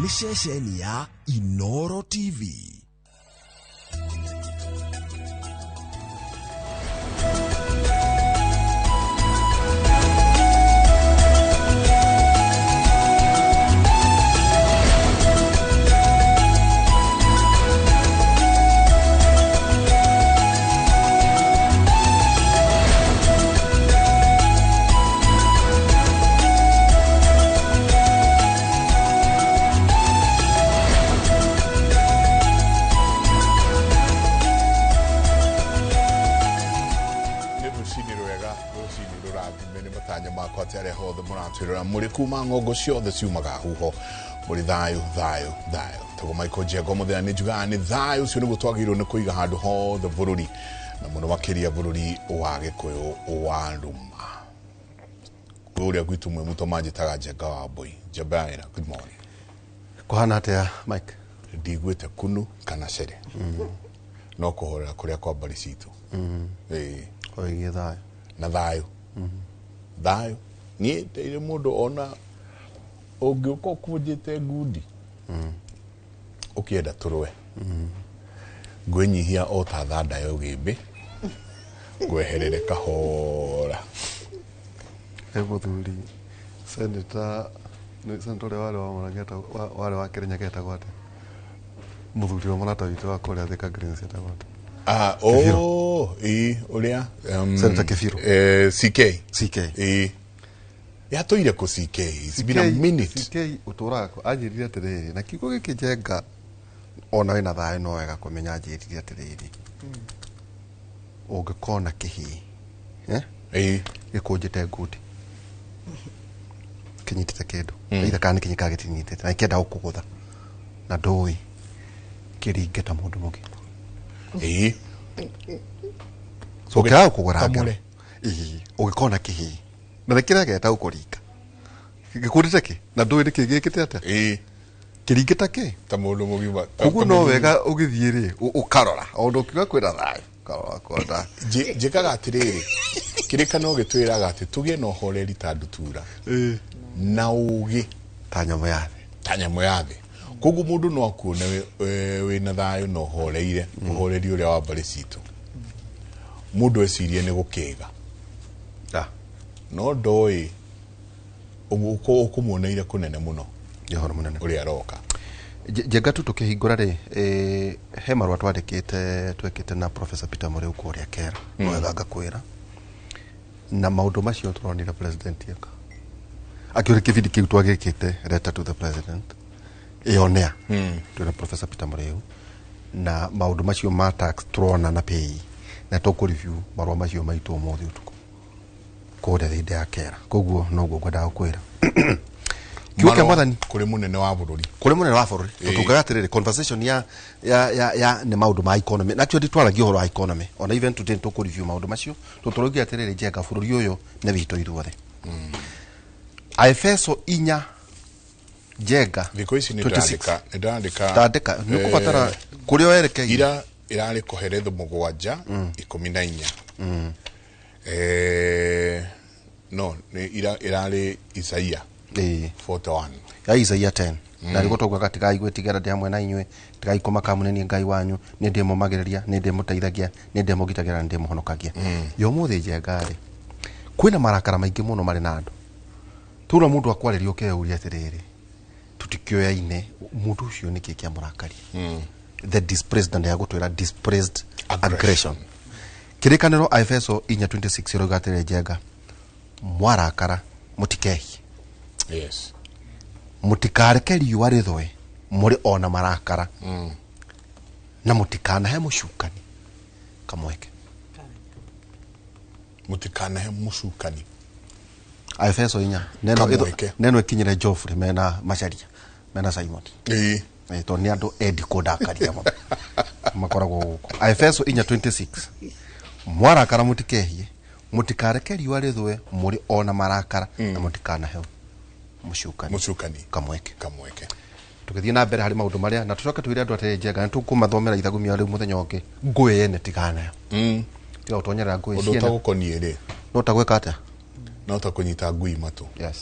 Nĩ ceceni ya Inoro TV. Nĩ rũcinĩ rwega, rũcinĩ rũrathime. Nĩ matanya makwa atĩ arĩa hothe mũratwĩrora mũrĩ kuma ng'ongo ciothe ciumaga huho mũrĩ thayũ, thayũ, thayũ. Tagwo Michael Njengo mũthenya nĩ njugaga nĩ thayũ ũcio nĩguo twagĩrĩirwo nĩ kũiga handũ hothe bũrũri, na mũno makĩria bũrũri wa Gĩkũyũ wa Ruma kũrĩa gwitũ. Mwĩ muto manjĩtaga Njenga wa Mbũi Njemba ya wĩra. Good morning. Kũhana atĩa, Mike? Ndiguĩte kunu kana cere, no kũhorera kũrĩa kwa mbarĩ citũ. Ĩĩ. Oigie thayũ. Na thayũ, thayũ. Niĩ ndeire mũndũ ona ũngĩũka ũkũnjĩte ngundi ũkĩenda tũrũe, ngwĩnyihia o ta thanda ya ũgĩmbĩ, ngweherere kahora. He mũthuri senator, nĩ senator ũrĩa warĩ wa Murang'a warĩ wa Kĩrĩnyaga, etagwo atĩa? Mũthuri wa mũrata witũ wa kũrĩa Thika Greens etagwo atĩa? Ah, Kĩbirũ. oh, ĩ ũrĩa Senator Kĩbirũ. CK. CK. Ĩ yatũire kũ CK? It's been a minute. CK ũtũraga kũ? Anjĩrire atĩrĩrĩ, na kiugo gĩkĩ, Njenga, ona wĩna thayũ no wega kũmenya, anjĩrire atĩrĩrĩ, ũngĩkona kĩhĩĩ, eh? Ĩ. Gĩkũnjĩte ngundi, kĩnyitĩte kĩndũ, either kana nĩ kĩnyikaga gĩtinyitĩte, na ikĩenda gũkũgũtha na ndũĩ, kĩringe ta mũndũ mũgima. So ũkĩaga gũkũgũra ngero. Kamũre. Ĩĩ, ũngĩkona kĩhĩĩ na nĩ kĩregeta gũkũringa gĩkũndĩte kĩ na ndũĩ nĩ kĩ gĩkĩte atĩa, kĩringe ta kĩ ta mũndũ mũgima. Koguo no wega ũgĩthiĩ rĩ, ũkarora o ũndũ ũkiuga kwĩna thayũ, ũkarora kona. Njĩkaga atĩrĩrĩ, kĩrĩkanĩro gĩtwĩraga atĩ tũgĩe na ũhoreri ta ndutura na ũgĩ ta nyamũ ya thĩ. Ta nyamũ ya thĩ. Koguo mũndũ no akuone wĩna thayũ na ũhoreire, ũhoreri ũrĩa wa mbarĩ citũ, mũndũ ecirie nĩ gũkĩga, no ndoĩ ũkũmuoneire kũnene mũno. Nĩ ũhoro mũnene. Ũrĩa aroka. Njenga tu tũkĩhingũra rĩ, he marũa twandĩkĩte, twekĩte na Professor Peter Mũrĩu kũrĩa Kera. Wega ngakwĩra na maũndũ macio tũronire president eka akĩũrĩ kĩbindi kĩu twagĩkĩte, letter to the president ĩyonea twĩna Professor Peter Mũrĩu na maũndũ macio ma tax tũrona na pay, na tũkũ review marũa macio maitũ ũmũthĩ ũtukũ kũrĩa thĩinĩ ya Kera. Koguo noguo ngwendaga gũkwĩra kiugo kĩa Marũa Mwathani. Kũrĩ mũnene wa bũrũri. Kũrĩ mũnene wa bũrũri. Tũtugaga atĩrĩrĩ, conversation ya nĩ maũndũ ma economy, na actually twaragia ũhoro wa economy, ona even today tũkũ review maũndũ macio. Tũtũraugia atĩrĩrĩ, Njenga, bũrũri ũyũ nĩ witũ ithuothe. Aefeso 4, Njenga, Thikũ ici nĩ 26. ndĩrandĩka, nĩ ndĩrandĩka. Ndandĩka nĩ ũkũbatara kũrĩa werekeire. Ira ĩrarĩ Koheretho 7:14. No nĩ ira ĩrarĩ Isaia 41. Ya Isaia 10 na nĩguo twaugaga, tigai gwĩtigĩra, ndĩ hamwe na inyuĩ, tigai kũmaka, amu nĩ niĩ Ngai wanyu, nĩ ndĩmũmagĩrĩria, nĩ ndĩmũteithagia, nĩ ndĩmũgitagĩra na ndĩmũhonokagia. Yo ũmũthĩ, Njenga, rĩ, kwĩna marakara maingĩ mũno marĩ na andũ tũra mũndũ akwarĩria, ũkeyũria atĩrĩrĩ, tũtikĩoyaine, mũndũ ũcio nĩkĩ kĩamũrakaria? The displaced, na ndĩagũtwĩra displaced aggression. Aggression. Kĩrĩkanĩro Aefeso 4:26 ĩrauga atĩrĩrĩ, Njenga, mwarakara mũtikehie. Mũtikareke riũa rĩthũe mũrĩ ona marakara, na mũtikanahe mũcukani kamweke. Mũtikanahe mũcukani Aefeso 4 neno. Kamweke. Neno ĩkinyĩre Joffrey mena Macharia mena Simon. Tondũ nĩ andũ endi kũndakaria mũno makoragwo gũkũ. Aefeso 4:26, mwarakara mũtikehie, mũtikareke riũa rĩthũe mũrĩ ona marakara, na mũtikanahe mũcukani mũcukani kamweke. Kamweke. Tũgĩthiĩ na mbere harĩ maũndũ marĩa na tũcoke twĩre andũ atĩrĩ, Njenga, nĩ tũkũmathomera ithagumia rĩu mũthenya ũngĩ. Ngũĩ yene tigana nayo, tiga gũtonyerera ngũĩ ũndũ ciene. ũtagũkoniĩ rĩ, No ta gwĩka atĩa? No ta kũnyita ngui matũ. Yes.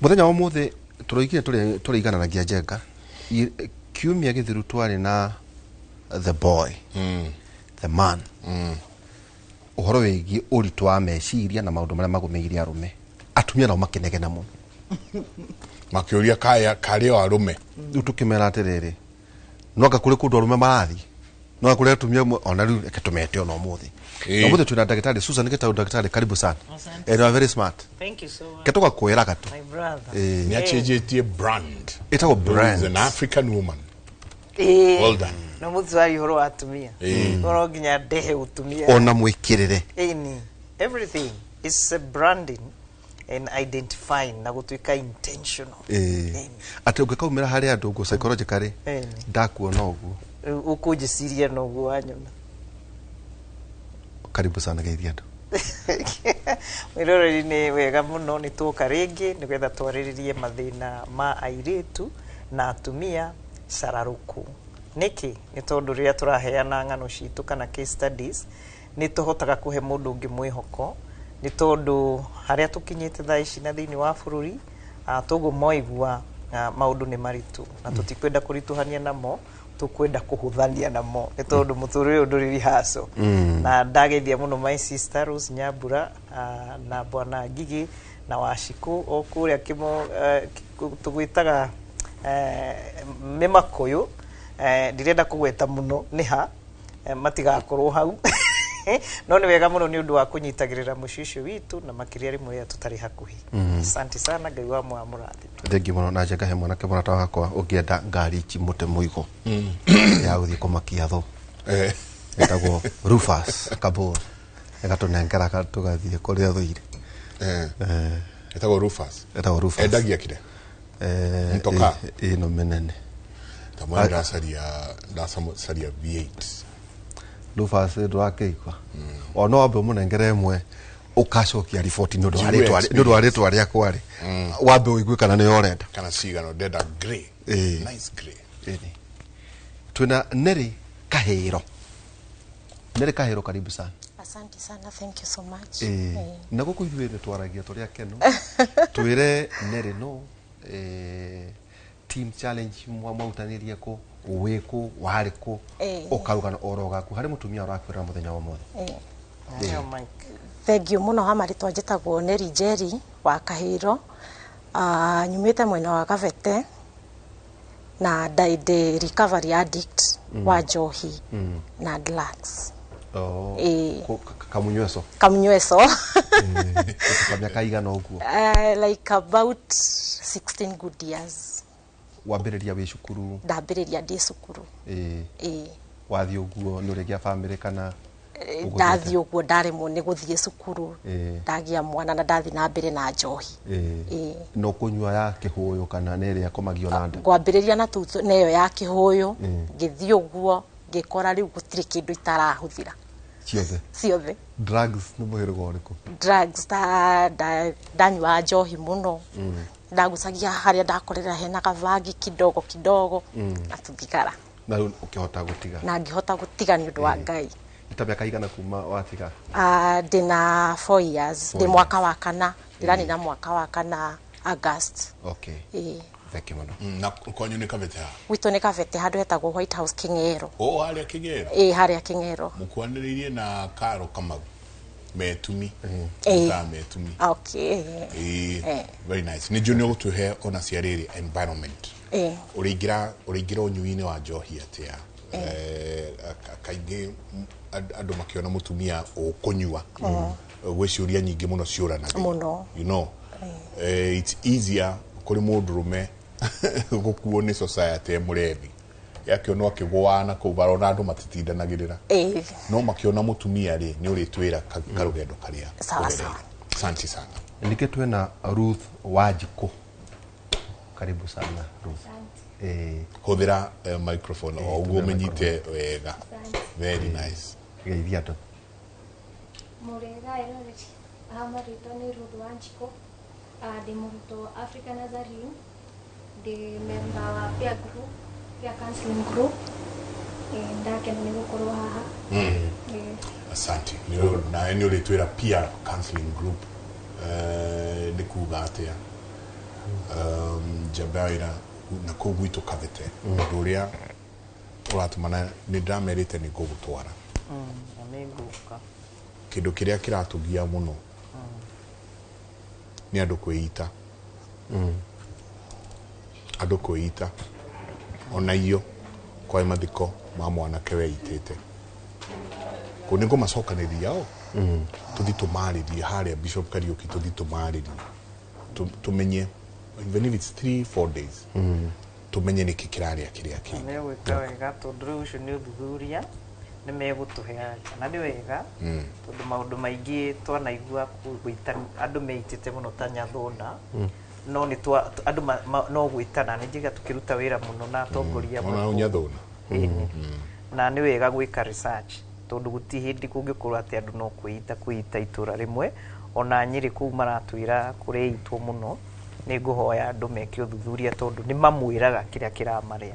Mũthenya wa ũmũthĩ Tũroigire tũrĩigananagia Njenga. Kiumia gĩthiru twarĩ na the boy, the man, ũhoro wĩgiĩ ũritũ wa meciria na maũndũ marĩa magũmĩire arũme. Atumia nao makĩnegena mũno. Makĩũria kaya karĩ o arũme. Rĩu tũkĩmera atĩrĩrĩ, no anga kũrĩ kũndũ arũme marathiĩ, no anga kũrĩ atumia amwe, ona rĩu reke tũmete ona ũmũthĩ. Na ũmũthĩ twĩna ndagĩtarĩ Susan Gĩtaũ. Ndagĩtarĩ, karibu sana. Asante. And you are very smart. Thank you so much. Ke tũgakwĩraga tu. My brother. Nĩ achenjetie brand. Ĩtagwo There brand. is an African woman. Eh. Well done. No mũtwari ũhoro wa atumia. Eh. Ũhoro nginya ndehe ũtumia. Ona mwĩkĩrĩre. Ĩni. Everything is a branding and identifying na gũtuĩka intentional. Ĩĩ. Atĩ ũngĩkaumĩra harĩ andũ ũguo psychologically, Ĩni. ndakuona ũguo. Rĩu ũkũnjĩciria na ũguo wanyona. Karibu sana, geithia andũ. Mwĩroreri, nĩ wega mũno nĩ twoka rĩngĩ nĩgetha twarĩrĩrie mathĩna ma airĩtu na atumia cararũkũ. Nĩkĩ? Nĩ tondũ rĩrĩa tũraheana ng'ano citũ kana case studies, nĩ tũhotaga kũhe mũndũ ũngĩ mwĩhoko, nĩ tondũ harĩa tũkinyĩte thaa ici na thĩinĩ wa bũrũri, toguo mwaigua, maũndũ nĩ maritũ na tũtikwenda kũritũhania namo, tũkwenda kũhũthania namo, nĩ tondũ mũtũrĩre ũyũ ndũrĩ rihaco. Na ndageithia mũno my sister Rose Nyambura, na bwana Ngigĩ na Wacikũ o kũrĩa kĩmo, tũgwĩtaga mĩmakũyũ. Ndirenda kũgweta mũno nĩ ha, matigakorwo hau, no nĩ wega mũno nĩ ũndũ wa kũnyitagĩrĩra mũciĩ ũcio witũ na makĩria rĩmwe rĩrĩa tũtarĩ hakuhĩ. Asante sana, Ngai wa mũrathime. Thengi mũno. Na Njenga, he mwanake mũrata wakwa ũngĩenda ngari chimũte mũigo ya gũthiĩ kũmakia thũ, ĩtagwo Rufus Kabur, ĩgatũnengera tũgathiĩ kũrĩa thũire. Ĩtagwo Rufus? Ĩtagwo Rufus. Endagia kire Mtoka? Ĩno mĩnene. Tamwe ndacaria V8. Rufus ndũrakĩigua o no wambe ũmũnengere ĩmwe, ũkacokia riboti nĩ ũndũ wa Njigue nĩ ũndũ wa rĩtwa rĩakwa rĩ, wambe ũigue kana nĩyo ũrenda. Kana cigano ndenda grey. Nice grey. Ĩni. Twĩna Neri Kahĩro. Neri Kahĩro, karibu sana. Asante sana, thank you so much. Na gũkũ ithuĩ nĩ twaragia tũrĩ akenu. Twĩre Neri no team challenge mwautanirie kũ, wĩ kũ, warĩ kũ, ũkarugana oro gaku harĩ mũtumia ũrakwĩra mũthenya wa ũmũthĩ. Nĩyo Mike. Thank you mũno. Ha marĩtwa njĩtagwo Neri Njeri wa Kahĩro. Nyumĩte mwena wa Kabete na ndĩ recovery addict wa njohi na drugs. Oh, kamunyweso. Kamunyweso. Kwa mĩaka igana ũguo? Like about 16 good years. Wambĩrĩria wĩ cukuru? Ndambĩrĩria ndĩ cukuru. Ĩĩ. Wathiĩ ũguo nĩ ũrĩgĩa bamĩrĩ kana ũgũthiĩte? Ndathiĩ ũguo ndaremwo nĩ gũthiĩ cukuru, ndagĩa mwana na ndathiĩ na mbere na njohi. Ĩĩ. No kũnyua ya kĩhũyũ kana nĩ ĩrĩa ĩkomagio na nda? Ngwambĩrĩria na tu neyo ya kĩhũyũ, ngĩthiĩ ũguo ngĩkora rĩu gũtirĩ kĩndũ itarahũthĩra. Ciothe? Ciothe. Drugs nĩ mũhĩrĩga ũrĩkũ? Drugs ta ndanyuaga njohi mũno, ndagucagia harĩa ndakorera hena kabangi kidogo kidogo na tũthigara. Na rĩu ũkĩhota gũtiga? Na ngĩhota gũtiga nĩ ũndũ wa Ngai. Nĩ ta mĩaka igana kuma watiga? Ndĩna 4 years. Four Ndĩ mwaka wa kana, ndĩranina mwaka wa kana August. Okay. Ĩĩ. Thank you mũno. Na kwanyu nĩ Kabete ha? Gwitũ nĩ Kabete, handũ hetagwo White House Kĩng'ero. O harĩa Kĩgero? Ĩĩ, harĩa Kĩng'ero. Mũkwanĩrĩirie na Karo Kamau metumi. Ta metumi. Okay. Ĩĩ. Very nice. Nĩ njũĩ nĩ ũgũtũhe ona cia rĩrĩ environment. Ũrĩingĩra ũnyui-inĩ wa njohi atĩa? Kaingĩ andũ makĩona mũtumia ũkũnyua, gwĩ ciũria nyingĩ mũno ciũranagia. Mũno. It's easier kũrĩ mũndũrũme gũkuo nĩ society e mũrebi, yakĩonwo akĩgũana kũu barona andũ matitindanagĩrĩra, no makĩona mũtumia rĩ, nĩ ũrĩtwĩra karũgendo karĩa Sawa, ũgereire. sawa. Asante sana. Ningĩ twĩna Ruth Wanjikũ. Karibu sana, Ruth. Hũthĩra microphone o ũguo. Tũmĩra. Ũmĩnyite wega, very nice. Geithia andũ. Mũrĩega eroreri. Ha marĩtwa nĩ Ruth Wanjikũ. Ndĩ mũrutwo Africa Nazarene, ndĩ member wa peer group, peer counseling group. Ndakena nĩ gũkorwo haha. Asante. Nawe nĩ ũrĩtwĩra peer counseling group nĩ kuga atĩa. Njamba ya wĩra na kũu gwitũ Kabete, ũndũ ũrĩa ũratũmana nĩ ndĩramerĩte nĩ ngũgũtwara. Na nĩ ngũka. Kĩndũ kĩrĩa kĩratũgia mũno nĩ andũ kwĩita, andũ kwĩita ona iyo kwa mathiko ma mwanake weitĩte kũu nĩ ngũmacokanĩria o tũthi tũmarĩrie harĩa Bishop Kariuki, tũthi tũmarĩrie, tũmenye even if it's 3 4 days, tũmenye nĩkĩ kĩrarĩa kĩrĩa kĩngĩ. Nĩ ũgwĩka wega tondũ rĩu ũcio nĩ ũthuthuria nĩ megũtũhe anja, na nĩ wega tondũ maũndũ maingĩ twanaigua gwĩta andũ meitĩte mũno ta Nyathũna, no nĩ twa andũ no gwĩtana nĩ njiga tũkĩruta wĩra mũno na atongoria amwe Ona kũu. Nyathũna. Ĩni. Na nĩ wega gwĩka research tondũ gũti hĩndĩ kũngĩkorwo atĩ andũ no kwĩita kwĩita itũra rĩmwe. Ona Nyĩrĩ kũu maratwĩra kũreitwo mũno, nĩ ngũhoya andũ meke ũthuthuria tondũ nĩ mamwĩraga kĩrĩa kĩramarĩa,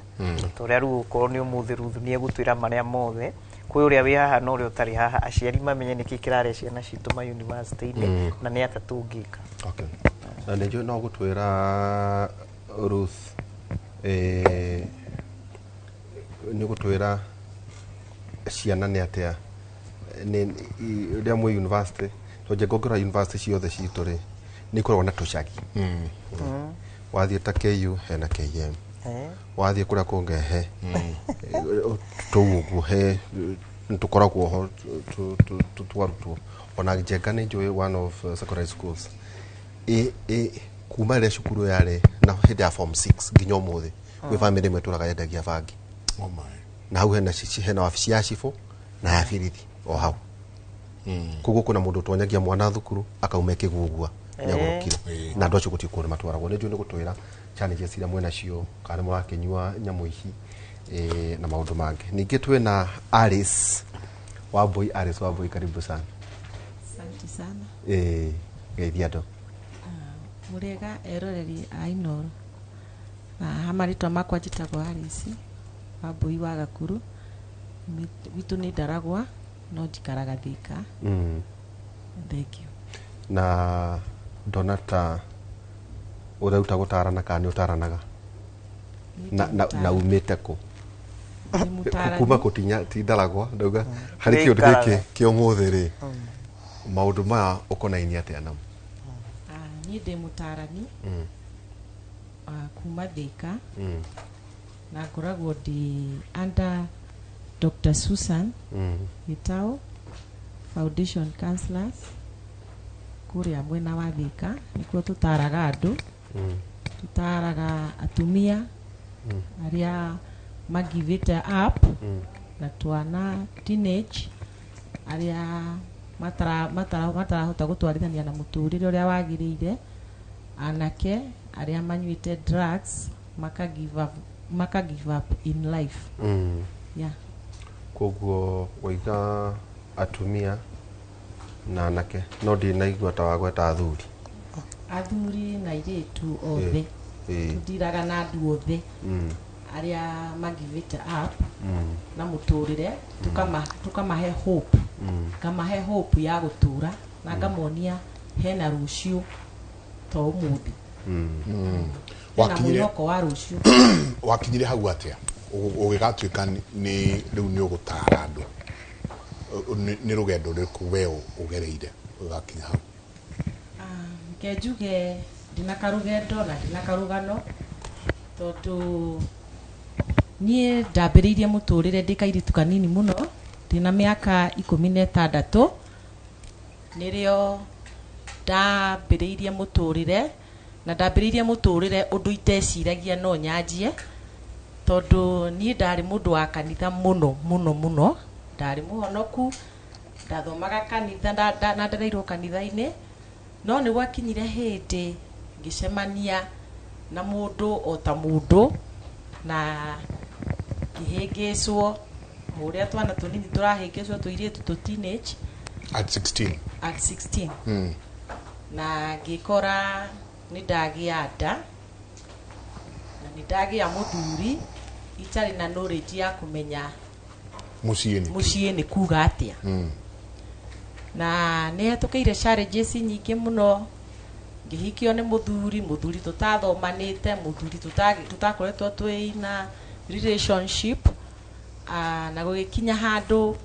ta ũrĩa rĩu okorwo nĩ ũmũthĩ Ruthu nĩ egũtwĩra marĩa mothe kwĩ ũrĩa wĩ haha na ũrĩa ũtarĩ haha, aciari mamenye nĩkĩ kĩrarĩa ciana citũ ma university-inĩ na nĩ atĩa tũngĩka. Okay. Na nĩ njũĩ no gũtwĩra Ruth, nĩ gũtwĩra ciana nĩ atĩa nĩ rĩrĩa mwĩ university, tondũ njenga ũngĩrora university ciothe citũ rĩ, nĩ ikoragwo na tũcagi. Wathiĩ ta KU hena KM, wathiĩ kũrĩa kũngĩ he tũu ũguo, he tũkoragwo ho twarutwo. Ona Njenga nĩ njũĩ one of secondary schools ĩ kuma rĩrĩa cukuru yarĩ na hĩndĩ ya form 6 nginya ũmũthĩ gwĩ famĩlĩ ĩmwe tũraga yendagia bangi. Oh my. Na hau hena hena wabici ya cibũ na ya birithi o hau. Koguo kwĩna mũndũ ũtonyagia mwana thukuru akauma ĩkĩgugua nĩagũrũkire, na andũ acio gũtirĩ kũndũ matwaragwo. Nĩ njũĩ nĩ gũtwĩra challenges iria mwĩna cio, kana nĩ mũrakĩnyua nyamũ ici, na maũndũ mangĩ. Ningĩ twĩna Alice Wambui. Alice Wambui, karibu sana. Asante sana. Geithia andũ. Mũrĩega eroreri a Inoro, na ha marĩtwa makwa njĩtagwo Alice Wambui wa Gakuru. Gwitũ nĩ Ndaragwa no njikaraga Thika. Thank you. Na ndona ta ũreruta gũtarana kana nĩ ũtaranaga na umĩte kũ? Ndĩ mũtarani. Kuma kũtinya ti Ndaragwa ndauga harĩ kĩũndũ Gĩikaraga. gĩkĩ kĩa ũmũthĩ rĩ, maũndũ maya ũkonainie atĩa namo? Ah, niĩ ndĩ mũtarani kuma Thika na ngoragwo ndĩ under Dr. Susan Gitau Foundation Counselors kũrĩa mwena wa Thika. Nĩkuo tũtaraga andũ, tũtaraga atumia arĩa magivĩte up na twana teenage arĩa matarahota gũtwarithania na mũtũrĩre ũrĩa wagĩrĩire, anake arĩa manyuĩte drugs maka give up in life. Yeah. Koguo waiga atumia na anake, no ndinaigua ta wagweta athuri. Athuri na airĩtu othe. Tũndiraga na andũ othe arĩa magivĩte up na mũtũrĩre, tukamahe hope, ngamahe hope ya gũtũra na ngamonia hena rũciũ to ũmũthĩ, hena Wakinyire mwĩhoko wa rũciũ. Wakinyire hau atĩa ũgĩgatuĩka nĩ rĩu nĩ ũgũtara andũ? Nĩ rũgendo rũrĩkũ we ũgereire ũgakinya hau? Reke njuge ndĩna karũgendo na ndĩna karũgano tondũ niĩ ndambĩrĩirie mũtũrĩre ndĩ kairĩtu kanini mũno, ndĩna mĩaka 16 nĩrĩo ndambĩrĩirie mũtũrĩre, na ndambĩrĩirie mũtũrĩre ũndũ iteciragia no nyanjie tondũ niĩ ndarĩ mũndũ wa kanitha mũno mũno mũno, ndarĩ mũhonoku, ndathomaga kanitha na ndereirwo kanitha-inĩ, no nĩ gwakinyire hĩndĩ ngĩcemania na mũndũ o ta mũndũ na ngĩhĩngĩcwo o ũrĩa twana tũnini tũrahĩngĩcwo, tũirĩtu tũ teenage. At 16? At 16. Na ngĩkora nĩ ndagĩa nda na nĩ ndagĩa mũthuri itarĩ na knowledge ya kũmenya mũciĩ nĩ mũciĩ nĩ kuga atĩa. Na nĩ hetũkĩire challenges nyingĩ mũno. Ngĩhikio nĩ mũthuri, mũthuri tũtathomanĩte, mũthuri tũtakoretwo twĩna relationship. Na gũgĩkinya handũ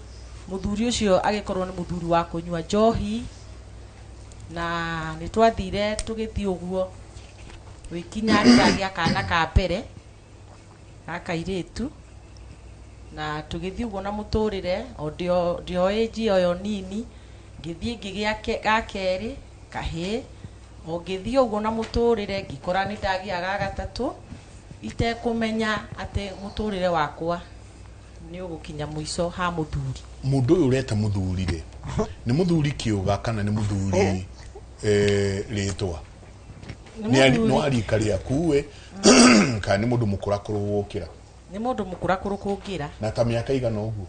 mũthuri ũcio agĩkorwo nĩ mũthuri wa kũnyua njohi, na nĩ twathire tũgĩthiĩ ũguo gũgĩkinya ndagĩa kana ka mbere ga kairĩtu, na tũgĩthiĩ ũguo na mũtũrĩre o ndĩo ĩnji oyo nini, ngĩthiĩ ngĩgĩa ga kerĩ kahĩĩ, o ngĩthiĩ ũguo na mũtũrĩre ngĩkora nĩ ndagĩa ga gatatũ itekũmenya atĩ mũtũrĩre wakwa nĩ ũgũkinya mũico ha mũthuri. Mũndũ ũyũ ũreta mũthuri rĩ, nĩ mũthuri kĩũga kana nĩ mũthuri rĩtwa? Nĩ wa rika rĩaku we kana nĩ mũndũ mũkũrakũrũ gũkĩra? Nĩ mũndũ mũkũrakũrũ kũngĩra. Na ta mĩaka igana ũguo?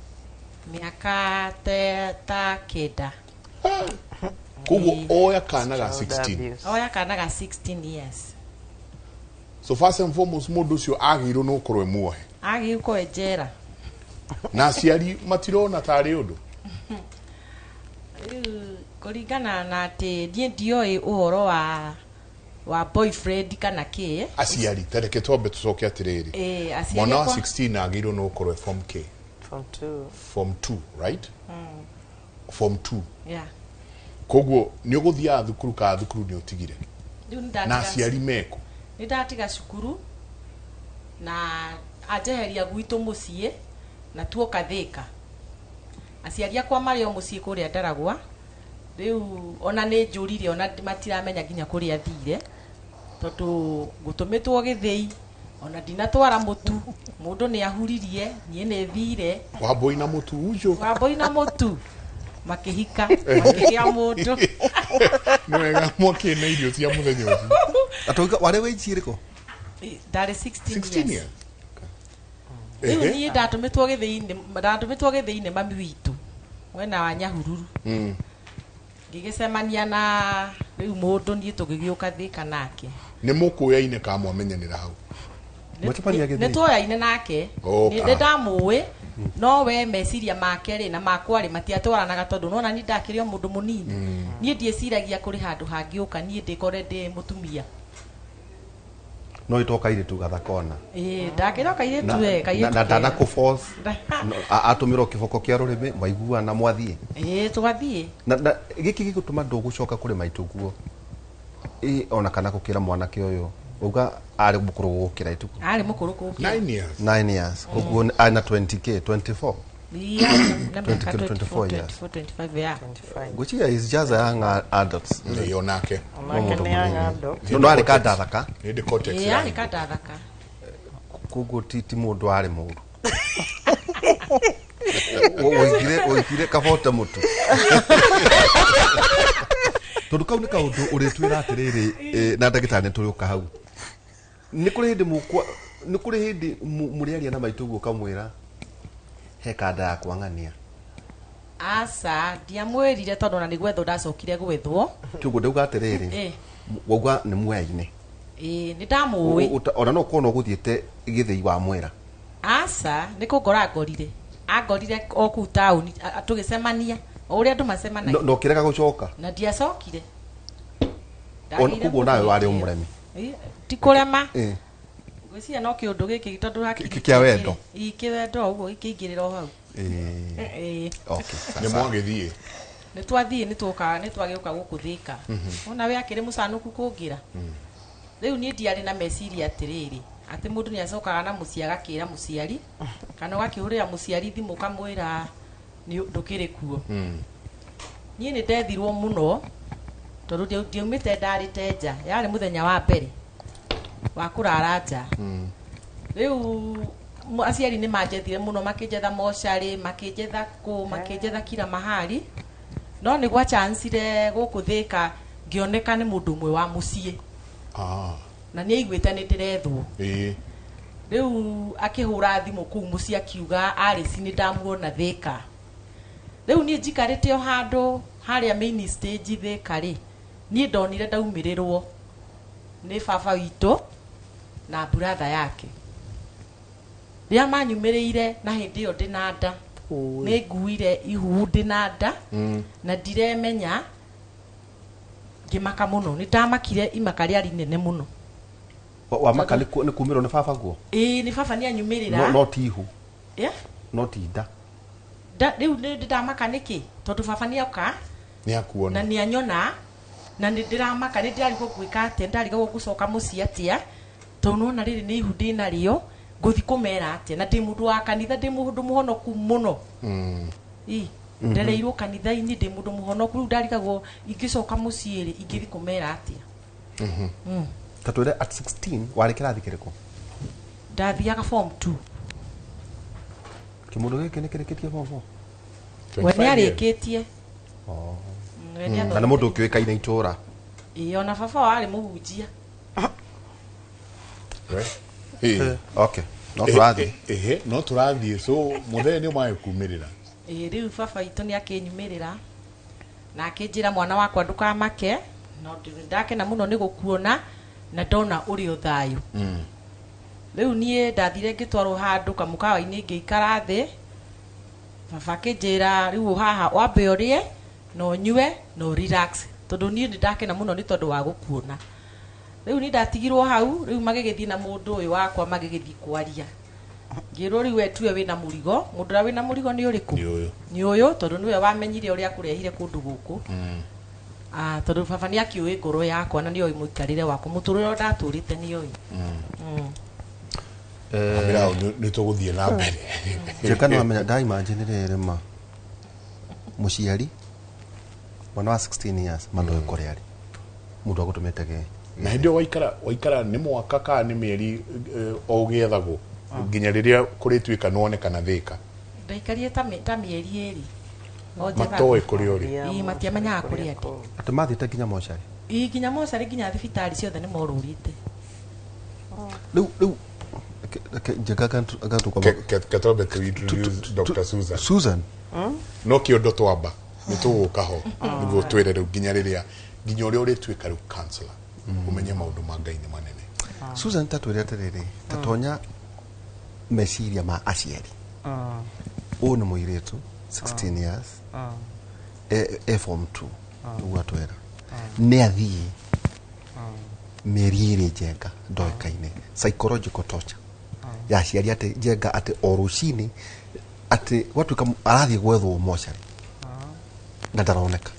Mĩaka ta 9. Koguo oya kana ga 16. Oya kana ga 16 years. So first and foremost mũndũ ũcio agĩrĩirwo no ũkorwo e muohe. Agĩrĩirwo gũkorwo e njera. Na aciari matirona tarĩ ũndũ? Rĩu kũringana na atĩ niĩ ndioĩ ũhoro wa boyfriend kana kĩ. Aciari, ta reke twambe tũcoke atĩrĩrĩ. Mwana wa 16 agĩrĩirwo no ũkorwo e form K. Form 2. Form 2, right? Form 2. Yeah. Koguo nĩ ũgũthiaga thukuru kana thukuru nĩ ũtigire? Na aciari meko? Nĩ ndatiga cukuru na anjeheria gwitũ mũciĩ na tuoka Thĩka. Aciari akwa marĩ o mũciĩ kũrĩa Ndaragwa. Rĩu ona nĩ njũrire ona matiramenya nginya kũrĩa thire tondũ ngũtũmĩtwo gĩthĩi ona ndinatwara mũtu, mũndũ nĩ ahuririe, niĩ nĩ thire. Wambũi na mũtu ucio. Wambũi na mũtu. Makĩhika, makĩgĩa mũndũ. Nĩ wega mwakĩ na irio cia mũthenya ũcio. Atauga warĩ wĩici ĩrĩkũ? Ndarĩ 16 years. Rĩu niĩ ndatũmĩtwo gĩthĩi-inĩ mami witũ mwena wa Nyahururu. Ngĩgĩcemania na rĩu mũndũ niĩ tũgĩgĩũka Thĩka nake. Nĩ mũkũyaine kana mwamenyanĩra hau? Nĩ tuoyaine nake. Nĩ ndamũĩ no we meciria make rĩ na makwa rĩ matiatwaranaga tondũ nona niĩ ndakĩrĩ o mũndũ mũnini. Niĩ ndiĩciragia kũrĩ handũ hangĩũka niĩ ndĩkore ndĩ mũtumia. No itoka kairĩtu gathakona. Ndakĩrĩ o kairĩtu we, kairĩtu. Na ndanakũ force. Atũmĩrwo kĩboko kĩa rũrĩmĩ mwaiguana mwathiĩ. Twathiĩ. Na gĩkĩ gĩgũtũma ndũgũcoka kũrĩ maitũguo. Ona kana gũkĩra mwanake ũyũ. Uga arĩ mũkũrũ gũkĩra ituku. Arĩ mũkũrũ gũkĩra. 9 years. 9 years. Koguo arĩ na 20k, 24. Yeah, na mĩaka 24, 24, 25 yeah. Ngwĩciria is just a young adult. Nĩ onake. Onake nĩ young adult. No arĩ kandathaka. Nĩ cortex. Arĩ kandathaka. Koguo ti mũndũ arĩ mũru. Woigire kabote mũtu. Tondũ kau nĩ kaũndũ ũrĩtwĩra atĩrĩrĩ na ndagĩtarĩ nĩ tũrĩũka hau. Nĩ kũrĩ hĩndĩ nĩ kũrĩ hĩndĩ mũrĩaria na maitũguo ũkamwĩra he kanda ya kwang'ania? Aca, ndiamwĩrire tondũ ona nĩ gwethwo ndacokire gwethwo. Kĩũguo ndauga atĩrĩrĩ, wauga nĩ muoyaine. Nĩ ndamũĩ. Ona no ũkorwo no ũgũthiĩte gĩthĩi wamwĩra. Aca, nĩ kũngora ngorire. Angorire o kũu taũni tũgĩcemania o ũrĩa andũ macemanagia. Na ũkĩrega gũcoka? Na ndiacokire. Koguo nawe warĩ ũmũremi? Ti kũrema. Ngwĩciria no kĩũndũ gĩkĩ tondũ hakiri kĩa wendo. Kĩ wendo ũguo gĩkĩingĩrĩra o hau. Okay. Nĩ mwagĩthiĩ? Nĩ twathiĩ, nĩ twagĩũka gũkũ Thĩka. Ona we akĩrĩ mũcanũku kũngĩra. Rĩu niĩ ndiarĩ na meciria atĩrĩrĩ, atĩ mũndũ nĩ acokaga na mũciĩ agakĩra mũciari kana ũgakĩhũrĩra mũciari thimũ ũkamwĩra ndũkĩrĩ kuo. Niĩ nĩ ndethirwo mũno tondũ ndiaumĩte ndarĩte nja, yarĩ mũthenya wa mbere wa kũrara nja. Rĩu aciari nĩ manjethire mũno, makĩnjetha mocarĩ, makĩnjetha kũ, makĩnjetha kila mahali. No nĩ gwa chancire gũkũ Thĩka ngĩoneka nĩ mũndũ ũmwe wa mũciĩ. Na nĩ aiguĩte nĩ ndĩrethwo. Rĩu akĩhũra thimũ kũu mũciĩ akiuga Alice nĩ ndamuona Thĩka. Rĩu niĩ njikarĩte o handũ harĩa main stage Thĩka rĩ, niĩ ndonire ndaumĩrĩrwo nĩ baba witũ na brother yake. Rĩrĩa manyumĩrĩire na hĩndĩ ĩyo ndĩna nda, nĩ nguire ihu ndĩna nda na ndiremenya Ngĩmaka mũno, nĩ ndamakire imaka rĩarĩ inene mũno. Wamaka nĩ kumĩrwo nĩ baba guo? Ĩĩ, nĩ baba nĩ anyumĩrĩra. No, no ti ihu? Yeah? No ti nda? Rĩu nĩ ndamaka nĩkĩ? Tondũ baba nĩ oka nĩ akuona na nĩ anyona, na nĩ ndĩramaka, nĩ ndĩrarigwo gwĩka atĩa, ndarigagwo gũcoka mũciĩ atĩa, tondũ nĩwona rĩrĩ nĩ ihu ndĩnarĩo, ngũthiĩ kũmera atĩa, na ndĩ mũndũ wa kanitha, ndĩ mũndũ mũhonoku mũno. Ĩ, ndereirwo kanitha-inĩ, ndĩ mũndũ mũhonoku, rĩu ndarigagwo ingĩcoka mũciĩ rĩ, ingĩthiĩ kũmera atĩa. Ta twĩre, at 16 warĩ kĩrathi kĩrĩkũ? Ndathiaga form 2. Kĩmũndũ gĩkĩ nĩ kĩrĩkĩtie form 4? We nĩ arĩkĩtie. We nĩ Na nĩ mũndũ ũkĩũĩkaine itũũra? Ĩĩ, ona baba wao arĩ mũhunjia. Okay, no tũrathiĩ. Ehe, no tũrathiĩ. So mũthee nĩ ũmae kumĩrĩra. Ĩĩ, rĩu baba itũ nĩ akĩnyumĩrĩra na akĩnjĩra, mwana wakwa, ndũkamake, no ndakena mũno nĩ gũkuona na ndona ũrĩ o thayũ. Rĩu niĩ ndathire ngĩtwarwo handũ kamũkawa-inĩ, ngĩikara thĩ. Baba akĩnjĩra, rĩu haha wambe ũrĩe na ũnyue na ũrelax, tondũ niĩ nĩ ndakena mũno nĩ tondũ wa gũkuona. Rĩu niĩ ndatigirwo hau, rĩu magĩgĩthiĩ na mũndũ ũyũ wakwa, magĩgĩthiĩ kwaria. Ngĩrwo, rĩu we tuwe wĩna mũrigo, mũndũ ũrĩa wĩna mũrigo nĩ ũrĩkũ? Nĩ ũyũ. Nĩ ũyũ, tondũ nĩwe wamenyire ũrĩa akũrehire kũndũ gũkũ. Ah, tondũ baba nĩ akĩũĩ ngoro yakwa na nĩoĩ mũikarĩre wakwa, mũtũrĩre ũrĩa ndatũrĩte nĩoĩ. Amĩra nĩ tũgũthiĩ na mbere. Njeka nĩ wamenya ndaimagine rĩrĩ, ma mũciari mwana wa 16 years mandoĩ kũrĩa arĩ, mũndũ agũtũmĩte gĩ Na hĩndĩ ĩyo waikara nĩ mwaka kana nĩ mĩeri o ũgĩethagwo nginya rĩrĩa kũrĩtuĩka nĩwonekana Thĩka? Ndaikarire ta mĩeri 2 o njethaga. Matoĩ kũrĩa ũrĩ? Ĩĩ, matiamenyaga kũrĩa ndĩ. Atĩ mathiĩte nginya mocarĩ? Ĩĩ, nginya mocarĩ, nginya thibitarĩ ciothe nĩ morũrĩte. Rĩu njeka gatũkwamba. Ketombe to introduce Dr. Susan. Susan. No kĩondo twamba nĩ tũgũka ho nĩguo twĩre rĩu nginya rĩrĩa nginya ũrĩa ũrĩtuĩka rĩu counselor, ũmenye maũndũ ma Ngai nĩ manene. Susan, ta twĩre atĩrĩrĩ, ta tonya meciria ma aciari, ũyũ nĩ mũirĩtu 16 years, e form 2, nĩguo atwĩra nĩ athiĩ mĩeri 2 Njenga ndoĩkaine, psychological torture ya aciari, atĩ Njenga atĩ o rũcinĩ atĩ gwatuĩka arathiĩ gwethwo mocarĩ na ndaroneka.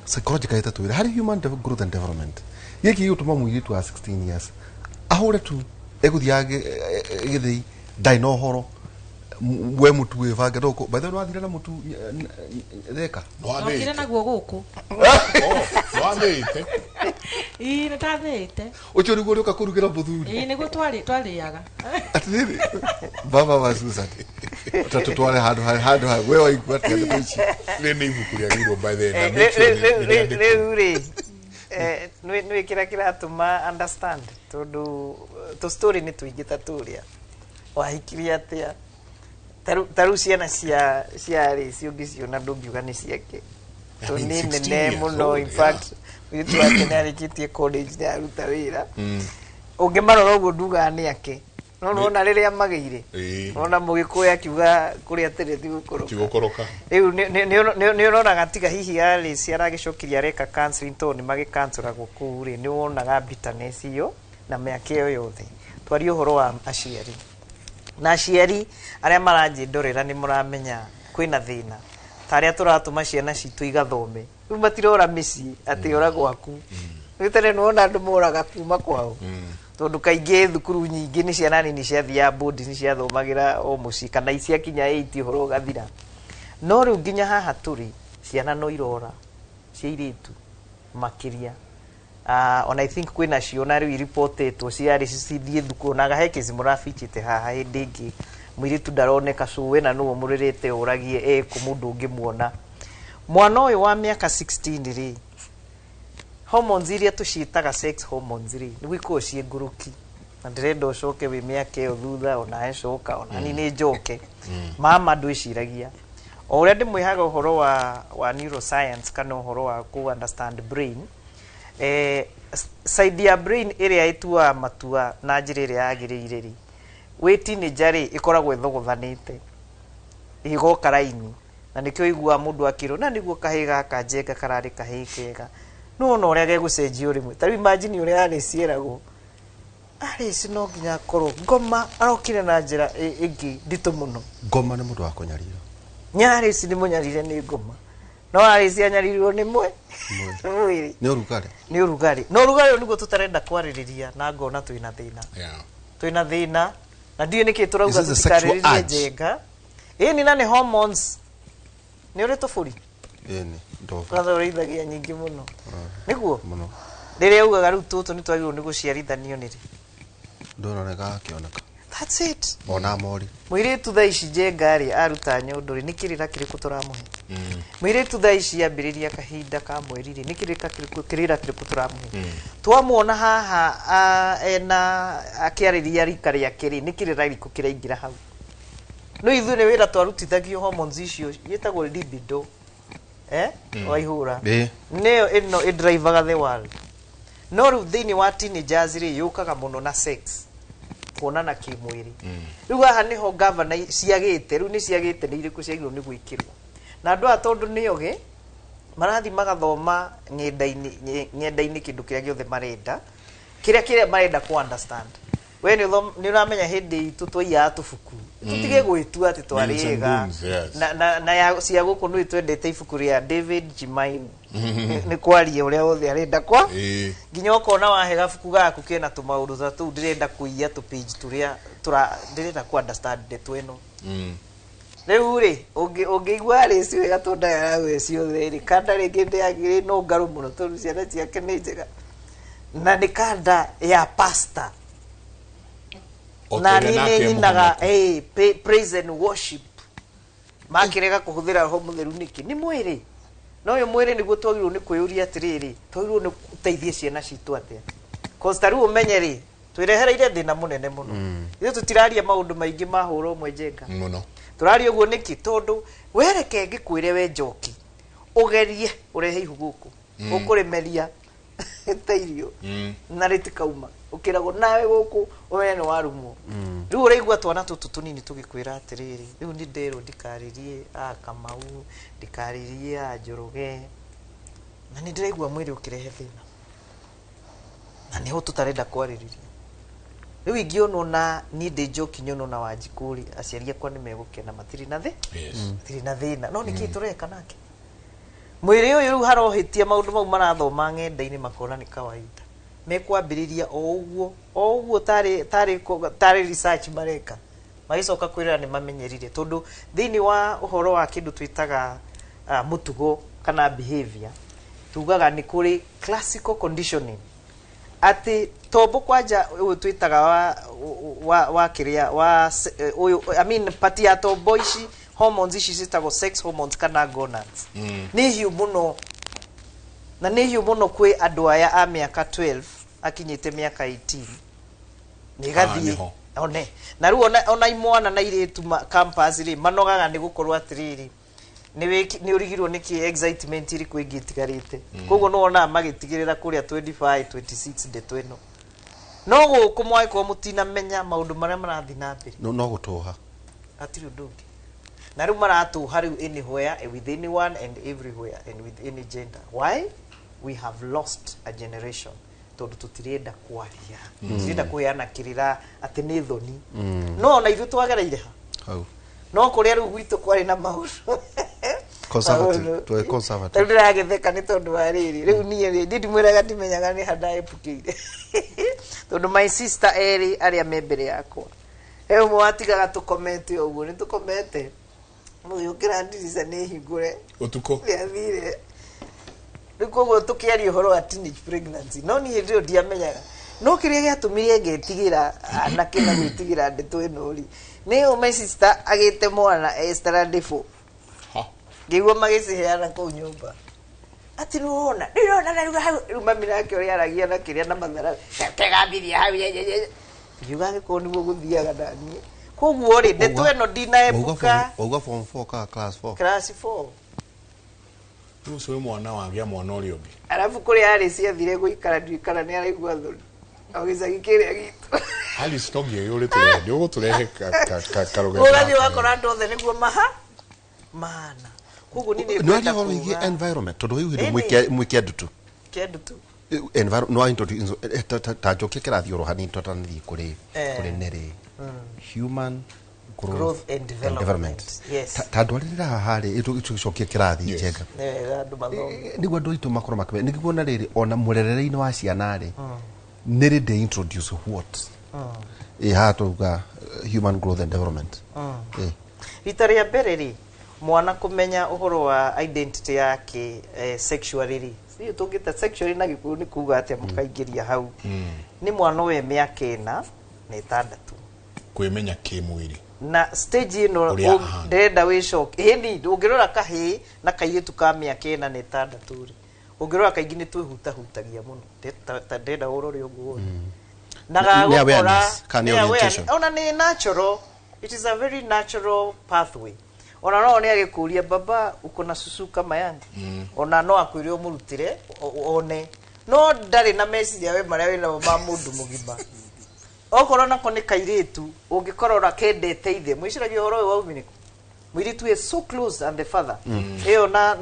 Psychological, ĩtatwĩra harĩ human growth and development, gĩkĩ gĩgũtũma mũirĩtu wa 16 years ahũre tu egũthiaga gĩthĩi, ndarĩ na ũhoro. We mũtu wĩbange no by the way, nĩwathire na mũtu Thĩka? Ndokire naguo gũkũ. Nĩwathĩite? Ĩĩ, nĩ ndathĩĩte. Ũcio nĩguo ũrĩũka kũrugĩra mũthuri? Ĩĩ, nĩguo twarĩaga. Atĩrĩrĩ, baba wa Susan, ta tũtware handũ harĩ handũ harĩ we waigua atĩa ndeto ici? Rĩrĩ nĩ ibuku rĩagĩrĩirwo by the way, na make sure nĩ rĩandĩkwo. Rĩu rĩ, nĩ kĩrĩa kĩratũma understand, tondũ tũ story nĩ tũingĩ ta tũrĩa wahikirie atĩa. Ta rĩu ciana cia rĩ ũngĩciona ndũngiuga nĩ ciake, I tondũ mean, nĩ 16 nene years mũno. old, In fact, mũirĩtu wake nĩ arĩkĩtie college, nĩ aruta wĩra. Ũngĩmarora ũguo ndugaga nĩ ake, no nĩwona rĩrĩa magĩire, nona mũgĩkũyũ akiuga kũrĩa tene ti gũkũrũka. Ti gũkũrũka. Rĩu nĩ ũronaga tiga hihi arĩ aragĩcokirie areka counseling, tondũ nĩ magĩkansoragwo kũu rĩ, nĩ wonaga bitterness ĩyo na mĩaka ĩyo yothe. Twarie ũhoro wa aciari, na aciari arĩa maranjĩndorera nĩ mũramenya kwĩna thĩna ta arĩa tũratũma ciana citũ igathome, rĩu matirora mĩciĩ atĩ ora gwaku. Rĩu tene nĩwona andũ moraga kuma kwao, tondũ kaingĩ thukuru nyingĩ nĩ ciana nini ciathiaga board, nĩ ciathomagĩra o mũciĩ, kana ciakinya 8 ũhoro ũgathira. No rĩu nginya haha tũrĩ, ciana no irora cia airĩtu makĩria. Ona I think kwĩna cio na rĩu iripotetwo ciarĩ cithiĩ thukuru, na he kesi mũrabichĩte haha hĩndĩ ĩngĩ, mũirĩtu ndaroneka, cũwe na nũũ mũrĩrĩte ũragie ekũ mũndũ ũngĩmuona. Mwana ũyũ wa mĩaka 16 rĩ, hormones iria tũciĩtaga sex hormones rĩ, nĩguo ikoragwo ciĩ ngũrũki, na ndĩrenda ũcoke wĩ mĩaka ĩyo thutha, ona coka ona ni nĩ njoke mama ndwĩciragia o ũrĩa ndĩmwĩhaga ũhoro wa neuroscience kana ũhoro wa ku understand brain, side ya brain ĩrĩa ĩtuaga matua na njĩra ĩrĩa yagĩrĩire rĩ, wĩ teenager rĩ, ĩkoragwo ĩthogothanĩte ĩgoka raini, na nĩkĩo ũiguaga mũndũ akĩrwo na nĩguo kahĩĩ gaka Njenga kararĩ kahĩĩ kega. Nĩwona ũrĩa gegũcenjia ũrĩmwe. Ta rĩu imagine ũrĩa Alice eragwo. Alice no nginya akorwo ngoma arokire na njĩra ĩngĩ nditũ mũno. Ngoma nĩ mũndũ wa kũnyarira. Nya Alice nĩ mũnyarire nĩ ngoma. No Alice anyarirwo nĩ mwĩrĩ. Nĩ ũrugarĩ. Nĩ ũrugarĩ. No ũrugarĩ ũyũ nĩguo tũtarenda kwarĩrĩria na ngona twĩna thĩna. Yeah. Twĩna thĩna na ndiũĩ nĩkĩ tũrauga Is this a sexual tũtikarĩrĩrie urge? njenga. Ĩni na nĩ hormones. Nĩ ũrĩ tũbũri? Ĩni, ndovu. Brother ũrĩithagia nyingĩ mũno. Nĩguo? Mũno. Rĩrĩa ugaga rĩu tũtũ nĩ twagĩrĩirwo nĩ gũciarithanio nĩrĩ. Ndona nĩ gakĩoneka. That's it. Ona mori. Mũirĩtu thaa ici njenga rĩ aruta nyondo rĩ nĩ kĩrĩra kĩrĩkũ tũramũhe? Mũirĩtu thaa ici ambĩrĩria kahinda ka mweri rĩ nĩ kĩrĩra kĩrĩkũ kĩrĩra kĩrĩkũ tũramũhe? Twamuona haha ena akĩarĩria rika rĩake rĩ nĩ kĩrĩra kĩrĩkũ kĩraingĩra hau? No ithuĩ nĩ wĩra twarutithagio hormones icio ĩtagwo libido. Waihũra. Nĩyo ĩno ĩdrivaga the world. No rĩu thĩinĩ wa teenagers rĩ yũkaga mũno na sex. Kuonana kĩmwĩrĩ. Rĩu haha nĩho gavana ciagĩte, rĩu nĩ ciagĩte nĩ irĩkũ ciagĩrĩirwo nĩ gwĩkĩrwo. Na andũ aya tondũ nĩ ogĩ, marathiĩ magathoma ng'enda-inĩ kĩndũ kĩrĩa gĩothe marenda, kĩrĩa marenda ku understand. We nĩ ũramenya hĩndĩ itũ twaiyaga tũbuku. Tũtige gwĩtua atĩ twarĩega. Na ya cia gũkũ nĩ twendete ibuku rĩa David Jimaini. Nĩ kwaria ũrĩa wothe arenda kwa. Nginya ũkona wahe gabuku gaku kena tũmaũndũ ta tũu ndĩrenda kũiya tũ page tũrĩa ndĩrenda ku understand ndeto ĩno. Rĩu rĩ ũngĩigua Alice wega tondũ ndayaragwo ciothe rĩ kanda rĩngĩ ndĩagĩrĩ no ngarũ mũno tondũ ciana ciake nĩ njega. Na nĩ kanda ya pastor. Na niĩ nĩ nyinaga praise and worship. Makĩrega kũhũthĩra roho mũtheru nĩkĩ? Nĩ mwĩrĩ. No ũyũ mwĩrĩ nĩguo twagĩrĩirwo nĩ kwĩyũria atĩrĩrĩ, twagĩrĩirwo nĩ gũteithia ciana citũ atĩa? Cause ta rĩu ũmenye rĩ, twĩrehereire thĩna mũnene mũno. Ithuĩ tũtiraria maũndũ maingĩ ma hũra ũmwe njenga. Mũno. Tũraria ũguo nĩkĩ? Tondũ wereke ngĩkwĩre we njoki, ũgerie ũrehe ihu gũkũ. Ũkũrĩmeria ta irio. Na rĩtikauma. Ũkĩragwo nawe gũkũ ũmenye nĩ warumwo. Rĩu ũraigua twana tũtũ tũnini tũgĩkwĩra atĩrĩrĩ, rĩu nĩ nderwo ndikarĩrie a Kamau, ndikarĩrie a Njoroge. Na nĩ ndĩraigua mwĩrĩ ũkĩrehe thĩna. Na nĩho tũtarenda kwarĩrĩria. Rĩu ingĩonwo na niĩ ndĩ njoki nyonwo na Wanjikũ rĩ, aciari akwa nĩ megũkena matirĩ na thĩ. Matirĩ na thĩna. No nĩkĩ tũreka nake? Mwĩrĩ ũyũ rĩu harohĩtia maũndũ mau marathoma ng'enda-inĩ makona nĩ kawaida. Mekwambĩrĩria o ũguo tarĩ research mareka. Magĩcoka kwĩrora nĩ mamenyerire tondũ thĩinĩ wa ũhoro wa kĩndũ twĩtaga mũtugo kana behavior tugaga nĩ kũrĩ classical conditioning. Atĩ tombo kwanja ũyũ twĩtaga wa kĩrĩa wa ũyũ I mean pati ya tombo ici hormones ici ciĩtagwo sex hormones kana gonads. Nĩ hiũ mũno. Na nĩ hiũ mũno kwĩ andũ aya a mĩaka 12 akinyĩte mĩaka 18. Nĩ gathiĩ. One. Na rĩu ona imwana na irĩtu campus rĩ manogaga nĩ gũkorwo atĩrĩrĩ nĩ ũrigirwo nĩkĩ excitement ĩrĩkũ ĩngĩ ĩtigarĩte. Koguo nĩ wonaga magĩtigĩrĩra kũrĩa 25 26 ndeto ĩno. No gũkũ mwagĩkorwo mũtinamenya maũndũ marĩa marathiĩ na mbere. No gũtũha. Hatirĩ ũndũ ũngĩ. Na rĩu maratũha rĩu anywhere with anyone and everywhere and with any gender. Why? We have lost a generation. Tondũ tũtirenda kwaria. Tũtirenda kũheana kĩrĩra atĩ nĩ thoni. No ona ithuĩ twagereire ha. Hau. No kũrĩa rĩu gwitũ kwarĩ na maũndũ. Conservative. Tũĩ conservative. Rĩu ndĩragĩtheka nĩ tondũ wa rĩrĩ. Rĩu niĩ rĩ, niĩ ndimwĩraga ndimenyaga nĩ ha ndaepukĩire. Tondũ my sister erĩ arĩa me mbere yakwa. He ũmwe watigaga tũkomete ũguo, nĩ tũkomete. Mũthĩ ũkĩra ndirica nĩ hingũre. Ũtukũ. Nĩathire. Rĩu koguo tũkĩaria ũhoro wa teenage pregnancy. No niĩ hĩndĩ ĩyo ndiamenyaga. No kĩrĩa gĩatũmire ngetigĩra anake na gwĩtigĩra ndeto ĩno rĩ, nĩ my sister agĩte mwana e standard 4. Ngĩigua magĩciheana kũu nyũmba. Atĩ nĩwona, nĩũrona na rĩu hau, rĩu mami nake ũrĩa aragia na kĩrĩa na mathara. Kegambithia hau, ye, ye, ye. Ngiuga angĩkorwo nĩguo gũthiaga na niĩ. Koguo rĩ, ndeto ĩno ndinaepuka. Wauga form 4 kana class 4? Class 4. Rĩu ũcio wĩ mwana wagĩa mwana ũrĩa ũngĩ. Arabu kũrĩa Alice athire gũikara ndiũĩ kana nĩ araigua thoni. O gĩcagi kĩrĩa gitũ. Alice no nginya ũrĩtũrehe, nĩ ũgũtũrehe karũgendo. Ũgathiĩ wakora andũ othe nĩguo maha mahana. Koguo niĩ nĩ Nĩ ngwenda waria ũhoro wĩgiĩ kuga environment tondũ rĩu hĩndĩ mwĩke ndutu. Kĩndũ tu. No introduce ta njokie kĩrathi oro hanini tũtanathiĩ kũrĩ kũrĩ Nelly. Human Growth and development. Yes. Ta ndwarĩrĩra haha rĩ, tũgĩcokie kĩrathi Njenga. Nĩ wega andũ mathome. Nĩguo andũ aitũ makorwo makĩmenya, nĩguo na rĩrĩ, ona mũrerere-inĩ wa ciana rĩ, nĩ rĩ they introduce what ĩ haha tũruga human growth and development. Rita rĩa mbere rĩ, mwana kũmenya ũhoro wa identity yake sexually rĩ, sio tũngĩta sexually na Gĩkũyũ nĩ kuga atĩa mũkaingĩria hau, nĩ mwana ũyũ mĩaka 4 na 6. Kwĩmenya kĩmwĩrĩ. Na stage ĩno Ũrĩa ahana. Ndĩrenda wĩcoke ĩni ũngĩrora kahĩĩ na kairĩtu ka mĩaka 4 na 6 rĩ, ũngĩrora kaingĩ nĩ twĩhutahutagia mũno. Ta ndĩrenda ũrore ũguo wone na Nĩ gagũkora. Awareness, kana nĩ Nĩ orientation? Ona nĩ natural, it is a very natural pathway. Ona no nĩ agĩkũria, "Baba, uko na susu kama yangu?" Ona no akwĩre ũmũrutĩre one, no ndarĩ na meciria we marĩa wĩnamo ma mũndũ mũgima. Okorwo nako nĩ kairĩtu, ũngĩkorora kendete ithe, mwĩciragia ũhoro ũyũ waumire kũ? Mũirĩtu is so close and the father ĩyo na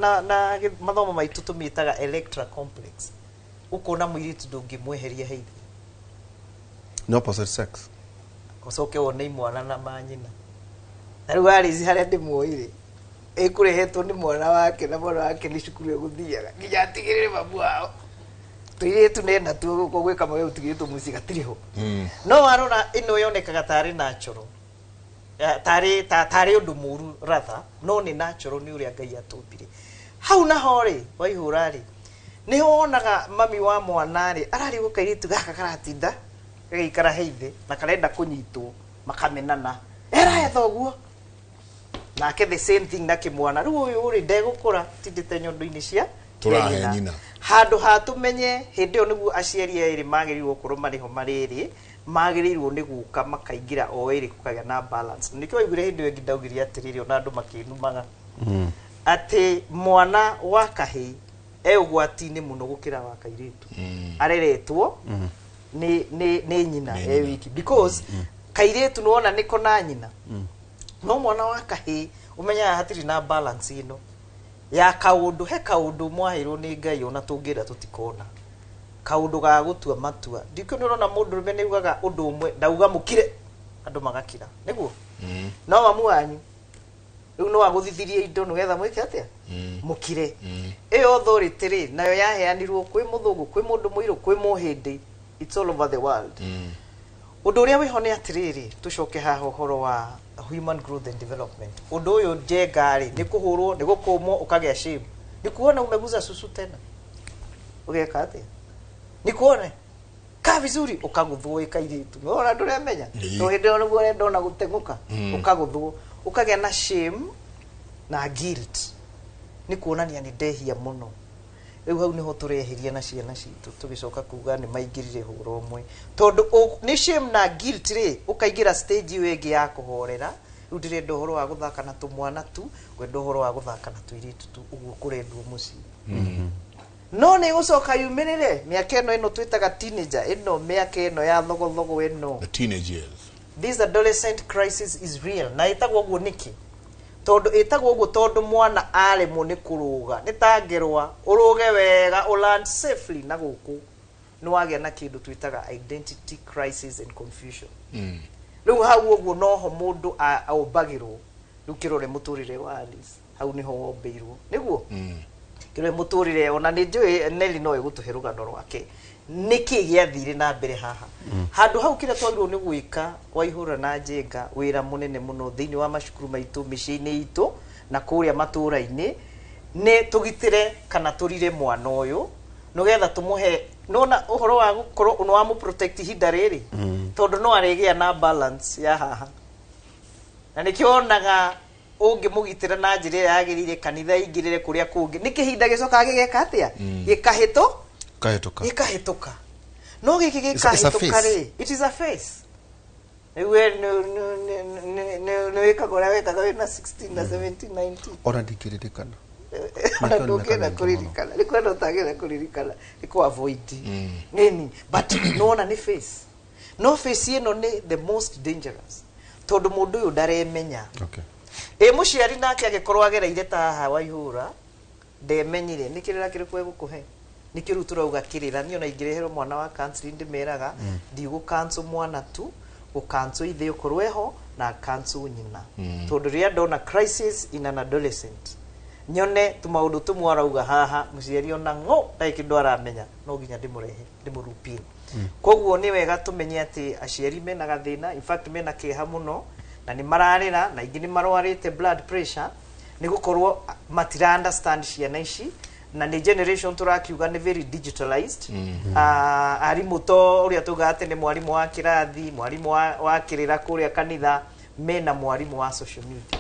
mathomo maitũ tũmĩtaga Electra complex. Ũkona mũirĩtu ndũngĩmweheria he ithe. Nĩ opposite sex. Ũcoke wone imwana na manyina na rĩu arĩci harĩa ndĩmuoire ĩkũrehetwo nĩ mwana wake, na mwana wake nĩ cukuru ĩgũthiaga nginya atigĩrĩre mamu wao tũirĩtu nena tuo gũkũ gwĩka mawega, tũtigĩrĩtwo mũciĩ gatirĩ ho. No warora ĩno yonekaga tarĩ natural, tarĩ ũndũ mũru rather, no nĩ natural, nĩ ũrĩa Ngai atũmbire. Hau naho rĩ, waihũra rĩ, nĩho wonaga mami wa mwana rĩ ararigwo kairĩtu gaka karatinda gagĩikara he ithe na karenda kũnyitwo, makamenana erahe thoguo nake, the same thing na kĩmwana. Rĩu ũyũ rĩ ndegũkũra tindĩte nyondo-inĩ cia Tũrahe nyina. Handũ ha tũmenye hĩndĩ ĩyo nĩguo aciari erĩ magĩrĩirwo gũkorwo marĩ ho, marĩ erĩ magĩrĩirwo nĩ gũka makaingĩra o ĩrĩ kũkagĩa na balance. Nĩkĩo waiguire hĩndĩ ĩyo ĩngĩ ndaugire atĩrĩrĩ, ona andũ makĩnumaga atĩ mwana wa kahĩĩ e ũgwati-inĩ mũno gũkĩra wa kairĩtu areretwo nĩ nyina Nĩ e nyina. wiki, because kairĩtu nĩwona nĩko na nyina, no mwana wa kahĩĩ ũmenyaga hatirĩ na balance ĩno ya kaũndũ. He kaũndũ mwaheirwo nĩ Ngai, ona tũngĩra tũtikona kaũndũ ga gũtua matua. Ndikũ nĩ ũrona mũndũrũme nĩ ugaga ũndũ ũmwe, ndauga mũkire, andũ magakira, nĩguo no mamu wanyu rĩu no agũthithirie indo nĩgetha mwĩke atĩa, mũkire. Ĩyo authority rĩ, nayo yaheanirwo kwĩ mũthũngũ, kwĩ mũndũ mũirũ, kwĩ mũhĩndĩ, it's all over the world. Ũndũ ũrĩa wĩho nĩ atĩrĩrĩ, tũcoke haha ũhoro wa human growth and development. Ũndũ ũyũ njenga rĩ, nĩ kũhũrwo, nĩ gũkũmwo, ũkagĩa shame, nĩ kuona umeguza susu tena, ũgeka atĩa, nĩ kuone ka vizuri, ũkagũthwo ĩ kairĩtu nĩwona ndũremenya. Ĩĩ. To hĩndĩ ĩyo nĩguo ũrenda ona gũteng'ũka, ũkagũthwo, ũkagĩa na shame na guilt, nĩ kuonania nĩ ndehia mũno. Rĩu hau nĩho tũreheria na ciana citũ, tũgĩcoka kuga nĩ maingĩrire hũra ũmwe, tondũ nĩ shame na guilt rĩ, ũkaingĩra stage ĩyo ĩngĩ ya kũhorera. Rĩu ndĩrenda ũhoro wa gũthaka na tũmwana tu, ngwenda ũhoro wa gũthaka na tũirĩtu tu, ũguo kũrendwo mũciĩ. No nĩ gũcoka yumĩrĩre mĩaka ĩno twĩtaga teenager, ĩno mĩaka ĩno ya thogothogo ĩno. The teenage years. This adolescent crisis is real, na ĩtagwo ũguo nĩkĩ? Tondũ ĩtagwo ũguo tondũ mwana aremwo nĩ kũrũga, nĩ ta ngerwa ũrũge wega, ũland safely na gũkũ, nĩ wagĩa na kĩndũ twĩtaga identity crisis and confusion. Rĩu hau ũguo noho mũndũ ombagĩrwo. Rĩu kĩrore mũtũrĩre wa Alice, hau nĩho wombĩirwo, nĩguo kĩrore mũtũrĩre. Ona nĩ njũĩ Nelly no ĩgũtũhe rũgano rwake nĩkĩ gĩathire na mbere haha handũ hau. Kĩrĩa twagĩrĩirwo nĩ gwĩka, Waihũra na Njenga, wĩra mũnene mũno thĩinĩ wa macukuru maitũ, mĩciĩ-inĩ itũ na kũrĩa matũũra-inĩ, nĩ tũgitĩre kana tũrire mwana ũyũ nĩgetha tũmũhe nona ũhoro wa gũkorwo nĩ wa protect ihinda rĩrĩ, tondũ no arĩgĩa na balance ya haha, na nĩkĩo wonaga ũngĩmũgitĩra na njĩra ĩrĩa yagĩrĩire, kanitha ingĩrĩre kũrĩa kũngĩ, nĩ kĩhinda gĩcokaga gĩgeka atĩa? Gĩkahĩtũ Kahĩtũka. Gĩkahĩtũka, no gĩkĩ It's a gĩkahĩtũka phase. rĩ, it is a phase. Rĩu we nĩ wĩkaga ũrĩa wekaga wĩna 16 na 17, 19. Ona ndingĩririkana. Ona Mĩaka ĩyo nĩ ndũngĩenda mĩaka mĩingĩ. Kũririkana nĩ kwenda ũtangĩenda kũririkana, nĩ kũ avoid nini, but nĩwona nĩ phase. No phase ĩno nĩ the most dangerous, tondũ mũndũ ũyũ ndaremenya. Ĩ mũciari nake angĩkorwo agereire ta haha Waihũra, ndemenyire, nĩ kĩrĩra kĩrĩkũ egũkũhe? Nĩ Nĩkĩo rĩu tũrauga kĩrĩra. Niĩ ona ingĩreherwo mwana wa counseling, ndĩmeraga ndigũ cancel mwana tu, gũ ithe ũkorwo eho na cancel nyina, tondũ rĩrĩa ndona crisis in an adolescent, nyone tũmaũndũ tũmwe arauga haha mũciari ona ng'o ndarĩ kĩndũ aramenya, no nginya ndĩmũrehe ndĩmũrupie. Koguo nĩ wega tũmenye atĩ aciari mena gathĩna, in fact mena kĩeha mũno, na nĩ mararĩra, na ingĩ nĩ marwarĩte blood pressure nĩ gũkorwo matira understand ciana ici, na nĩ generation tũrakiuga nĩ very digitalized. Arimũ to ũrĩa tugaga atĩ nĩ mwarimũ wa kĩrathi, mwarimũ wa kĩrĩra kũrĩa kanitha, mena mwarimũ wa social media.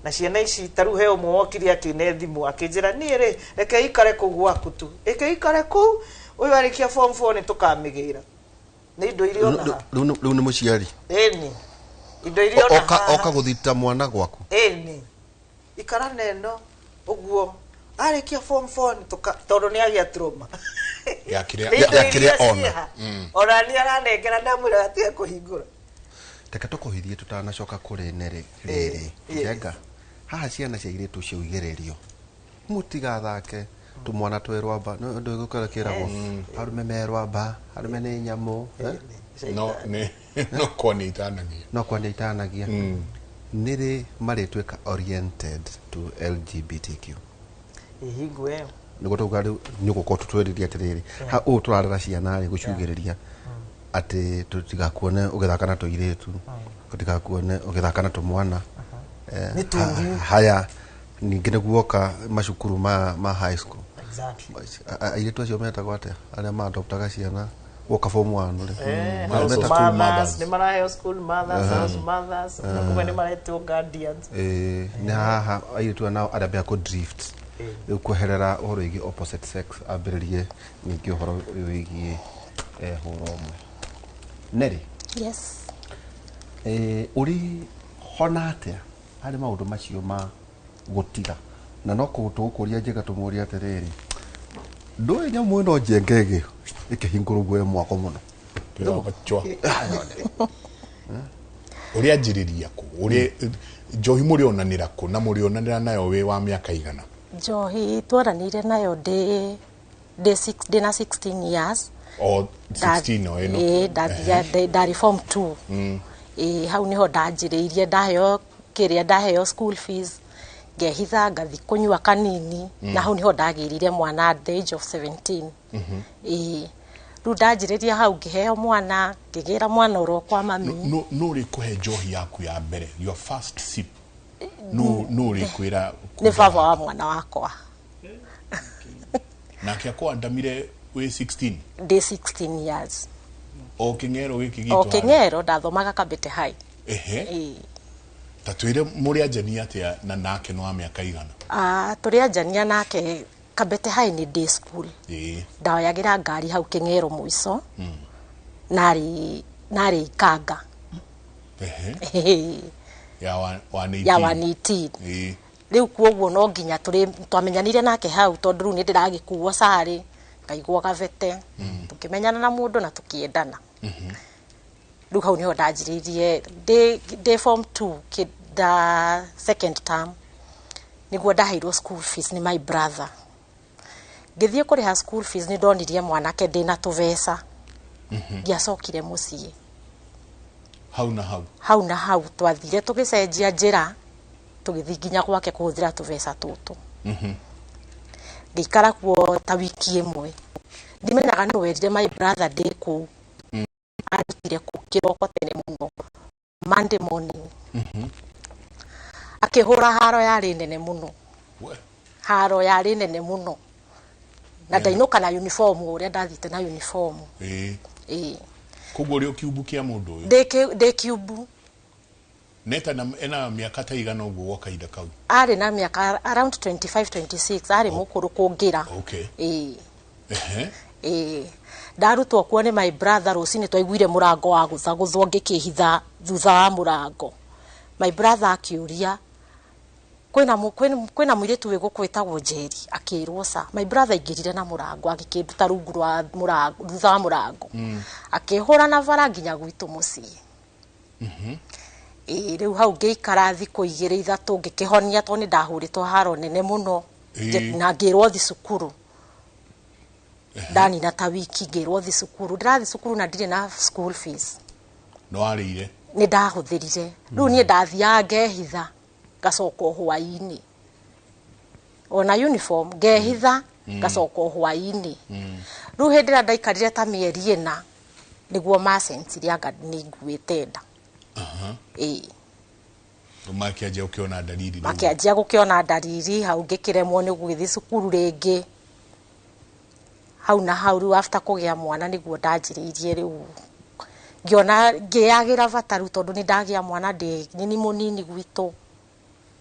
Na ciana ici, ta rĩu he ũmwe wokire akĩne thimũ akĩnjĩra, "Niĩ rĩ, reke ikare kũu gwaku tu, reke ikare kũu, ũyũ arĩkia form 4 nĩ tũkamĩgĩra." Nĩ indo iria ona haha. Rĩu nĩ mũciari. Ĩni, indo iria ona Oka haha. Oka gũthita mwana gwaku. Ĩni, ikara neno ũguo, arĩkia form 4 nĩ tũka, tondũ nĩ agĩa trauma. Ya kĩrĩa- Nĩ indo ya kĩrĩa iria ona. ciĩha. Ona nĩ aranengera, ndamwĩra atige kũhingũra. Reke tũkũhithie tũtanacoka kũrĩ nerĩ rĩrĩ. Yes. Njenga haha, ciana cia airĩtu cio igererio, mũtigathake tũmwana twĩ rwamba. Nĩ ũndũ gũkora kĩragwo arũme me rwamba, arũme nĩ nyamũ, eh? No nĩ no kwa nĩ itanagia. No kwa nĩ itanagia. Nĩrĩ marĩtuĩka oriented to LGBTQ? Ĩhingo ĩyo. Nĩguo tauga rĩu nĩ ũgũkorwo tũtwĩrĩrie atĩrĩrĩ, ha ũũ tũrarera ciana rĩ, gũciugĩrĩria atĩ tũtigakuone ũgĩthaka na tũirĩtu, tũtigakuone ũgĩthaka na tũmwana. Nĩ tũũru. Haya, ningĩ nĩguoka macukuru ma high school. Airĩtu acio metagwo atĩa, arĩa maadoptaga ciana woka form 1 rĩ? House School mothers. mothers. Nĩ maraheo school mothers, house mothers, na kumwe nĩ maretwo guardians. Nĩ haha airĩtu aya nao arĩa mbea kũ drift rĩu kweherera ũhoro wĩgiĩ opposite sex, ambĩrĩrie ningĩ ũhoro wĩgiĩ hũra ũmwe. Neri. Yes. Ũrĩ hona atĩa harĩ maũndũ macio ma gũtiga? Na no tũgũkũria njega, tũmũrie atĩrĩrĩ, ndũĩ nyamũ ĩno njenge ĩkĩhingũrwo guoya mwako mũno. Twĩra ũrĩa anjĩrĩria kũ, ũrĩa njohi mũrĩonanĩra kũ, na mũrĩonanĩra nayo wĩ wa mĩaka igana? Njohi twaranire nayo ndĩ na 16 years. O 16 o ĩno? Ĩĩ, ndathia ndarĩ form 2. Ĩĩ, hau niho ndanjĩrĩirie, ndaheo kĩrĩa, ndaheo school fees, ngehitha ngathi kũnyua kanini, na hau niho ndagĩrire mwana at the age of 17. Ĩĩ, rĩu ndanjĩrĩria hau, ngĩheo mwana, ngĩgĩra mwana oro kwa mami. No ũrĩ kũhe njohi yaku ya mbere, your first sip, no ũrĩ kwĩra? Nĩ baba wa mwana wakwa. Nake akwandamire wĩ 16? Ndĩ 16 years. O kĩng'ero gĩkĩ gitũ O harĩa? Kĩng'ero, ndathomaga Kabete High. Ehe. Ĩĩ. Ta twĩre mũrĩ anjania atĩa, na nake nĩ wa mĩaka igana? Ah, tũrĩ anjania nake Kabete High nĩ day school. Ndaoyagĩra ngari hau Kĩng'ero mũico, narĩ Ikanga. Ya 118. Ya 118. Rĩu kuoguo no nginya tũrĩ twamenyanire nake hau, tondũ rĩu nĩ ndĩragĩkuo carĩ ngaigwo Gabete, tũkĩmenyana na mũndũ na tũkĩendana. Rĩu hau niho ndanjĩrĩirie ndĩ form 2, nda second term, nĩguo ndaheirwo school fees nĩ my brother. Ngĩthiĩ kũrĩha school fees, nĩ ndonirie mwanake ndĩna tũbeca, ndiacokire mũciĩ. Hau na hau? Hau na hau twathire tũgĩcenjia njĩra, tũgĩthiĩ nginya gwake kũhũthĩra tũbeca tũtũ. Ngĩikara kuo ta wiki ĩmwe, ndimenyaga nĩ werire my brother ndĩ kũu. Arutire kũu kĩroko tene mũno, Monday morning, akĩhũra haro yarĩ nene mũno. We. Haro yarĩ nene mũno, na ndainũka na uniform, ũrĩa ndathiĩte na uniform. Ĩĩ. Koguo ũrĩ o kiumbu kĩa mũndũ ũyũ? Ndĩ kiumbu. Neta na ena mĩaka ta igana ũguo gwa kahinda kau? Arĩ na mĩaka around 25 26, arĩ mũkũrũ kũngĩra. Ĩĩ. Ĩĩ, ndarutwo kuo nĩ my brother. Rũcinĩ twaiguire mũrango wa gũthagũthwo, ngĩkĩhitha thutha wa mũrango. My brother akĩũria, "Kwĩna mũirĩtu wĩ gũkũ wĩtagwo Njeri?" Akĩrwo ca. My brother aingĩrire na mũrango, agĩkĩnduta rungu rwa mũrango, thutha wa mũrango, akĩhũra na bara nginya gwitũ mũciĩ. Ĩĩ, rĩu hau ngĩikara thikũ 2 3, ngĩkĩhonia, tondũ nĩ ndahũrĩtwo haro nene mũno. Na ngĩrwo thi cukuru. Ndanina ta wiki ngĩrwo thi cukuru, ndĩrathi cukuru na ndirĩ na school fees. No warĩire? Nĩ ndahũthĩrire. Rĩu niĩ ndathiaga ngehitha, ngacoka o hwaĩ-inĩ, ona uniform ngehitha, ngacoka o hwaĩ-inĩ. Rĩu hĩndĩ ĩrĩa ndaikarire ta mĩeri 4 nĩguo macencirie anga nĩ nguĩte nda. Ĩĩ. Makĩanjia gũkĩona ndariri rĩu. Makĩanjia gũkĩona ndariri. Hau ngĩkĩremwo nĩ gũgĩthiĩ cukuru rĩngĩ hau na hau. Rĩu after kũgĩa mwana nĩguo ndanjĩrĩirie rĩu ngĩona ngĩyagĩra bata rĩu, tondũ nĩ ndagĩa mwana ndĩ nĩ mũnini gwitũ.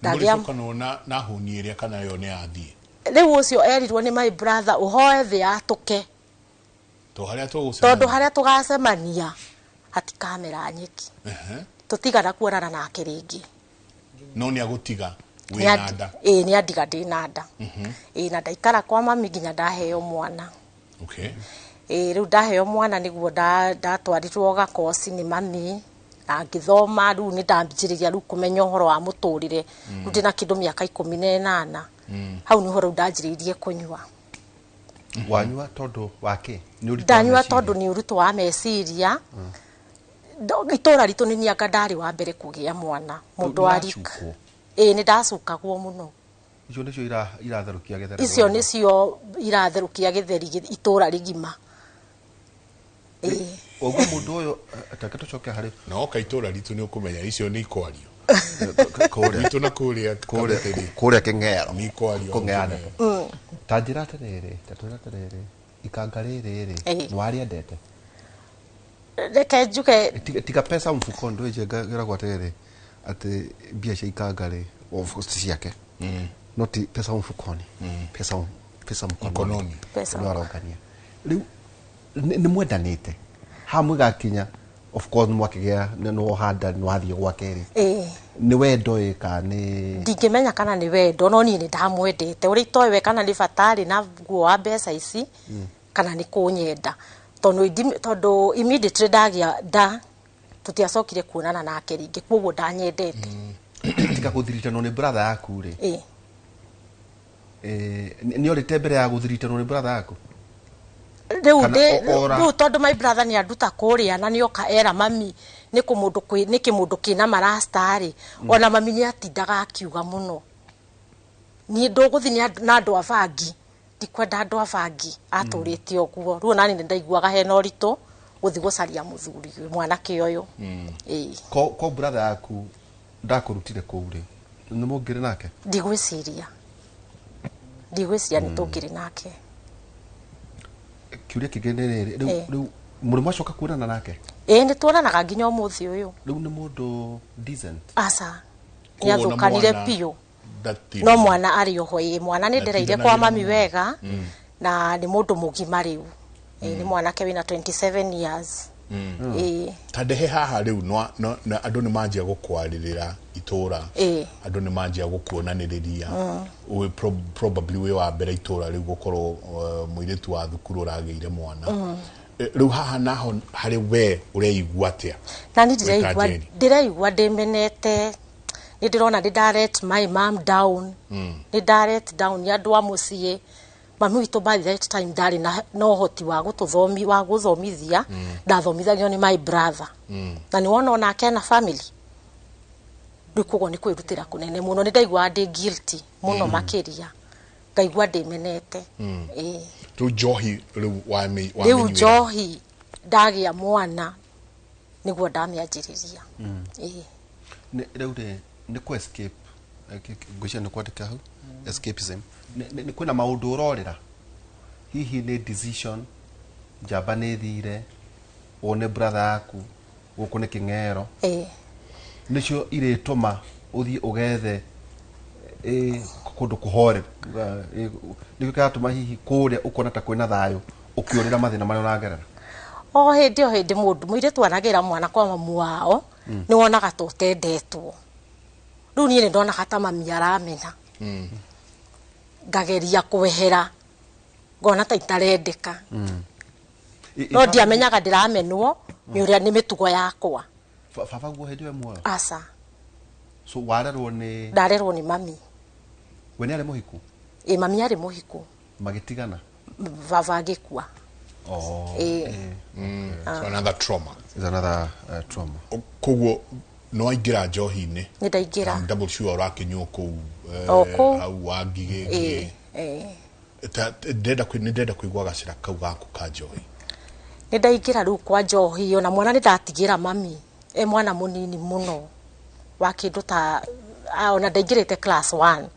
Ndagĩa Mũrĩcokanwo na hũni ĩrĩa kana yo nĩ yathiĩ? Rĩu ũcio erirwo nĩ my brother ũhoe thĩ yatũke. To harĩa tũgũcemania. Tondũ harĩa tũgacemania hatikamera nyeki. Tũtigana kuonana nake rĩngĩ. No nĩ agũtiga wĩna nda? Ĩĩ, nĩ andiga ndĩ na nda. Ĩĩ, na ndaikara kwa mami nginya ndaheo mwana. Ĩĩ, rĩu ndaheo mwana nĩguo ndatwarirwo gakoci nĩ mami na ngĩthoma. Rĩu nĩ ndambĩrĩria rĩu kũmenya ũhoro wa mũtũrĩre. Rĩu ndĩna kĩndũ mĩaka 18, hau nĩho rĩu ndanjĩrĩirie kũnyua. Wanyua tondũ wake nĩ ũritũ wa Ndanyua meciria? Tondũ nĩ ũritũ wa meciria. Itũra ritũ nĩ nianga ndarĩ wa mbere kũgĩa mwana mũndũ wa rika. Nĩwacukwo? Ĩĩ, nĩ ndacukagwo mũno. Icio nĩcio iratherũkia gĩtheri? Icio nĩcio iratherũkia gĩtheri itũra rĩgima. Ĩĩ. Ũguo mũndũ ũyũ, take tũcoke harĩ Na oka itũra ritũ nĩ ũkũmenya icio nĩ ikwario. Kũrĩa Gwitũ na kũrĩa kũrĩa Kabete-rĩ, kũrĩa Kĩng'ero. Nĩ ikwario. Kũng'ea ndeto. Ta njĩra atĩrĩrĩ, ta twĩra atĩrĩrĩ, ikanga rĩrĩ rĩ, Ĩĩ. nĩ warĩendete? Reke njuge. Tiga pesa mfukoni ndå njenga geragwo atĩrĩrĩ, atĩ mbia cia ikanga rĩ, of course ti ciake, no ti pesa mfukoni, pesa mkononi. Mkononi. Pesa. Nĩ arongania rĩu nĩ mwendanĩte hamwe gakinya, of course nĩ mwakĩgĩa, nĩ wohanda, nĩ wathiĩ gwake rĩ, Ĩĩ. nĩ wendo ĩ kana nĩ Ndingĩmenya kana nĩ wendo, no niĩ nĩ ndamwendete. Ũrĩa itoĩ we kana nĩ bata arĩ naguo wa mbeca ici kana nĩ kũnyenda, tondũ immediately ndagĩa nda tũtiacokire kuonana nake rĩngĩ, koguo ndanyendete. Tiga gũthiritanwo nĩ brother yaku rĩ, Ĩĩ. Nĩ orĩte mbere ya gũthiritanwo nĩ brother yaku? Rĩu Kana ora? Rĩu tondũ my brother nĩ anduta kũrĩa na nĩoka era mami nĩ kũmũndũ kwĩ nĩ kĩmũndũ kĩna marasta rĩ, ona mami nĩ atindaga akiuga mũno, niĩ ndũgũthiĩ na andũ a bangi, ndikwenda andũ a bangi. Atũrĩte ũguo. Rĩu onani nĩ ndaiguaga hena ũritũ gũthiĩ gũcaria mũthuri mwanake ũyũ. Ĩĩ. Ko brother yaku ndakũrutire kũu rĩ, nĩ mũngĩrĩ nake? Ndigwĩciria nĩ tũngĩrĩ nake. Kĩũria kĩngĩ nĩ rĩrĩ rĩu, rĩu mũrĩ mwacoka kuonana nake? Ĩĩ, nĩ tuonanaga nginya ũmũthĩ ũyũ. Rĩu nĩ mũndũ decent? Aca, nĩ Koguo na athũkanire mwana biũ. ndatinda- No mwana arĩ oho. Ĩ, mwana nĩ ndereire kwa Ndatindanagĩra mami mũno. wega na nĩ mũndũ mũgima rĩu. Ĩ, nĩ mwanake wĩna 27 years. Ĩ. Ta ndehe haha rĩu na andũ nĩ manjia gũkwarĩrĩra itũra, andũ nĩ manjia gũkuonanĩrĩria. Wĩ probably wĩ wa mbere itũra rĩu gũkorwo mũirĩtu wa thukuru ũragĩire mwana. Rĩu haha naho harĩ we ũreigua atĩa? Na niĩ Wĩ ta ndĩraigua Njeri. ndĩraigua ndĩmenete. Nĩ ndĩrona nĩ ndalet my mom down, nĩ ndalet down nĩ andũ a mũciĩ. Mami witũ by that time ndarĩ na ũhoti wa gũtũthomi wa gũthomithia, ndathomithagio nĩ my brother, na nĩ wona onake ena family. Rĩu koguo nĩ kwĩrutĩra kũnene mũno. Nĩ ndaiguaga ndĩ guilty mũno makĩria, ngaigua ndĩmenete. Ĩĩ. Rĩu njohi rĩu Rĩu wamĩnyuĩra? Njohi ndagĩa mwana nĩguo ndamĩanjĩrĩria. Ĩĩ. Rĩu rĩ, nĩ kũ escape, ngwĩciria nĩ kwandĩka hau escapism. Nĩ kwĩna maũndũ ũrorĩra, hihi nĩ decision njamba nĩ thire wone brother yaku gũkũ nĩ kĩng'ero, nĩcio irĩtũma ũthiĩ ũgethe kũndũ kũhoreru? Nĩkĩo kĩratũma hihi kũrĩa ũkona ta kwĩna thayũ, ũkĩũrĩra mathĩna marĩa ũragerera? O hĩndĩ o hĩndĩ mũndũ mũirĩtu anagĩra mwana kwa mamu wao, nĩ wonaga ta ũtendetwo. Rĩu niĩ nĩ ndonaga ta mami aramena, ngageria kwehera, ngona ta itarendeka, no ndiamenyaga ndĩramenwo nĩ ũrĩa nĩ mĩtugo yakwa. Baba guo hĩndĩ ĩyo e muoyo? Aca. So warerwo nĩ? Ndarerwo nĩ mami. We nĩ arĩ mũhiku? Ĩ, mami arĩ mũhiku. Magĩtigana? Baba agĩkua. Oh. Ĩĩ. So another trauma. Is another trauma. Koguo no aingĩra njohi-inĩ. Nĩ ndaingĩra. I'm double sure ũrakĩnyua kũu O kũu. Hau wa ngigĩ. Ĩĩ, ĩĩ. Nĩ ndĩrenda kũigua gacĩra kau gaku ka njohi. Nĩ ndaingĩra rĩu kwa njohi, ona mwana nĩ ndatigĩra mami e mwana mũnini mũno wa kĩndũ ta ona ndaingĩrĩte class 1,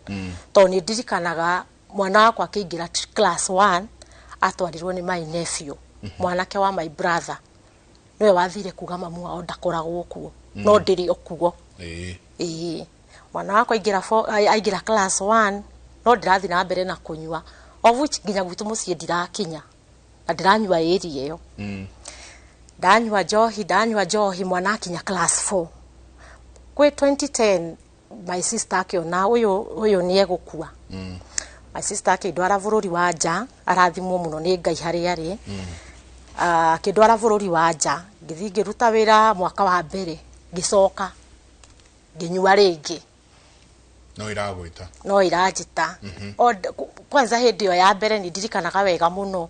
tondũ nĩ ndirikanaga mwana wakwa akĩingĩra class 1 atwarirwo nĩ my nephew, mwanake wa my brother, nĩwe wathire kuga mamu wao ndakoragwo kuo, no ndĩrĩ o kuo. Ĩĩ, mwana wakwa aingĩra class 1, no ndĩrathiĩ na mbere na kũnyua, of which nginya gwitũ mũciĩ ndirakinya na ndĩranyua ĩria ĩyo. Ndanyua njohi, ndanyua njohi, mwana akinya class 4 kwĩ 2010, my sister akĩona ũyũ nĩ egũkua. My sister akĩndwara bũrũri wa nja, arathimwo mũno nĩ Ngai harĩa arĩ. Akĩndwara bũrũri wa nja, ngĩthiĩ ngĩruta wĩra mwaka wa mbere, ngĩcoka ngĩnyua rĩngĩ. No iragwĩta. No iranjĩta. Kwanza hĩndĩ ĩyo ya mbere nĩ ndirikanaga wega mũno,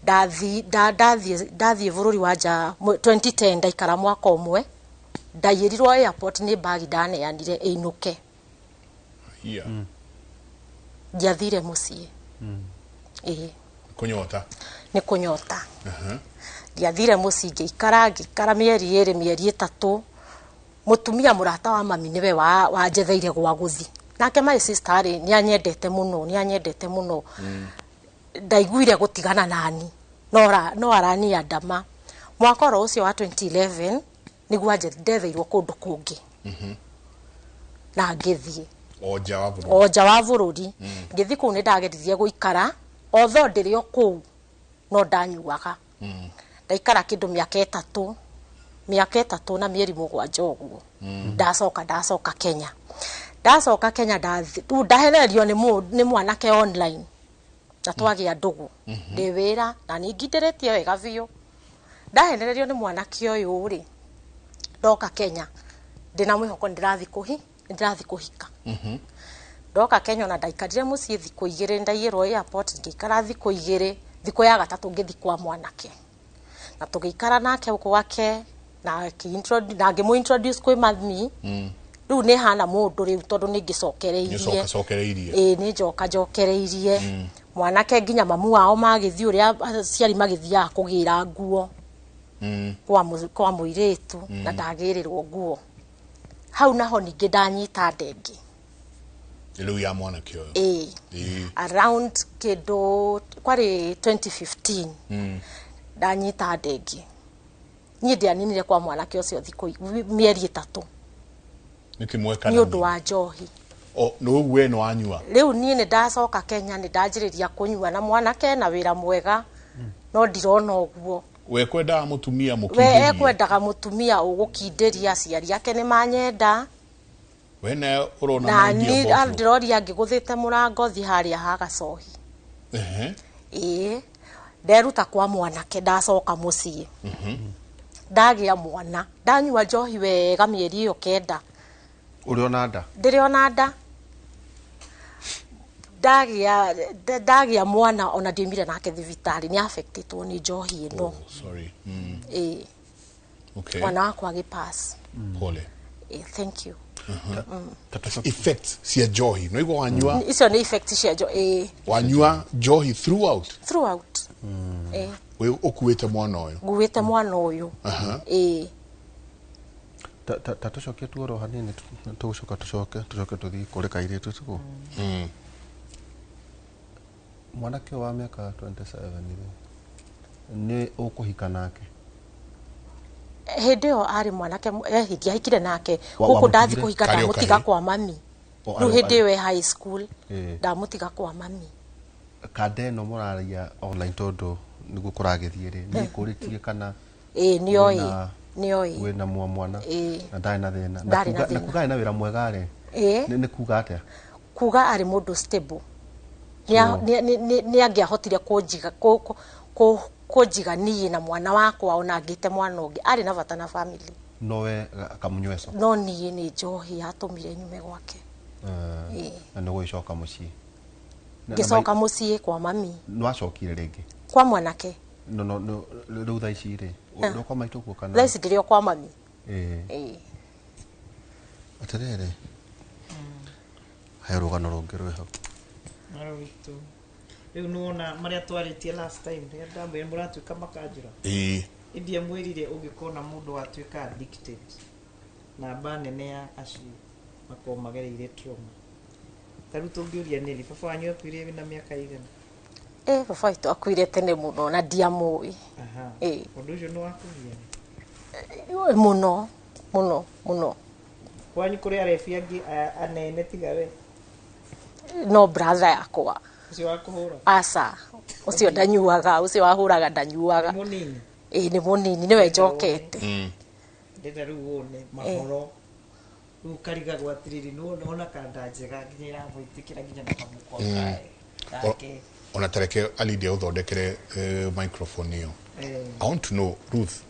ndathiĩ bũrũri wa nja 2010, ndaikara mwaka ũmwe, ndaiyĩrirwo airport nĩ mbagi ndaneanire ĩinũke. Ndiathire mũciĩ. Ĩĩ. Kũnyota. Nĩ kũnyota. Ndiathire mũciĩ, ngĩikara mĩeri 2, mĩeri 3. Mũtumia mũrata wa mami nĩwe wanjetheire gwa gũthi. Nake my sister rĩ, nĩ anyendete mũno, nĩ anyendete mũno. Ndaiguire gũtigana nani, no araniandama. Mwaka oro ũcio wa 2011 nĩguo ndetheirwo kũndũ kũngĩ. Na ngĩthiĩ. O nja wa bũrũri. O nja wa bũrũri. Ngĩthiĩ kũu nĩ ndageririe gũikara, although ndĩrĩ o kũu no ndanyuaga. Ndaikara kĩndũ mĩaka 3, mĩaka 3 na mĩeri 7 ũguo. Ndacoka Kenya. Ndacoka Kenya rĩu ndahenererio nĩ mwanake online na twagĩa ndũgũ. Ndĩ wĩra na nĩ ngindĩrĩtie wega biũ. Ndahenererio nĩ mwanake ũyũ rĩ, ndoka Kenya ndĩna mwĩhoko nĩndĩrathiĩ kũhika. Ndoka Kenya ona ndaikarire mũciĩ thikũ 2, ndaiyĩrwo airport, ngĩikara thikũ 2, thikũ ya gatatũ ngĩthiĩ kwa mwanake. Na tũgĩikara nake gwake na ngĩmũ introduce kwĩ mami. Rĩu nĩ hana mũndũ rĩu tondũ nĩ ngĩcokereirie. Nĩũcokacokereirie. Ĩĩ, nĩ njoka njokereirie. Mwanake nginya mamu wao magĩthiĩ ũrĩa aciari magĩthiaga kũgĩra nguo. Kwa mũirĩtu na ndagĩrĩrwo nguo. Hau naho ningĩ ndanyita ndenge. Rĩu ya mwanake ũyũ. Ĩĩ. Around kĩndũ kwarĩ 2015. Ndanyita ndenge. Niĩ ndianinire kwa mwanake ũcio thikũ mĩeri 3. Nĩkĩ mwekana? Nĩ ũndũ wa njohi. O, nĩ we nĩ wanyua? Rĩu niĩ nĩ ndacoka Kenya, nĩ ndanjĩrĩria kũnyua na mwanake na wĩra mwega, no ndirona ũguo. We kwendaga mũtumia mũkindĩrie? We ekwendaga mũtumia ũgũkindĩria, aciari ake nĩ manyenda. We nawe ũrona Na mwendia niĩ mboco? ndĩroria ngĩgũthĩte mũrango thiĩ harĩa ha gacohi. Ĩĩ. Nderuta kwa mwanake ndacoka mũciĩ. Ndagĩa mwana, ndanyua njohi wega mĩeri ĩyo 9. Ũrĩ ona nda? Ndĩrĩ ona nda. Ndagĩa mwana ona ndiumire nake thibitarĩ, nĩ affectĩtwo nĩ njohi ĩno. Oh, sorry. Ĩĩ. Okay. Mwana wakwa agĩpass. Pole. Ĩĩ, thank you. Effects cia njohi. No igua wanyua? Icio nĩ effects cia njohi. Ĩĩ. Wanyua njohi throughout? Throughout. Ĩĩ. We ũkuĩte mwana ũyũ? Nguĩte mwana ũyũ. Ĩĩ. Ta tũcokie tu oro hanini, tũgũcoka tũcoke tũthiĩ kũrĩ kairĩtu tũkũ. Mwanake wa mĩaka 27 rĩ, nĩ ũkũhika nake? Hĩndĩ ĩyo arĩ mwanake, ndiahikire nake. Gũkũ ndathi kũhika ndamũtiga kwa mami. Rĩu hĩndĩ ĩyo e high school, ndamũtiga kwa mami. Kanda ĩno mũraria online tondũ nĩguo kũragĩthiĩ rĩ, nĩ kũrĩtie kana Ĩĩ, nĩoĩ. Nĩoĩ. Wĩna mwana na ndarĩ na thĩna. Ndarĩ na thĩna. Na kuga arĩ na wĩra mwega rĩ, nĩ kuga atĩa? Kuga arĩ mũndũ stable. Nĩ angĩahotire kũnjiga niĩ na mwana wakwa ona ngĩte mwana ũngĩ. Arĩ na bata na family. Nowe akamunyweco? No niĩ nĩ njohi yatũmire nyume gwake. Na nĩ ũgũgĩcoka mũciĩ? Ngĩcoka mũciĩ kwa mami. Nĩwacokire rĩngĩ kwa mwanake? No, no, no, rĩu thaa ici rĩ, ũrĩ kwa maitũ kuo kana? Thaa ici ndĩrĩ o kwa mami. Ĩĩ. Ĩĩ. Atĩrĩrĩ, he rũgano rũngĩ rwĩ hau. Marũritũ rĩu nĩwona marĩa twarĩtie last time, rĩrĩa ndamwĩra mũratuĩka makanjũra. Ĩĩ. Ĩndĩ mwĩrire ũngĩkona mũndũ watuĩka addicted, namba nene ya acio makoragwo magereire trauma. Ta rĩu tũngĩũria nĩrĩ baba wanyu akuire wĩna mĩaka igana? Ĩ, baba witũ akuire tene mũno na ndiamũĩ. Aha. Ĩĩ. Ũndũ ũcio nĩ wakũgia? Mũno mũno mũno. Kwanyu kũrĩ arebi angĩ anene tiga we? No brother yakwa. Ũcio wa kũhũra? Aca, ũcio ndanyuaga, ũcio wahũraga ndanyuaga. Mũnini? Ĩĩ, nĩ mũnini, nĩwe njokete. Ndĩrenda rĩu wone mahoro rĩu karigagwo atĩrĩrĩ, nĩwona ona kanda njega nginya ĩramwĩtĩkĩra nginya na kamũkwa kake. Ona tareke Alidia ũthondekere microphone ĩyo. I want to know, Ruth,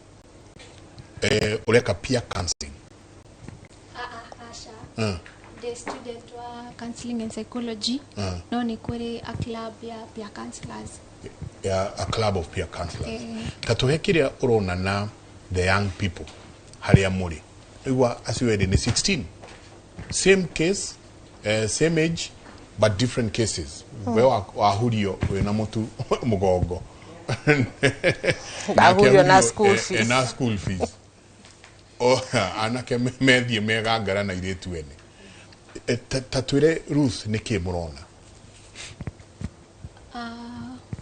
ũreka peer counseling? Aca. The student wa counseling and psychology. No nĩ kũrĩ a club ya peer counselors. Ya, a club of peer counselors. Ta tũhe kĩrĩa ũrona na the young people harĩa mũrĩ. Igua acio erĩ nĩ 16, same case, same age but different cases. We wahurio wĩna mũtu mũgongo. Ndahurio na school fees. Na school fees. O anake methiĩ megangara na irĩtu ene. Ta twĩre, Ruth, nĩkĩ mũrona?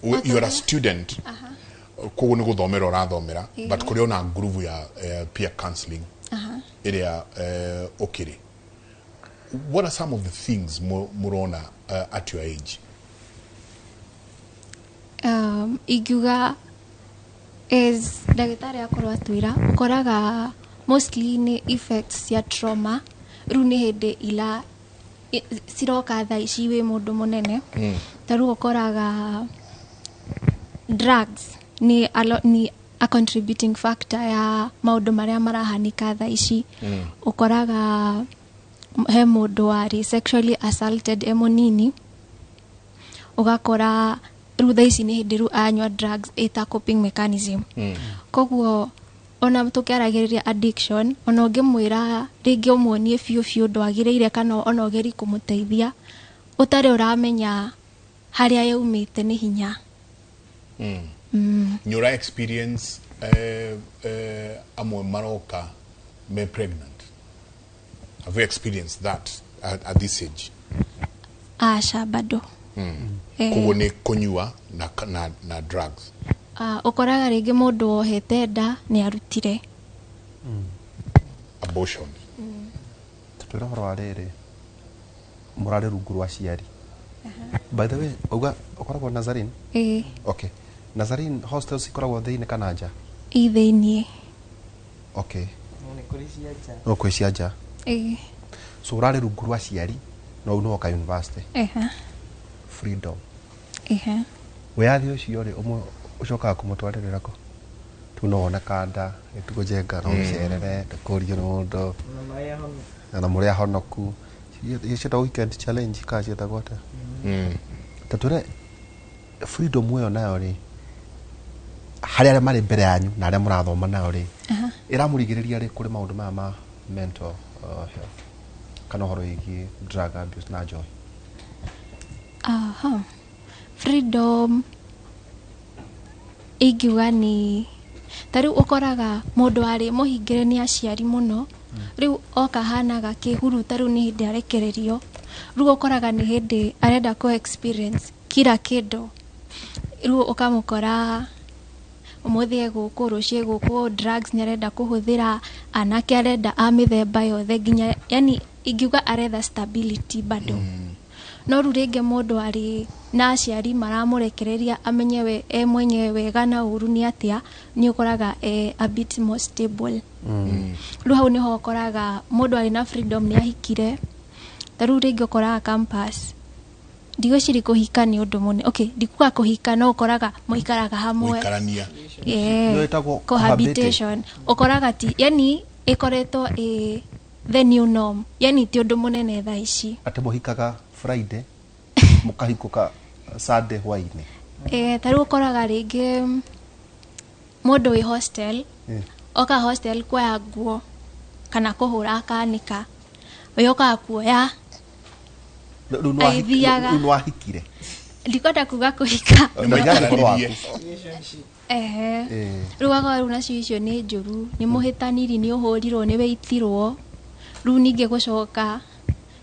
You are a student, koguo nĩ gũthomera ũrathomera, but kũrĩ ona ngurubu ya peer counseling ĩrĩa ũkĩrĩ. What are some of the things mũrona at your age? Ingiuga is ndagĩtarĩ akorwo atwĩra ũkoraga mostly nĩ effects cia trauma rĩu nĩ hĩndĩ ila ciroka thaa ici wĩ mũndũ mũnene. Ta rĩu ũkoraga drugs nĩ a contributing factor ya maũndũ marĩa marahanĩka thaa ici. Ũkoraga he mũndũ warĩ sexually assaulted e mũnini, ũgakora rĩu thaa ici nĩ hĩndĩ rĩu anyua drugs ĩta coping mechanism. Koguo ona tũkĩaragĩrĩria addiction, ona ũngĩmwĩra rĩngĩ ũmuonie biũ biũ ndwagĩrĩire, kana ona ũgerie kũmũteithia ũtarĩ ũramenya harĩa yaumĩte, nĩ hinya. Nĩ ũra experience amwe maroka me pregnant? Have you experienced that at this age? Aca, bado. Koguo nĩ kũnyua na drugs. Ũkoraga rĩngĩ mũndũ wohete nda nĩ arutire. Abortion. Tũtwĩre ũhoro wa rĩrĩ, mũrarĩ rungu rwa aciari. By the way, uga ũkoragwo Nazarene? Ĩĩ. Okay, Nazarene hostels ikoragwo thĩinĩ kana nja? Ĩ thĩiniĩ. Okay. No nĩ kũrĩ cia nja. No kwĩ cia nja? Ĩĩ. So ũrarĩ rungu rwa aciari no nĩwoka university? Ehe. Freedom? Ehe. Wĩyathi ũcio rĩ, ũmwe ũcokaga kũmũtwarĩrĩra kũ? Tu no wone kanda ĩtugo njenga, no ũcerere ndũkũrio nĩ mũndũ. Na marĩa hono. Na mũrĩ ahonoku. Iria ciĩtagwo weekend challenge kana ciĩtagwo atĩa? Ta twĩre freedom ĩyo nayo rĩ, harĩ arĩa marĩ mbere yanyu na arĩa mũrathoma nao rĩ, ĩramũrigĩrĩria rĩ kũrĩ maũndũ maya ma mental health kana ũhoro wĩgiĩ drug abuse na njohi? Aha. Freedom ingiuga nĩ ta rĩu ũkoraga mũndũ warĩ mũhingĩre nĩ aciari mũno, rĩu oka hanaga kĩhuruta, rĩu nĩ hĩndĩ arekererio, rĩu ũkoraga nĩ hĩndĩ arenda kũ experience kila kĩndũ. Rĩu ũkamũkora ũmũthĩ e gũkũ, rũciũ e gũkũ, drugs nĩ arenda kũhũthĩra, anake arenda a mĩthemba yothe, nginya yani ingiuga aretha stability bado. No rĩu rĩngĩ mũndũ arĩ na aciari maramũrekereria amenye we e mwenyewe wega na ũru nĩ atĩa, nĩ ũkoraga e a bit more stable. Rĩu hau nĩho ũkoraga mũndũ arĩ na freedom nĩ ahikire. Ta rĩu rĩngĩ ũkoraga campus ndigwĩciria kũhika nĩ ũndũ mũnene. Okay, ndikuga kũhika, no ũkoraga mũikaraga hamwe. Gũikarania. Yeah. Nĩyo ĩtagwo. Cohabitation. Ũkoraga ti yani ĩkoretwo ĩ the new norm, yani ti ũndũ mũnene thaa ici. Atĩ mũhikaga Friday, mũkahikũka Sunday hwainĩ. Ta rĩu ũkoraga rĩngĩ mũndũ wĩ hostel oka hostel kuoya nguo kana kũhũra akaanĩka, we okaga kuoya. Rĩu nĩ Agĩthiaga. Rĩu nĩ wahikire? Ndikwenda kuga kũhika. Nĩ maikaranirie. Ehe. Rĩu agora rĩu nacio icio nĩ njũru, nĩ mũhĩtaniri, nĩ ũhũrirwo, nĩ wĩitirwo, rĩu ningĩ gũcoka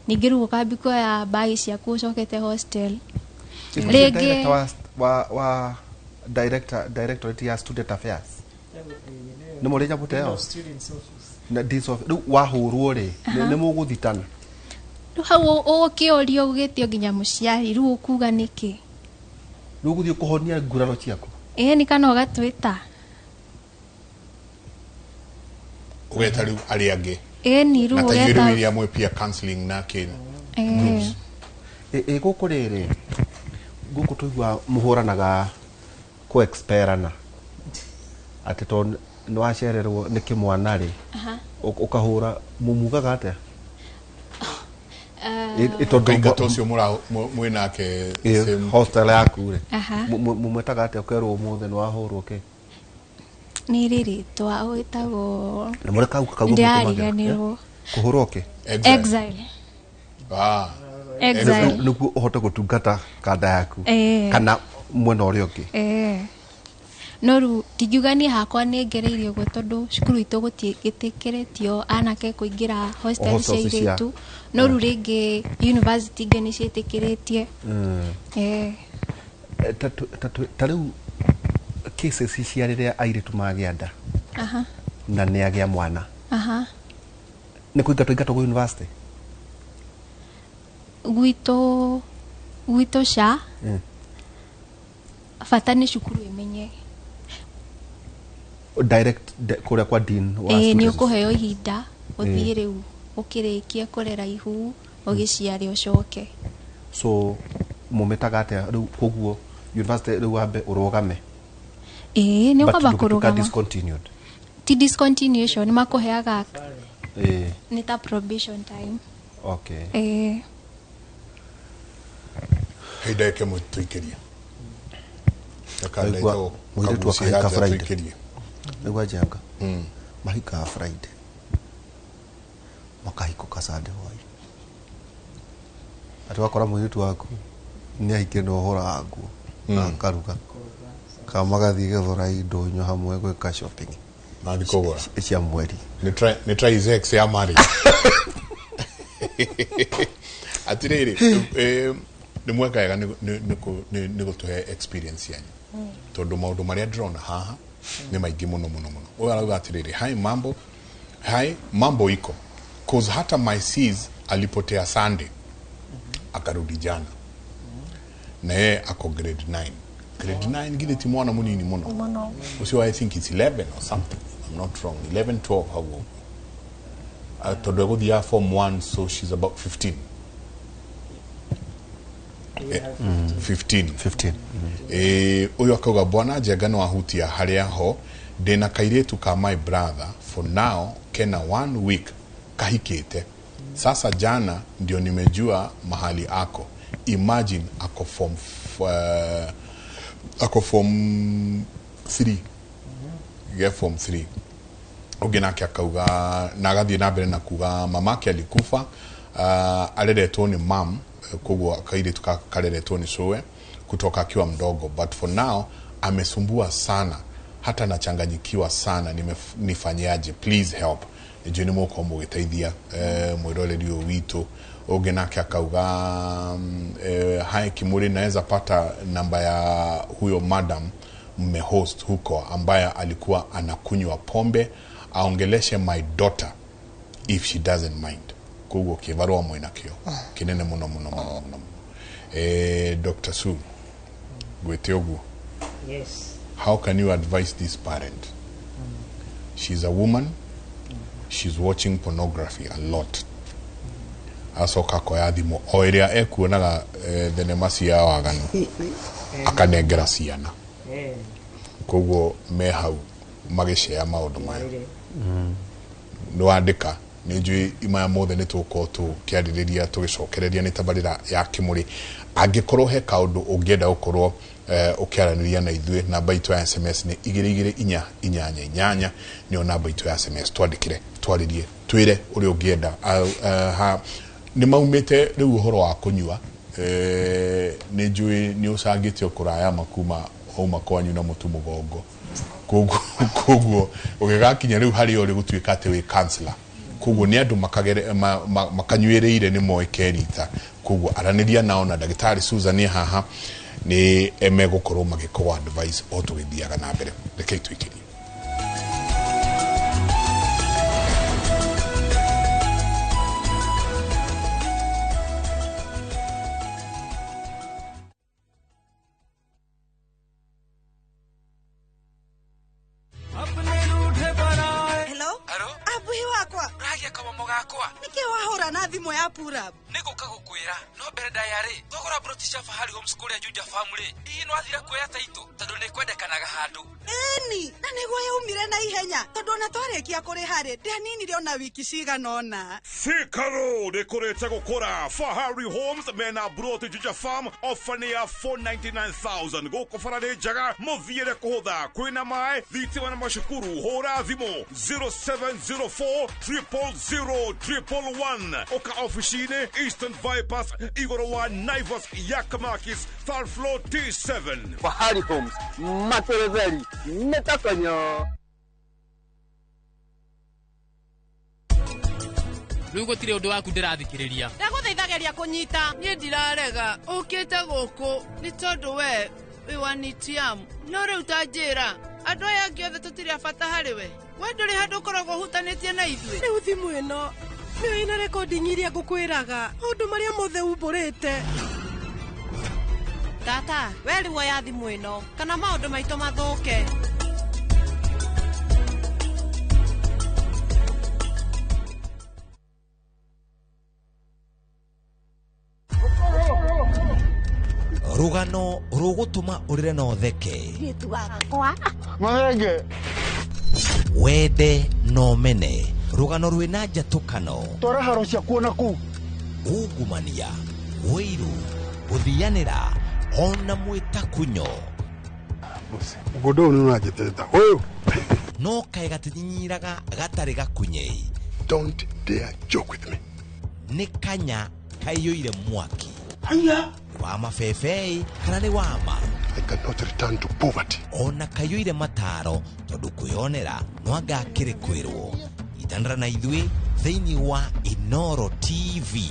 ningĩ rĩu ũkambi kuoya mbagi ciaku ũcokete hostel rĩngĩ. Director wa director directorate ya student affairs nĩ mũrĩ nyamũ ta ĩyo? Of students office. Na deans of rĩu wahũrwo rĩ, nĩ mũgũthitana? Rĩu hau ũgũkĩũrio ũgĩtio nginya mũciari, rĩu ũkuga nĩkĩ? Rĩu ũgũthiĩ kũhonia nguraro ciaku. Ĩĩ, nĩ kana ũgatwĩta. Ũgeta rĩu arĩa angĩ. Ĩĩ, ni rĩu Na ta inyuĩ rĩu ũgeta. iria mwĩ peer counseling na kĩ? Ĩĩ. Ĩ gũkũ rĩrĩ, gũkũ tũigua mũhũranaga kũ experana atĩ tondũ nĩ wacererwo nĩ kĩmwana rĩ, ũkahũra, mũmugaga atĩa? Ĩ tondũ Ũkaingata ũcio mwĩ nake same. Hostel yaku rĩ, mũmwĩtaga atĩa? Ũkerwo ũmũthĩ nĩ wahũrwo kĩ? Nĩ rĩ rĩtwa wĩtagwo? Na mũrĩ kau kau? Ndĩrariganĩrwo. Kũhũrwo kĩ? Exile. Exile. Ah. Exile. Nĩguo ũhote gũtungata kanda yaku kana mwena ũrĩa ũngĩ. No rĩu ndingiuga niĩ hakwa nĩ ngereirie ũguo, tondũ cukuru itũ gũtiĩtĩkĩrĩtio anake kũingĩra hostel cia Hostels cia- airĩtu, no rĩu rĩngĩ university ingĩ nĩ ciĩtĩkĩrĩtie. Ta rĩu cases cia rĩrĩa airĩtu magĩa nda na nĩ agĩa mwana, nĩ kũingatwo ingatwo gwĩ university? Gwitũ ca bata nĩ cukuru ĩmenye. Direct kũrĩa kwa dean wa Ĩĩ, nĩ students. ũkũheo ihinda ũthiĩ rĩu ũkĩrĩkie kũrera ihu, ũgĩciare, ũcoke. So mũmĩtaga atĩa rĩu? Koguo university rĩu wambe ũrũgame? Ĩĩ, nĩ But ũkwamba ndũgĩtuĩka kũrũgama. Discontinued? Ti discontinuation, makũheaga nĩ ta probation time. Ĩĩ. Hei, ndagĩka ĩmwe tũikĩrie. Ndaigua mũirĩtu akahika Friday. Tũikĩrie. Nĩguo njenga mahikaga Friday, makahikũka Sunday hwaĩ, atĩ wakora mũirĩtu waku nĩ ahikire, nĩ ũhũraga nguo na akaruga, kana magathiĩ Gĩthũrai ndũnyũ hamwe gwĩka shopping. Nathiĩ kũgũra. Cia mweri. Nĩ try sex ya marriage. Atirĩrĩ, nĩ mweka wega nĩ gũtũhe experience yanyu, tondũ maũndũ marĩa ndĩrona haha nĩ maingĩ mũno mũno mũno. Ũyũ arauga atĩrĩrĩ, "Hi mambo, hi mambo iko, cause hata my sis alipotea Sunday akarudi jana, na yeye ako grade 9." Grade 9 githĩ ti mwana mũnini mũno? Mũno. Ũcio I think it's 11 or something, I'm not wrong, 11, 12 hau ũguo. Tondũ egũthiaga form 1, so she's about 15. 15. 15. Ũyũ akauga, "Bwana Njenga, no ahutia harĩa ho ndĩna kairĩtu ka my brother, for now kena one week kahikĩte. Sasa jana ndio nimejua mahali ako. Imagine ako form ako form 3, ge form 3." Ũngĩ nake akauga na agathiĩ na mbere na kuga mamake alikufa, areretwo nĩ mam, koguo kairĩtu kareretwo nĩ cũwe kutoka akiwa mdogo, but for now amesumbua sana, hata nachanganyikiwa sana. Nifanyaje? Please help." Nĩnjũĩ nĩ mũgũkorwo mũgĩteithia mwĩroreri ũyũ witũ. Ũngĩ nake akauga, "Hi Kimuri, naweza pata namba ya huyo madam mmehost huko ambaye alikuwa anakunywa pombe, aongeleshe my daughter if she doesn't mind?" Koguo kĩbarũa mwĩna kĩo kĩnene mũno mũno mũno mũno mũno. Dr. Sue, gwĩte ũguo. Yes. How can you advise this parent? She's a woman, she's watching pornography a lot, acoka akoya thimũ o ĩrĩa ekuonaga thenema cia waganu, akanengera ciana. Koguo me hau magĩcea maũndũ maya. Rĩrĩ. Nĩ wandĩka, nĩ njũĩ imaya mothe nĩ tũgũkorwo tũkĩarĩrĩria tũgĩcokereria. Nĩ tabarĩra ya Kĩmũrĩ Angĩkorwo he kaũndũ ũngĩenda gũkorwo ũkĩaranĩria na ithuĩ, namba itũ ya SMS nĩ 22488, nĩyo namba itũ ya SMS. Twandĩkĩre, twarĩrie, twĩre ũrĩa ũngĩenda. Nĩ maumĩte rĩu ũhoro wa kũnyua, nĩ njũĩ nĩ ũcangĩte kũraya makuma wauma kwanyu na mũtu mũgongo, koguo ũgĩgakinya rĩu harĩa ũrĩ gũtuĩka atĩ wĩ counselor, koguo nĩ andũ makanyuĩrĩire nĩ moĩ kerita, koguo aranĩria nao na ndagĩtarĩ Susan haha nĩ megũkorwo magĩkũa advice o tũgĩthiaga na mbere. Rekei tũikĩrie. Nĩkĩ wahũra na thimũ ya Purab? Nĩgũka gũkwĩra no mbere ndayarĩ twagũra broti cia Fahari Homes kũrĩa Juja Farm rĩ, hihi no athire kuoya taitũ tondũ nĩ kwendekanaga handũ. Ĩni, na nĩguo yaumire na ihenya tondũ ona twarĩkia kũrĩha rĩ, ndianinire ona wiki cigana ũna. Thika Road ĩkũrĩte gũkũra. Fahari Homes mena broti Juja Farm ofa nĩ ya 499,000 gũkũ bara nĩ njega, mũthiĩre kũhũtha, kwĩna maĩ, thitima na macukuru. Hũra thimũ 0704 000 111. Ũka ofici-inĩ Eastern Bypass igũrũ wa Naivas Yakamakis third floor T7. Fahari Homes materetheri nĩtakonyo. Rĩu gũtirĩ ũndũ waku ndĩrathikĩrĩria. Ndagũthaithageria kũnyita. Niĩ ndirarega ũkĩte gũkũ nĩ tondũ we wĩ wa Nitiam, no rĩu ta njĩra andũ aya angĩ othe tũtirĩ a bata harĩ we. We ndũrĩ handũ ũkoragwo ũhutanĩtie na ithuĩ. Rĩu thimũ ĩno nĩyo ĩna recording iria ngũkwĩraga maũndũ marĩa mothe umbũrĩte. Tata, we rĩu oya thimũ ĩno kana maũndũ maitũ mathũke. Rũgano rũgũtũma ũrĩre na ũtheke, wende na ũmene, rũgano rwĩna njatũkano, twara haro ciakuo na kũu, ungumania, ũiru, gũthianĩra ona mwĩtakunyo. Mũgũnda ũyũ nĩ ũranjĩtĩta ũyũ no kaĩ gatinyinyiraga gatarĩ gakunyei. Don't dare joke with me. Nĩ kanya kaiyũire mwaki. Haya wa mabebei kana nĩ wama. I cannot return to poverty. Ona kaiyũire mataro tondũ kwĩyonera no anga akĩrĩ kwĩrwo. Itanĩra na ithuĩ thĩinĩ wa Inoro TV.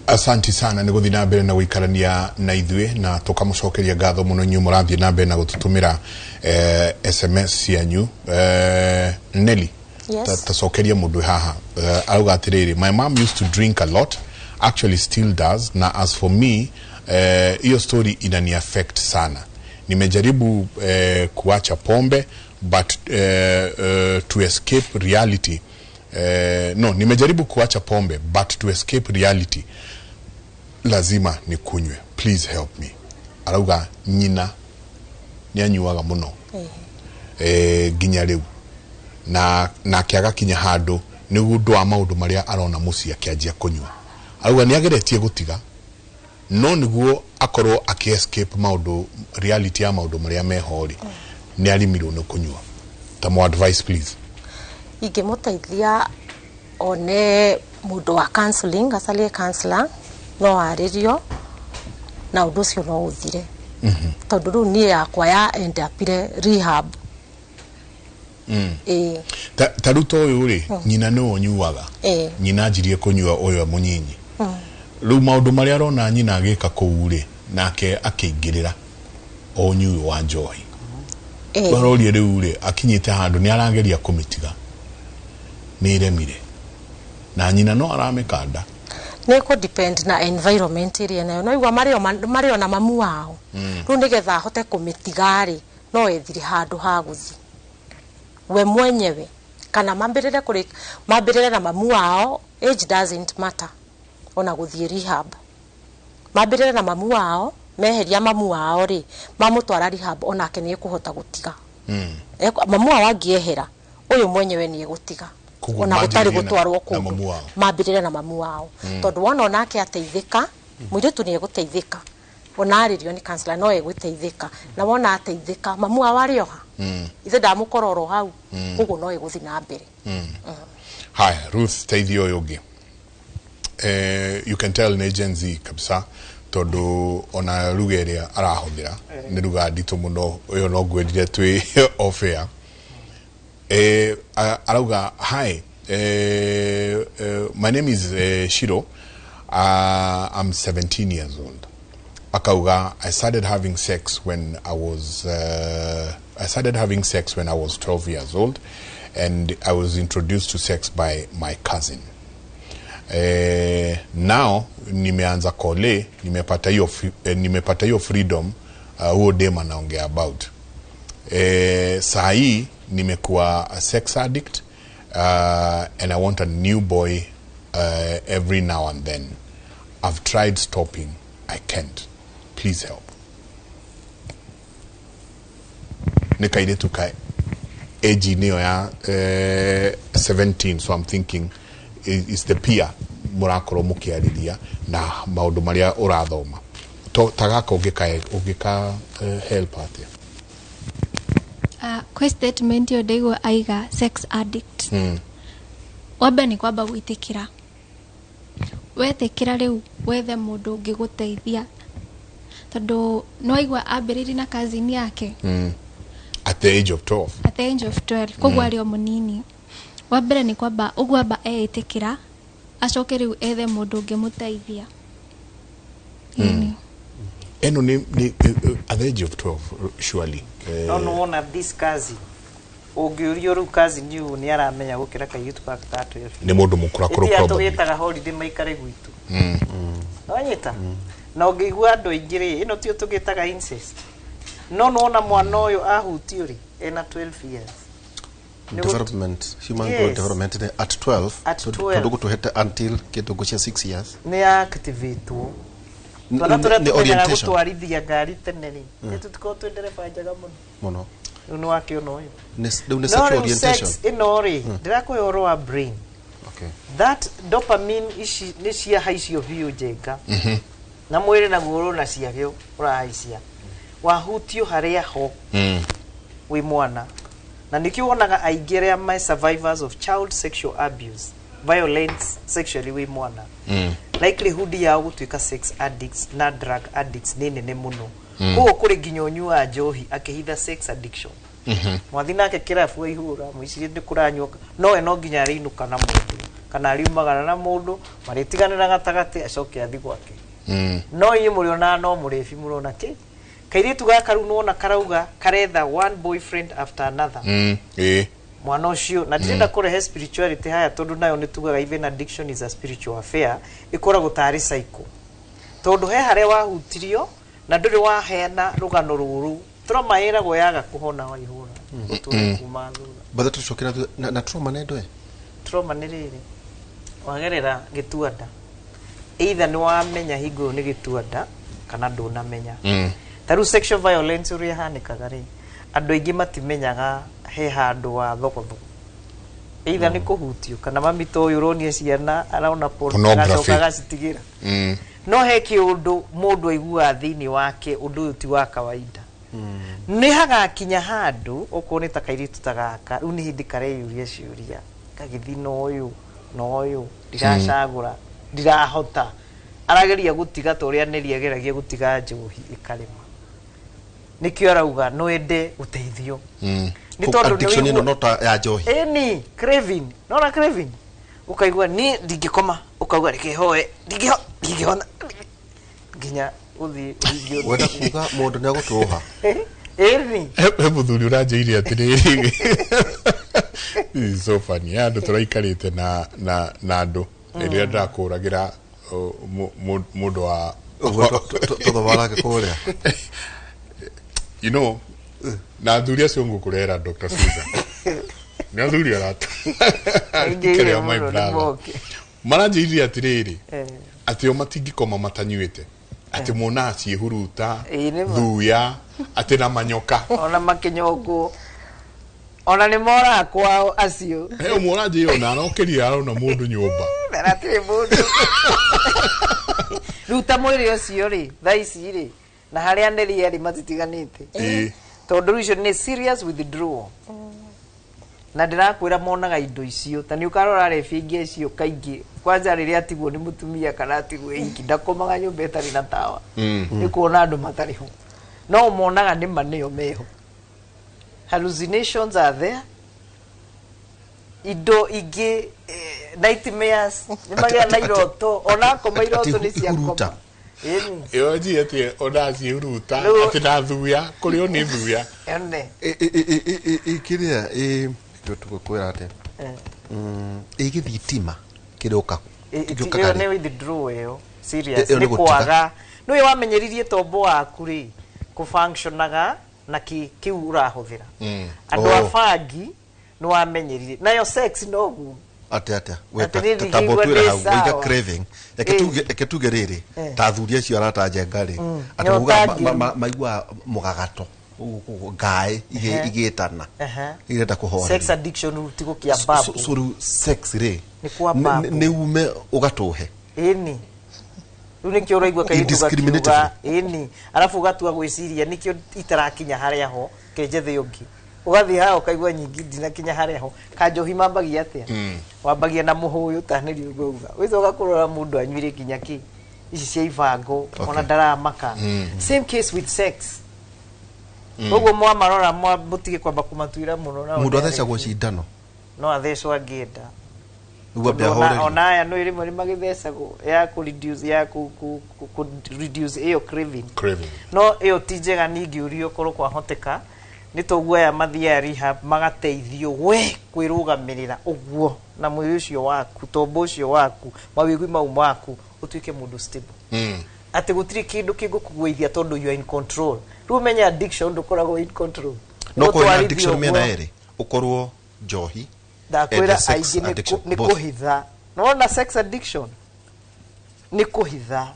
Asanti sana nĩ gũthiĩ na mbere na gũikarania na ithuĩ na tũkamũcokeria ngatho mũno inyuĩ mũrathiĩ na mbere na gũtũtũmĩra SMS cianyu. Nelly, Yes. Tacokeria mũndũ haha, arauga atĩrĩrĩ, my mom used to drink a lot, actually still does, na as for me hiyo story inani affect sana. Nimejaribu kuacha pombe but to escape reality. No, nimejaribu kuacha pombe but to escape reality lazima nikunywe, please help me. Arauga nyina nĩanyuaga mũno nginya rĩu na nake agakinya handũ nĩ ũndũ wa maũndũ marĩa arona mũciĩ akĩanjia kũnyua. Arauga nĩageretie gũtiga no nĩguo akorwo akĩ escape maũndũ, reality ya maũndũ marĩa meho rĩ, nĩarimirwo nĩ kũnyua. Ta mo advice please. Ingĩmũteithia one mũndũ wa counseling, acarie counselor, no arĩrio na ũndũ ũcio no ũthire. Tondũ rĩu niĩ yakwa ya end upire rehab. Ta rĩu ta ũyũ rĩ, nyina nĩwe ũnyuaga. Nyina anjirie kũnyua ũyũ e mũnyinyi. Rĩu maũndũ marĩa arona nyina agĩka kũu rĩ, nake akĩingĩrĩra o ũnyui wa njohi. Arorie rĩu rĩ, akinyĩte handũ nĩ arageria kũmĩtiga, nĩ ĩremire na nyina no aramĩkanda. Nĩ kũ depend na environment ĩrĩa nayo, no igua marĩ ona mamu wao. Rĩu nĩgetha ahote kũmĩtiga rĩ, no ethire handũ ha gũthiĩ. We mwenyewe kana mambĩrĩre kũrĩ mambĩrĩre na mamu wao, age doesn't matter, ona gũthiĩ rehab mambĩrĩre na mamu wao, meheria mamu wao rĩ, mamũtwara rehab, onake nĩ ekũhota gũtiga. Mamu wao angĩehera, ũyũ mwenyewe nĩ egũtiga. Koguo ona gũtarĩ manjĩrĩrie gũtwarwo na kũndũ. Mamu wao. Mambĩrĩre na mamu wao, tondũ wona onake ateithĩka, mũirĩtu nĩ egũteithĩka, ona arĩrio nĩ counselor no egũteithĩka, na wona ateithĩka, mamu wao arĩ oha, ithe ndamũkora oro hau, koguo no egũthiĩ na mbere. Haya, Ruth, teithio ũyũ ũngĩ. You can tell nĩ Gen Z kabisa, tondũ ona ruga ĩrĩa arahũthĩra nĩ ruga nditũ mũno. Ĩyo no ngwĩrire twĩ off air. Arauga, "Hi, my name is Shiro. I'm 17 years old." Akauga, "I started having sex when I was 12 years old, and I was introduced to sex by my cousin. Now nimeanza kole, nimepata hiyo freedom huo dem anaongea about. Saa hii nimekuwa a sex addict, and I want a new boy every now and then. I've tried stopping, I can't. Please help." Nĩ kairĩtu ka age nĩyo ya 17, so I'm thinking is the peer mũrakorwo mũkĩarĩria na maũndũ marĩa ũrathoma. Ta gaka ũngĩka help atĩa? Kwĩ statement ĩyo ndaigua aiga sex addict. Wambe nĩ kwamba gwĩtĩkĩra, wetĩkĩra rĩu wethe mũndũ ũngĩgũteithia, tondũ nĩwaigua ambĩrĩirie na cousin yake. At the age of 12. At the age of 12, koguo arĩ o mũnini. Wa mbere nĩ kwamba ũguo amba eĩtĩkĩra, acoke rĩu ethe mũndũ ũngĩmũteithia. Ĩno nĩ at the age of 12, surely. No nĩwona this cousin, ũngĩũrio rĩu cousin ũyũ nĩ aramenya gũkĩra kairĩtu gaka ka 12. Nĩ mũndũ mũkũrakũrũ Ĩtia probably. tũgĩtaga holiday maikare gwitũ. Wanyita na ũngĩigua andũ aingĩ rĩ, ĩno tio tũgĩtaga incest. No nĩwona mwana ũyũ ahutio rĩ ena 12 years. Development, human growth development nĩ at 12. At 12. Tondũ gũtũhete until kĩndũ ngũcia 6 years. Nĩ activatwo twana tũrĩa nĩ tũmenyaga orientation. Gũtwarithia ngari tene rĩ, nĩ tũtikorwo twĩ ndereba njega mũno. Mũno. Rĩu nĩ wakĩona ũyũ. Rĩu nĩ No sexual rĩu orientation. sex ĩno rĩ, ndĩrakũhe ũhoro wa brain. That dopamine ici nĩ ciahaicio biũ njenga, na mwĩrĩ naguo ũrona ciagĩo ũrahaicia wahutio harĩa ho wĩ mwana, na nĩkĩo wonaga aingĩ arĩa me survivors of child sexual abuse, violence sexually wĩ mwana, likelihood yao gũtuĩka sex addicts na drug addicts nĩ nene mũno. Koguo kũrĩ nginya ũnyua njohi akĩhitha sex addiction. Mwathi nake kĩrabu aihũra mũicirie nĩ kũranyua, nowe no nginya arĩinũka na mũndũ kana ariumagara na mũndũ, marĩtiganĩra gatagatĩ, acoke athi gwake. No inyuĩ mũrĩonaga no mũrĩbi mũrona kĩ kairĩtu gaka rĩu nĩwona karauga karetha one boyfriend after another. Mwana ũcio, na ndirenda kũrehe spirituality haya, tondũ nayo nĩ tugaga even addiction is a spiritual affair, ĩkoragwo tarĩ cycle, tondũ he harĩa wahutirio na ndũrĩ waheana rũgano rũrũ, trauma ĩragwo yaga kũhona waihũra ũtũre kuma thutha. Bathe tũcokera thutha na trauma nĩ ndwe. Trauma nĩ rĩrĩ wagerera gĩtuanda, either nĩ wamenya hingo ĩyo nĩ gĩtuanda kana ndũnamenya. Ta rĩu sexual violence ũrĩa ĩhanĩkaga rĩ, andũ aingĩ matimenyaga he handũ wa thogothogo, either nĩ kũhutio kana mami ta ũyũ ũronia ciana arona porn, Pornography. agacoka agacitigĩra. No he kĩũndũ mũndũ aiguaga thĩinĩ wake, ũndũ ũyũ ti wa kawaida. Nĩ hagakinya handũ okorwo nĩ ta kairĩtu ta gaka, rĩu nĩ hĩndĩ kareyũria ciũria, gagĩthi na ũyũ na ũyũ, ndiracagũra, ndirahota, arageria gũtiga ta ũrĩa Neri ageragia gũtiga njohi ĩkarema. Nĩkĩo arauga no ende ũteithio. Nĩ tondũ nĩ Addiction ĩno no ta ya njohi. Ĩni craving, nona craving ũkaigua ni ndingĩkoma, ũkauga reke hoe, ndingĩhona nginya ũthiĩ ũhingie ũndũ. Wenda kuga mũndũ nĩ agũtũha. Ĩni. He mũthuri ũranjĩire atĩrĩrĩ, this is so funny. He andũ tũraikarĩte na andũ rĩrĩa ndakũragĩra mũndũ wa Ũguo tũthomarage kũrĩa. Na athuri acio ngũkũrehera Dr. Susan. Nĩ athuri arata. Aingĩhire Kĩrĩa my mũno nĩ brother. moke. Maranjĩrire atĩrĩrĩ, Eh. atĩ o matingĩkoma matanyuĩte, atĩ monaga ciĩhuruta, Ĩĩ, nĩ ma. thuya, atĩ na manyoka. Ona makinyongwo, ona nĩ moraga kwao acio. He ũmwe ũranjĩire ona arokĩrire arona mũndũ nyũmba. Na hatirĩ mũndũ. Rĩu ta mwĩrĩ ũcio rĩ, thaa ici rĩ, na harĩa nĩrĩ erĩ matitiganĩte. Ĩĩ. Tondũ rĩu icio nĩ serious withdrawal. Na ndĩrakwĩra monaga indo icio ta nĩ ũkarora rebi ingĩ icio kaingĩ, kwanja rĩrĩa atigwo nĩ mũtumia kana atigwo iki, ndakomaga nyũmba ĩtarĩ na tawa. Nĩ kuona andũ matarĩ ho, no monaga nĩ ma nĩo meho. Hallucinations are there, indo ingĩ, nightmares, nĩ magĩa na iroto, ona akoma iroto nĩ cia ihuruta. koma. Ĩni. Ĩyo njie atĩ onaga ciĩhuruta, Rĩu- atĩ na thuya, kũrĩo nĩ thuya. Ene. Kĩrĩa tũgũkwĩra atĩ ĩ gĩthitima kĩrĩũka. Ĩyo nĩ withdraw ĩyo serious. Ĩyo nĩ Nĩ gũtiga. kwaga nĩwe wamenyeririe tombo waku rĩ kũfunctionaga na kĩu ũrahũthĩra. Andũ a Oh. bangi nĩ wamenyerire nayo sex noguo. Atĩ atĩa? Atĩ niĩ Tamba ndingĩigua ũtwĩre ndĩ hau waiga sawa. craving. Reke Ĩ. Reke tuge rĩrĩ, Eh. ta athuri acio arata njenga rĩ, atĩ Nĩ maugaga ũtangĩru. maiguaga mũgagato ũguo, ngaĩ Ehe. igĩtana, Ehe. irenda Sex kũhorerio. addiction rĩu ti gũkĩa babu. So rĩu sex rĩ, Nĩ kwa babu. nĩ ume ũgatũhe. Ĩni, rĩu nĩkĩo ũraigua kairĩtu gakiuga. Indiscriminatively. Ĩni, arabu ũgatua gwĩciria nĩkĩo itarakinya harĩa ho kenjethe ũngĩ, ũgathiĩ haha ũkaigua nyingĩ ndinakinya harĩa ho. Kanjohi mambagia atĩa? Wambagia na mũhũyũ tanĩri ũguo uga wĩcoka kũrora mũndũ anyuire nginya kĩ ici cia ibango, ona ndaramaka. Same case with sex. Koguo mwamarora mũtige kwamba kũmatuĩra mũno nao Mũndũ nĩ athecagwo aregi. cindano No athecwo angĩenda. nĩguo ambe Tondũ ahorerio. Ona aya no rĩmwe nĩ magĩthecagwo ya kũ reduce, ya kũ reduce ĩyo craving. Craving. No ĩyo ti njega ningĩ, ũrio korwo kwahoteka nĩ toguo aya mathiaga rehab magateithio we kwĩrũgamĩrĩra ũguo na mwĩrĩ ũcio waku, tombo ũcio waku, mawĩgwi mau maku, ũtuĩke mũndũ stable, atĩ gũtirĩ kĩndũ kĩngũkũgũithia tondũ you are in control. Rĩu ũmenye addiction ndũkoragwo in control. No kũrĩ na Ũtwarithio addiction mĩena ũguo. ĩrĩ, ũkorwo njohi Ndakwĩra and the sex aingĩ nĩ addiction, nĩ both. kũhitha. Nĩwona sex addiction nĩ kũhitha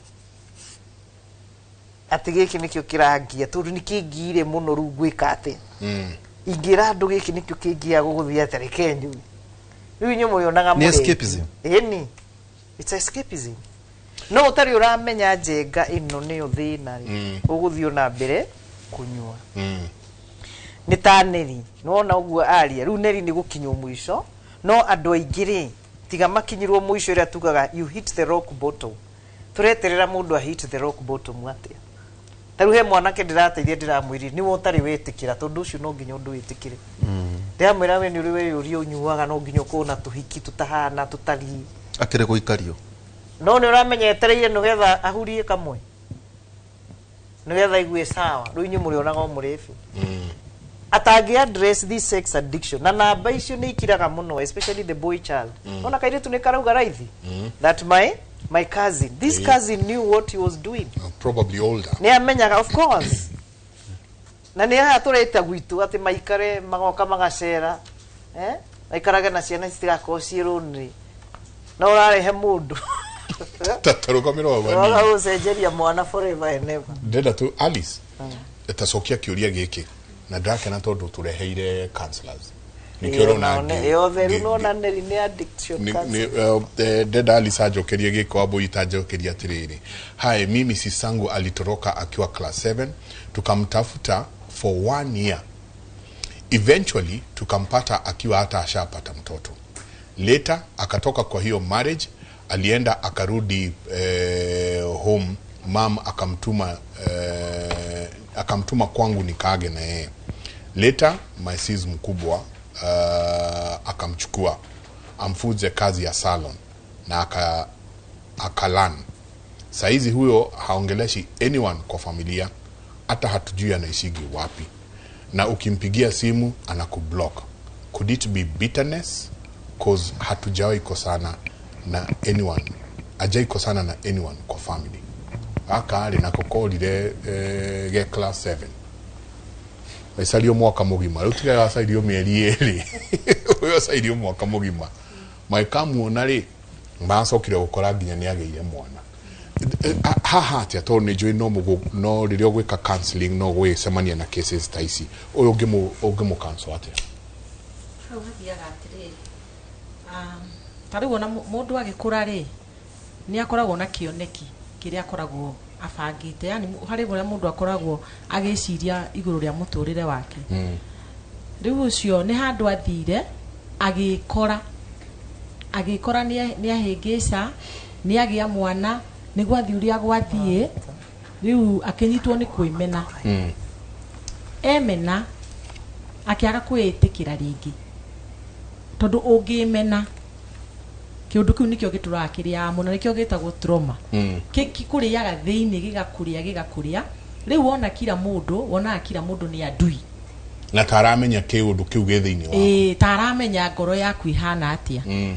atĩ gĩkĩ nĩkĩo kĩrangia, tondũ nĩ kĩngiire mũno, rĩu ngwĩka atĩa? Ingĩra andũ gĩkĩ nĩkĩo kĩngia gũgũthiĩ atĩa, reke nyue. Rĩu inyuĩ mũrĩonaga Nĩ mũrĩ- escapism. Ĩni, it's escapism, no ũtarĩ ũramenya njenga ĩno nĩyo thĩna rĩ, ũgũthiĩ na mbere kũnyua. Nĩ ta neri, nĩwona ũguo aria rĩu neri nĩ gũkinywo mũico, no andũ aingĩ rĩ, tiga makinyirwo mũico ĩrĩa tugaga you hit the rock bottom. Tũreterera mũndũ a hit the rock bottom atĩa? Ta rĩu he mwanake ndĩrateithia, ndĩramwĩrire nĩwe ũtarĩ wĩtĩkĩra, tondũ ũcio no nginya ũndũ wĩtĩkĩre. Ndĩramwĩra we nĩ ũrĩ weyũria ũnyuaga, no nginya ũkorwo na tũhiki tũtahana tũtari. Akĩrĩ gũikario. No nĩ ũramenya etereire nĩgetha ahurie kamwe nĩgetha aigue sawa. Rĩu inyuĩ mũrĩonaga o mũrĩbu atangĩ address this sex addiction, na namba icio nĩ ikiraga mũno, especially the boy child. Ona kairĩtu nĩ karauga raithi that my cousin, this cousin knew what he was doing. Probably older. Nĩ amenyaga, of course, na nĩ haha tũreta gwitũ atĩ maikare magoka magacera, eh? Maikarage na ciana citigakorwo ciĩ lonely, no ũrarehe mũndũ Tarũgamĩro wa ũroga wanini. gũcenjeria mwana forever and ever. Ndĩrenda tu Alice tacokia kĩũria gĩkĩ, na ndĩrakena tondũ tũreheire counselors, nĩkĩo ũrona yothe rĩu nona nĩ nĩ addiction counselor. Ndenda Alice anjokerie gĩko, Wambui tanjokeria atĩrĩrĩ. Hi, mimi sisangu alitoroka akiwa class 7, tukamtafuta for one year, eventually tukampata akiwa hata ashapata mtoto. Later akatoka kwa hiyo marriage, alienda akarudi home, mam akamtuma kwangu nikaage na yeye. Later my sis mkubwa akamchukua amfunze kazi ya salon na akalan. Saizi huyo haongeleshi anyone kwa familia, hata hatujui anaishigi wapi, na ukimpigia simu anakublock. Could it be bitterness? 'Cause hatujawahi kosana na anyone, ajai kosana na anyone kwa family. Gaka rĩ nako korire ge class 7. Gaicario mwaka mũgima rĩu tiga gacairio mĩeri 2 ũyũ acairio mwaka mũgima magĩkamuona rĩ macokire gũkora nginya nĩ agĩire mwana. Haha atĩa tondũ nĩ njũĩ no no rĩrĩa ũgwĩka counseling no gwĩcemania na cases ta ici ũyũ ũngĩmũ counsel atĩa? Hau hathiaga atĩrĩrĩ, ta rĩu ona mũndũ agĩkũra rĩ, nĩ akoragwo na kĩoneki kĩrĩa akoragwo abangĩte, yani harĩ ũrĩa mũndũ akoragwo agĩciria igũrũ rĩa mũtũrĩre wake. Rĩu ũcio nĩ handũ athire agĩkora nĩ ahĩngĩca, nĩ agĩa mwana, nĩ gwathiĩ ũrĩa gwathiĩ, rĩu akĩnyitwo nĩ kwĩmena. Emena akĩaga kwĩĩtĩkĩra rĩngĩ, tondũ ũngĩmena kĩũndũ kĩu nĩkĩo gĩtũraga kĩrĩaga mũno, nĩkĩo gĩtagwo trauma. Kĩkũrĩaga thĩinĩ, gĩgakũrĩa. Rĩu wona kila mũndũ, wonaga kila mũndũ nĩ adui na taramenya kĩũndũ kĩu gĩ thĩinĩ waku. Ĩĩ, taramenya ngoro yaku ihana atĩa.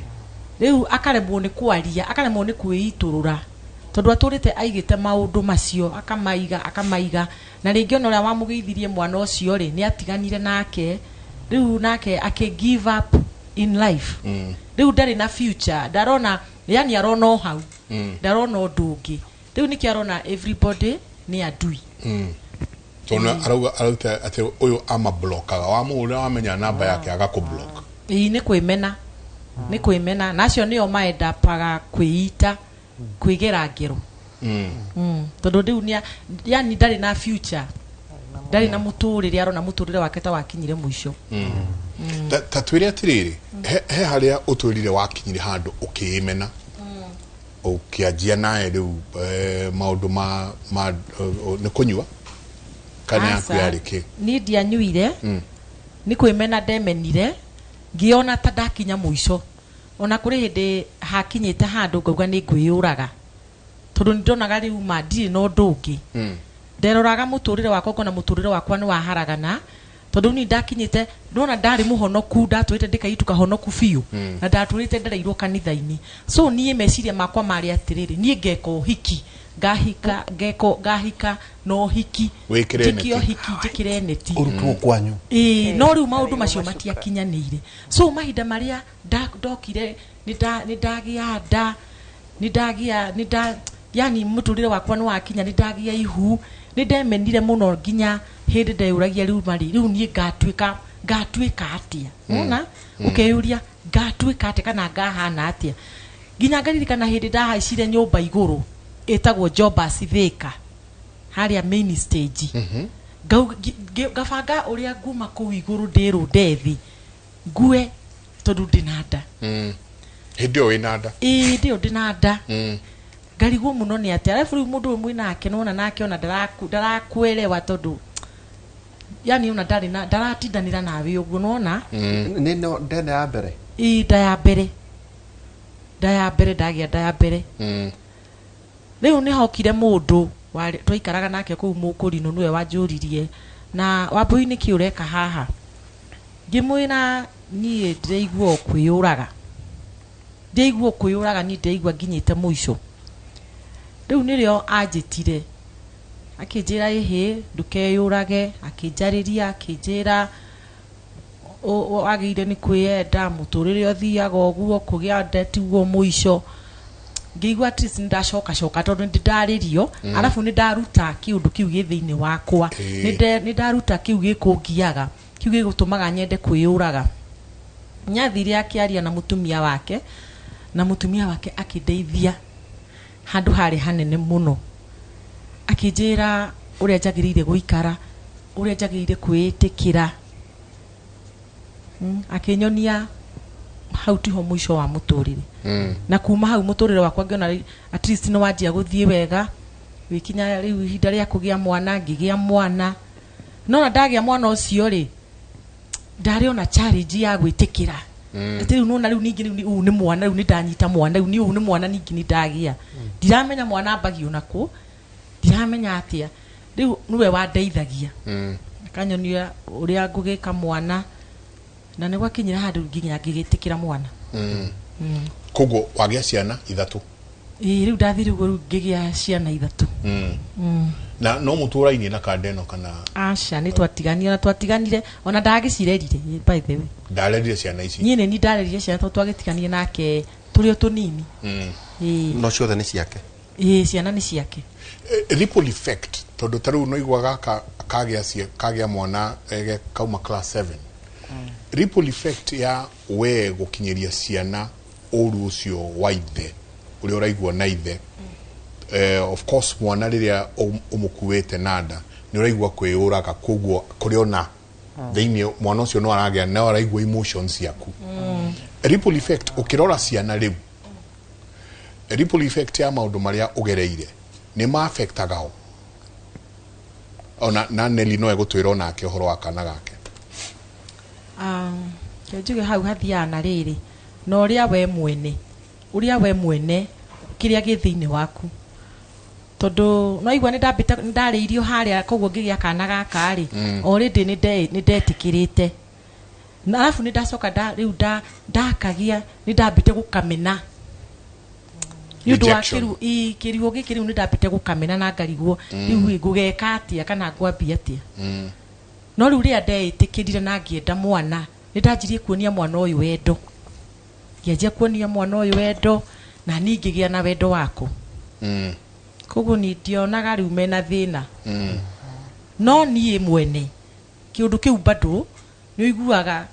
Rĩu akaremwo nĩ kwaria, akaremwo nĩ kwĩitũrũra, tondũ atũrĩte aigĩte maũndũ macio, akamaiga, na rĩngĩ ona ũrĩa wamũgĩithirie mwana ũcio rĩ, nĩ atiganire nake, rĩu nake akĩ give up in life. Rĩu ndarĩ na future, ndarona, yani arona o hau, ndarona ũndũ ũngĩ. Rĩu nĩkĩo arona everybody nĩ adui. Tondũ arauga arauta atĩ ũyũ amablokaga, wamũhũrĩra wamenya namba yake agakũblock. Ĩĩ, nĩ kwĩmena, nĩ kwĩmena, na acio nĩo maendapaga kwĩita, kwĩgera ngero. Tondũ rĩu nĩ yani ndarĩ na future, ndarĩ na mũtũrĩre, arona mũtũrĩre wake ta wakinyire mũico. Ta twĩre atĩrĩrĩ, he harĩa ũtwĩrire wakinyire handũ ũkĩĩmena, ũkĩanjia naye rĩu maũndũ ma nĩ kũnyua kana yaku yarĩ kĩ? Niĩ ndianyuire, nĩ kwĩmena ndemenire, ngĩona ta ndakinya mũico. Ona kũrĩ hĩndĩ hakinyĩte handũ ngauga nĩ ngwĩyũraga, tondũ nĩ ndonaga rĩu ma ndirĩ na ũndũ ũngĩ. Nderoraga mũtũrĩre wakwa ngona mũtũrĩre wakwa nĩ waharagana, tondũ niĩ ndakinyĩte ndona ndarĩ mũhonoku, ndatũrĩte ndĩkairĩtu kahonoku biũ, na ndatũrĩte ndereirwo kanitha-inĩ. So niĩ meciria makwa marĩ atĩrĩrĩ, niĩ ngeka ũhiki, ngahika, ngahika na ũhiki, Wĩkĩre njĩke neti. ũhiki, njĩkĩre neti. Ũrutwo kwanyu. Ĩĩ, no rĩu maũndũ macio matiakinyanĩire. So mahinda marĩa ndokire nĩ ndagĩa nda, nĩ ndagĩa, nĩ nda, yani mũtũrĩre wakwa nĩ wakinya, nĩ ndagĩa ihu, nĩ ndemenire mũno nginya hĩndĩ ndeyũragia rĩu marĩ, rĩu niĩ ngatuĩka atĩa? Wona? Ũkeyũria ngatuĩka atĩa kana ngahana atĩa? Nginya ngaririkana hĩndĩ ndahaicire nyũmba igũrũ ĩtagwo Jombas Thika, harĩa main stage. Ngabanga ũrĩa nguma kũu igũrũ ndĩrũnde thĩ, ngue tondũ ndĩna nda. Hĩndĩ ĩyo wĩna nda? Ĩĩ, hĩndĩ ĩyo ndĩna nda. Ngarigwo mũno nĩ atĩa. Arabu rĩu mũndũ ũyũ mwĩnake nĩwona nake ona ndarakuelewa tondũ yani ona ndarĩ na, ndaratindanĩra nawe ũguo, nĩwona? Nĩ no ndene ya mbere? Ĩĩ, nda ya mbere. Nda ya mbere, ndagĩa nda ya mbere. Rĩu nĩ hokire mũndũ twaikaraga nake kũu Mũkũrinũ, nĩwe wanjũririe, na Wambũi nĩkĩ ũreka haha? Ngĩmwĩra niĩ ndĩraigua o kwĩyũraga. Ndĩraigua o kwĩyũraga, niĩ ndĩraigua nginyĩte mũico. Rĩu nĩrĩo anjĩtire, akĩnjĩra ĩhĩ, ndũkeyũrage, akĩnjarĩria, akĩnjĩra wagĩrĩire nĩ kwĩyenda, mũtũrĩre ũthiaga ũguo, kũgĩa nda tiguo mũico. Ngĩigua at least nĩ ndacokacoka tondũ nĩ ndarĩrio, arabu nĩ ndaruta kĩũndũ kĩu gĩ thĩinĩ wakwa. Nĩ ndaruta kĩu gĩkũngiaga, kĩu gĩgũtũmaga nyende kwĩyũraga. Nĩathire akĩaria na mũtumia wake, na mũtumia wake akĩndeithia handũ harĩ hanene mũno. Akĩnjĩra ũrĩa njagĩrĩire gũikara, ũrĩa njagĩrĩire kwĩĩtĩkĩra. Akĩnyonia hau tiho mũico wa mũtũrĩre. Na kuma hau mũtũrĩre wakwa ngĩona at least nĩ wanjia gũthiĩ wega, gĩkinya rĩu ihinda rĩa kũgĩa mwana, ngĩgĩa mwana. No na ndagĩa mwana ũcio rĩ, ndarĩ ona challenge ya gwĩtĩkĩra. Atĩ rĩu nona rĩu ningĩ rĩu ũyũ nĩ mwana, rĩu nĩ ndanyita mwana, rĩu ũyũ nĩ mwana ningĩ nĩ ndagĩa. Ndiramenya mwana ambagio nakũ, ndiramenya atĩa. Rĩu nĩwe wandeithagia. Akanyonia ũrĩa ngũgĩka mwana, na nĩ gwakinyire handũ nginya ngĩgĩtĩkĩra mwana. Koguo wagĩa ciana 3? Ĩĩ, rĩu ndathire ũguo rĩu ngĩgĩa ciana 3. Na no mũtũraine na kanda ĩno kana? Aca, nĩ twatiganire, ona twatiganire ona ndagĩcirerire, by the way. Ndarerire ciana ici? Niĩ nĩ ni ndarerire ciana tondũ twagĩtiganire nake tũrĩ o tũnini. Ĩĩ. No ciothe nĩ ciake? Ĩĩ, ciana nĩ ciake. Ripple effect, tondũ ta rĩu no igua gaka kagĩa kagĩa mwana kauma class 7, ripple effect ya we gũkinyĩria ciana ũru ũcio wa ithe ũrĩa ũraigua na ithe, of course mwana rĩrĩa ũmũkuĩte na nda nĩ ũraigua kwĩyũraga, koguo kũrĩ ona thĩinĩ mwana ũcio no aragĩa no araigua emotions ciaku. Ripple effect ũkĩrora ciana rĩu, ripple effect ya maũndũ marĩa ũgereire nĩ ma-affectaga o ona na Nelly no egũtwĩra onake ũhoro wa kana gake. Reke njuge hau hathiaga na rĩrĩ na ũrĩa we mwene, ũrĩa we mwene kĩrĩa gĩ thĩinĩ waku, tondũ no igua nĩ ndambĩte nĩ ndarĩirio harĩa, koguo ngĩgĩa kana gaka rĩ, already nĩ ndetĩkĩrĩte, na arabu nĩ ndacoka rĩu ndakagĩa nĩ ndambĩte gũkamena nĩ ũndũ wa Rejection. Kĩruo gĩkĩ rĩu nĩ ndambĩte gũkamena na ngarigwo, rĩu ĩ, ngũgeka atĩa kana ngwambia atĩa? No rĩu rĩrĩa ndeĩtĩkĩrire na ngĩenda mwana, nĩ ndanjirie kuonia mwana ũyũ wendo, ngĩanjia kuonia mwana ũyũ wendo na niĩ ngĩgĩa na wendo wako. Koguo niĩ ndionaga rĩu mena thĩna. No niĩ mwene kĩũndũ kĩu bado nĩ ũiguaga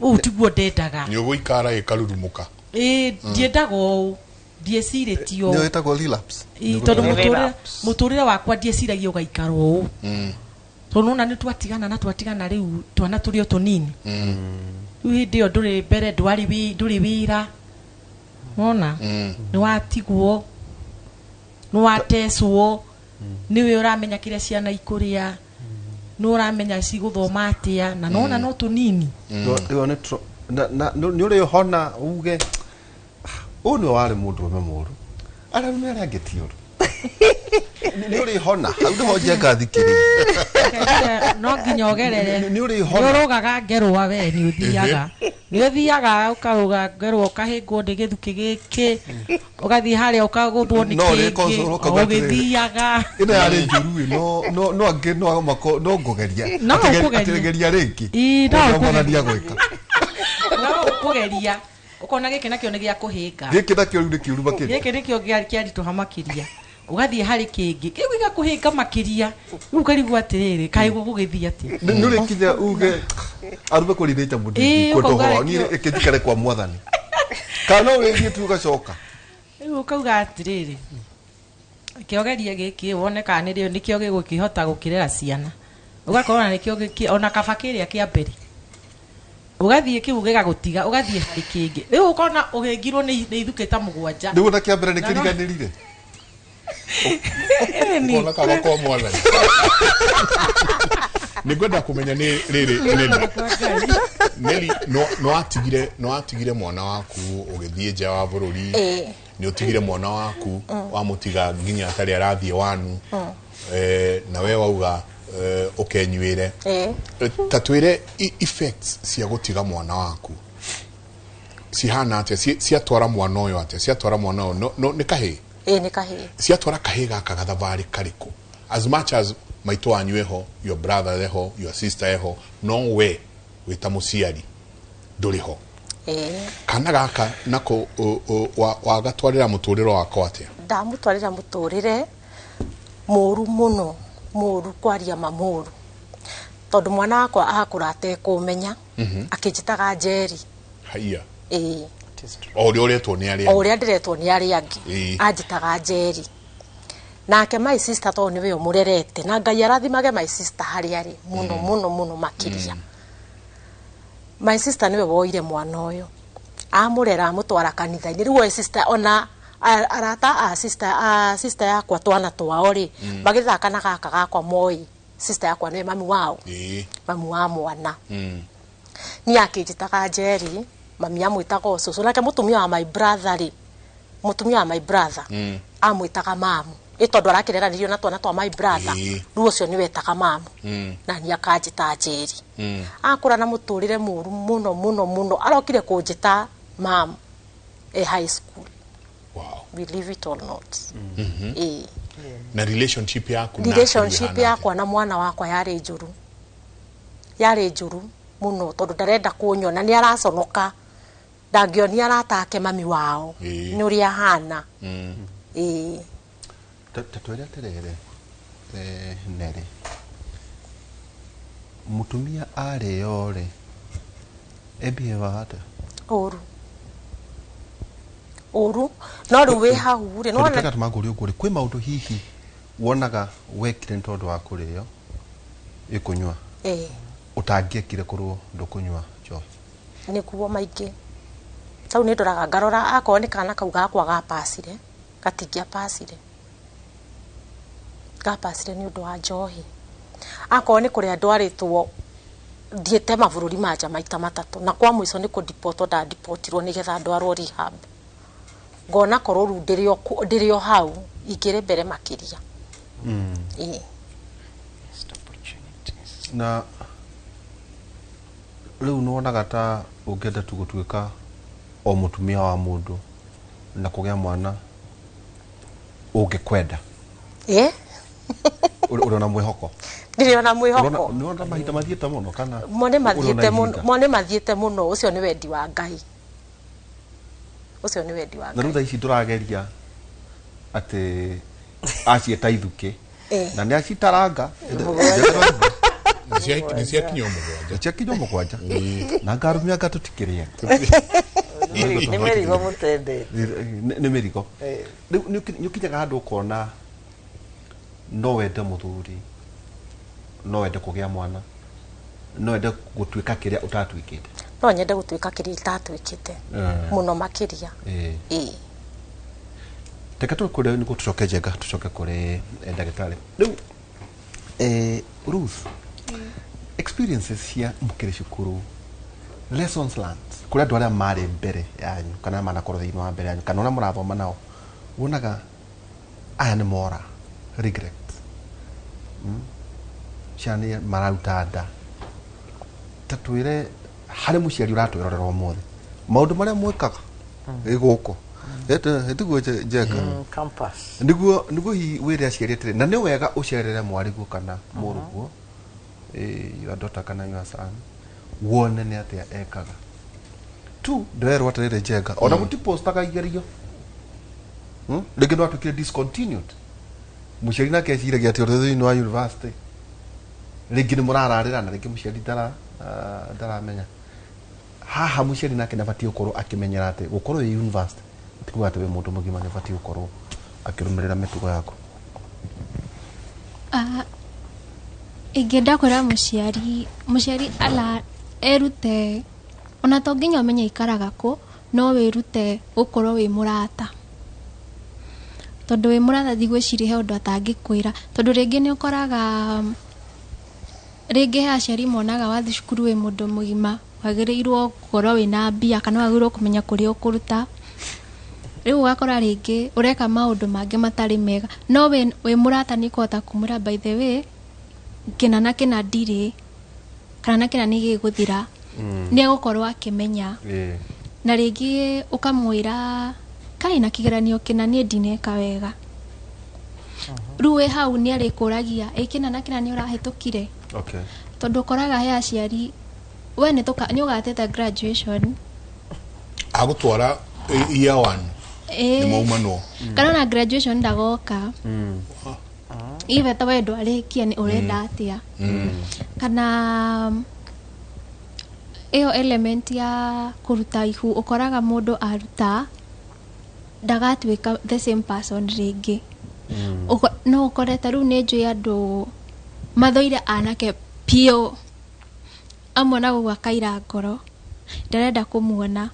ũũ tiguo ndendaga. Nĩ ũgũikara ĩkarurumũka. Ĩĩ, ndiendaga ũũ, ndiecirĩtie Nĩyo ũũ. ĩtagwo relapse. Ĩĩ, tondũ Relapse. mũtũrĩre wakwa ndieciragia ũgaikara ũũ, tondũ nona nĩ twatigana na twatigana rĩu twana tũrĩ o tũnini. Rĩu hĩndĩ ĩyo ndũrĩ mbere, ndũrĩ wĩra, wona nĩ watigwo, nĩ watecwo, nĩwe ũramenya kĩrĩa ciana ikũrĩa, nĩ ũramenya cigũthoma atĩa, na nona no tũnini. Ĩyo nĩ nĩ ũrĩ hona uge, "Ah, ũyũ nĩwe warĩ mũndũrũme mũru, arĩa arũme arĩa angĩ ti ũru." Nĩ ũrĩ hona hau nĩho njenga thikĩrĩria. No nginya ũgerere. Nĩ ũrĩ nĩ hona. Ũrũgaga ngerwa, we nĩ ũthiaga ũkarũga ngerwa, ũkahĩngwo nĩ gĩthukĩ gĩkĩ, ũgathiĩ harĩa ũkagũthwo nĩ No kĩngĩ, ũrĩkocwo ũkauga atĩrĩrĩ, ũgĩthiaga. Ĩno yarĩ njũru ĩ, no angĩ no mako no ngũgeria. No ũkũgeria. Atĩgeria rĩngĩ. Ii, no Ũguo ũkũgeria. mwathani agwĩka. No ũkũgeria ũkona gĩkĩ nakĩo nĩ gĩa kũhĩnga. Gĩkĩ nakĩo rĩu nĩ kĩũru makĩria. Gĩkĩ nĩkĩo kĩaritũha makĩria, ũgathiĩ harĩ kĩngĩ kĩu gĩgakũhĩnga makĩria, rĩu ũkarigwo atĩrĩrĩ, kaĩ gũgũgĩthiĩ atĩa? Nĩ ũrĩkinya uge arume kũrinĩte mũndũ Ĩĩ, kwenda ũkauga ũhoro niĩ reke njikare kwa mwathani, kana no ũrĩthiĩ tu ũgacoka. Rĩu ũkauga atĩrĩrĩ, kĩogerie gĩkĩ wone kana nĩrĩo nĩkĩo gĩgũkĩhota gũkĩrera ciana, ũgakorwo ona nĩkĩo ona kaba kĩrĩa kĩa mbere, ũgathiĩ kĩu gĩgagũtiga, ũgathiĩ harĩ kĩngĩ, rĩu ũkona ũhĩngirwo nĩ ithukĩ ta 7. Nĩguo na kĩa mbere nĩ Na no- kĩriganĩrire. Ĩni. Ũkona kaba kwa mwathani. Nĩ ngwenda kũmenya nĩ rĩrĩ Nelly. Nelly, no atigire mwana waku ũgĩthiĩ nja wa bũrũri. Ĩĩ. Nĩ ũtigire mwana waku, wamũtiga nginya atarĩ arathiĩ wanu. Na we wauga ũkenyuĩre. Ĩĩ. Ta twĩre effects cia gũtiga mwana waku cihana atĩa, ciatwara mwana ũyũ atĩa, ciatwara mwana ũyũ no, nĩ kahĩĩ? Ĩĩ, nĩ kahĩĩ. Ciatwara kahĩĩ gaka gathabarĩ karĩkũ, as much as maitũ wanyu eho, your brother eho, your sister eho, no we wĩta mũciari ndũrĩ ho? Ĩĩ. Kana gaka nako wagatwarĩra mũtũrĩre wako atĩa? Ndamũtwarĩra mũtũrĩre mũru mũno, mũru kwaria ma mũru, tondũ mwana wakwa akũra atekũmenya, akĩnjĩtaga Njeri. Haiya. Ĩĩ. O ũrĩa ũretwo nĩ arĩa O ũrĩa ndĩretwo nĩ arĩa angĩ. Anjĩtaga Njeri. Nake my sister, tondũ nĩwe ũmũrerete, na Ngai arathimage my sister harĩa arĩ mũno, mũno mũno makĩria. My sister nĩwe woire mwana ũyũ, amũrera, amũtwara kanitha-inĩ. Rĩu oĩ sister, ona arata a sister yakwa, twana twao rĩ, magĩthaka na gaka gakwa, moĩ sister yakwa nĩwe mami wao, mami wa mwana. Niĩ akĩnjĩtaga Njeri, mami amwĩtaga ũcũcũ. Nake mũtumia wa my brother rĩ, mũtumia wa my brother amwĩtaga mamu, ĩ tondũ arakĩreranĩrio na twana twa my brother. Rĩu ũcio nĩwetaga mamu, na niĩ akanjĩta Njeri. Akũra na mũtũrĩre mũru mũno mũno mũno, arokire kũnjĩta mamu e high school. Believe it or not. Ĩĩ. Na relationship yaku nake rĩu Relationship ĩhana atĩa? Yakwa na mwana wakwa yarĩ njũru, yarĩ njũru mũno, tondũ ndarenda kũnyona, nĩ araconoka, ndangĩonia arata ake mami wao nĩ ũrĩa ahana. Ĩĩ. Ta twĩre atĩrĩrĩ, Nerĩ, mũtumia arĩo rĩ, ebihevaga atĩa? Ũru ũru, no rĩu wĩ hau rĩ Tondũ nĩwona. kega tũmangũria ũguo rĩ, kwĩ maũndũ hihi wonaga wekire nĩ tondũ wa kũrĩo ĩkũnyua ũtangĩekire korwo ndũkũnyua njohi? Nĩguo maingĩ tau nĩ ndoraga ngarora, akorwo nĩ kana kau gakwa gapacire, gatingĩapacire, gapacire nĩ ũndũ wa njohi. Akorwo nĩ kũrĩa ndwarĩtwo, thiĩte mabũrũri ma nja maita matatũ, na kwa mũico nĩ kũdipotwo ndadipotirwo nĩgetha ndwarwo rehab. Ngona korwo rĩu ndĩrĩ o hau ingĩrĩ mbere makĩria. Ĩĩ. Na rĩu nĩwonaga ta ũngĩenda tu gũtuĩka o mũtumia wa mũndũ na kũgĩa mwana ũngĩkwenda? Ĩĩ. Ũrĩ ona mwĩhoko? Ndĩrĩ ona mwĩhoko. Nĩwona mahinda mathiĩte mũno kana Mo nĩ ũrĩ ona mathiĩte mũno. ihinda? Mo nĩ mathiĩte mũno. Ũcio nĩ wendi wa Ngai, ũcio nĩ wendi wa Na rĩu Ngai. thaa ici ndũrageria atĩ aciĩta ithukĩ na nĩ acitaranga? Nĩ ciakinya o 7. Ciakinya o 7 na ngarumia anga tũtikĩrĩe. Nĩ mĩrigo mũtendete. Nĩ mĩrigo. Rĩu nĩ ũkinyaga handũ ũkona no wende mũthuri, no wende kũgĩa mwana, no wende gũtuĩka kĩrĩa ũtatuĩkĩte? No nyende gũtuĩka kĩrĩa itatuĩkĩte mũno makĩria. Ĩĩ. Reke tũkũrĩ nĩguo tũcoke Njenga, tũcoke kũrĩ ndagĩtarĩ rĩu. Ruth, experiences cia mũkĩrĩ cukuru, lessons learned kũrĩ andũ arĩa marĩ mbere yanyu kana manakorwo thĩinĩ wa mbere yanyu kana ũrĩa mũrathoma nao, wonaga aya nĩ mora regret, Ciana nĩ mararuta nda. Ta twĩre harĩ mũciari ũratwĩrorera ũmũthĩ, maũndũ marĩa mwĩkaga ĩ gũkũ tiguo Njenga? Campus. Nĩguo hihi wĩre aciari atĩrĩ, na nĩ wega ũcerere mwarĩguo kana mũrũguo, your daughter kana your son, wone nĩ atĩa ekaga. Tu ndĩrerwo atĩrĩrĩ, Njenga, ona mũtipostaga igerio. Rĩngĩ no atuĩkire discontinued, mũciari nake eciragia atĩ ũrĩ thĩinĩ wa university, rĩngĩ nĩ mũrararĩra na rĩngĩ mũciari ndaramenya. Haha mũciari nake nĩ abatiĩ gũkorwo akĩmenyera atĩ gũkorwo wĩ university ti kuga atĩ wĩ mũndũ mũgima, nĩ abatiĩ gũkorwo akĩrũmĩrĩra mĩtugo yaku. Ah, ingĩenda kwĩra mũciari ala erute, ona to nginya ũmenye ikaraga kũ, no wĩrute gũkorwo wĩ mũrata, tondũ wĩ mũrata ndigwĩciria he ũndũ atangĩkwĩra, tondũ rĩngĩ nĩ ũkoraga rĩngĩ he aciari monaga wathiĩ cukuru wĩ mũndũ mũgima, wagĩrĩirwo gũkorwo wĩna mbia kana wagĩrĩirwo kũmenya kũrĩa ũkũruta. Rĩu ũgakora rĩngĩ ũreka maũndũ mangĩ matarĩ mega, no wĩ mũrata nĩ ũkũhota kũmwĩra, "By the way, kĩna na kĩna ndirĩ kana na kĩna nĩ gĩgũthira." Nĩ egũkorwo akĩmenya. Na rĩngĩ ũkamwĩra kaĩ na kĩgeranio kĩna niĩ ndineka wega. Rĩu wĩ hau nĩ arĩkũragia, "Ĩ kĩna na kĩna nĩ ũrahĩtũkire?" Tondũ ũkoraga he aciari we nĩ ũgatete graduation. Agũtwara year one. Nĩ maumanwo. Kana ona graduation ndagoka. Ibe ta we ndwarĩkia nĩ ũrenda atĩa? Kana ĩyo element ya kũruta ihu, ũkoraga mũndũ aruta ndagatuĩka the same person rĩngĩ. No ũkore ta rĩu nĩ njũĩ andũ mathũire anake biũ, amwe na gũkũ akaira ngoro, ndarenda kũmuona.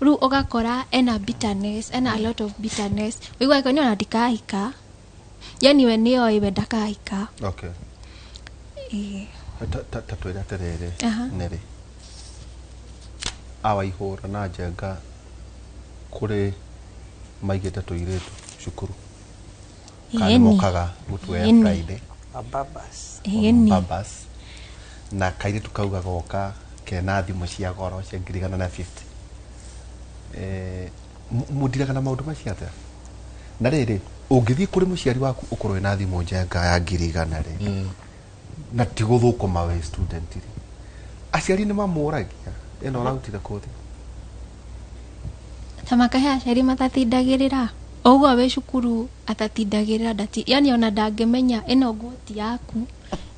Rĩu ũgakora ena bitterness, ena a lot of bitterness, ũigua niĩ ona ndikahika, yani we nĩoĩ we ndakahika. Ĩĩ. Ta twĩre atĩrĩrĩ, Nĩrĩ awa ihũra na Njenga kũrĩ maigĩte tũirĩtu cukuru kana Ĩni. mokaga gũtuoya Ĩni. Friday? Ababas. Ĩni. Babas na kairĩtu kau gagoka kena thimũ cia goro cia 150,000. Mũndiraga na maũndũ macio atĩa? Na rĩrĩ Ũngĩthiĩ kũrĩ mũciari waku ũkorwo wĩna thimũ njenga ya 100,000 rĩ, na ti gũthũkũma wĩ student rĩ, aciari nĩ mamũragia ĩno ũrarutire kũthi. Ta makahe aciari matatindagĩrĩra o ũguo wĩ cukuru atatindagĩrĩra ndati, yani ona ndangĩmenya ĩno nguo ti yaku,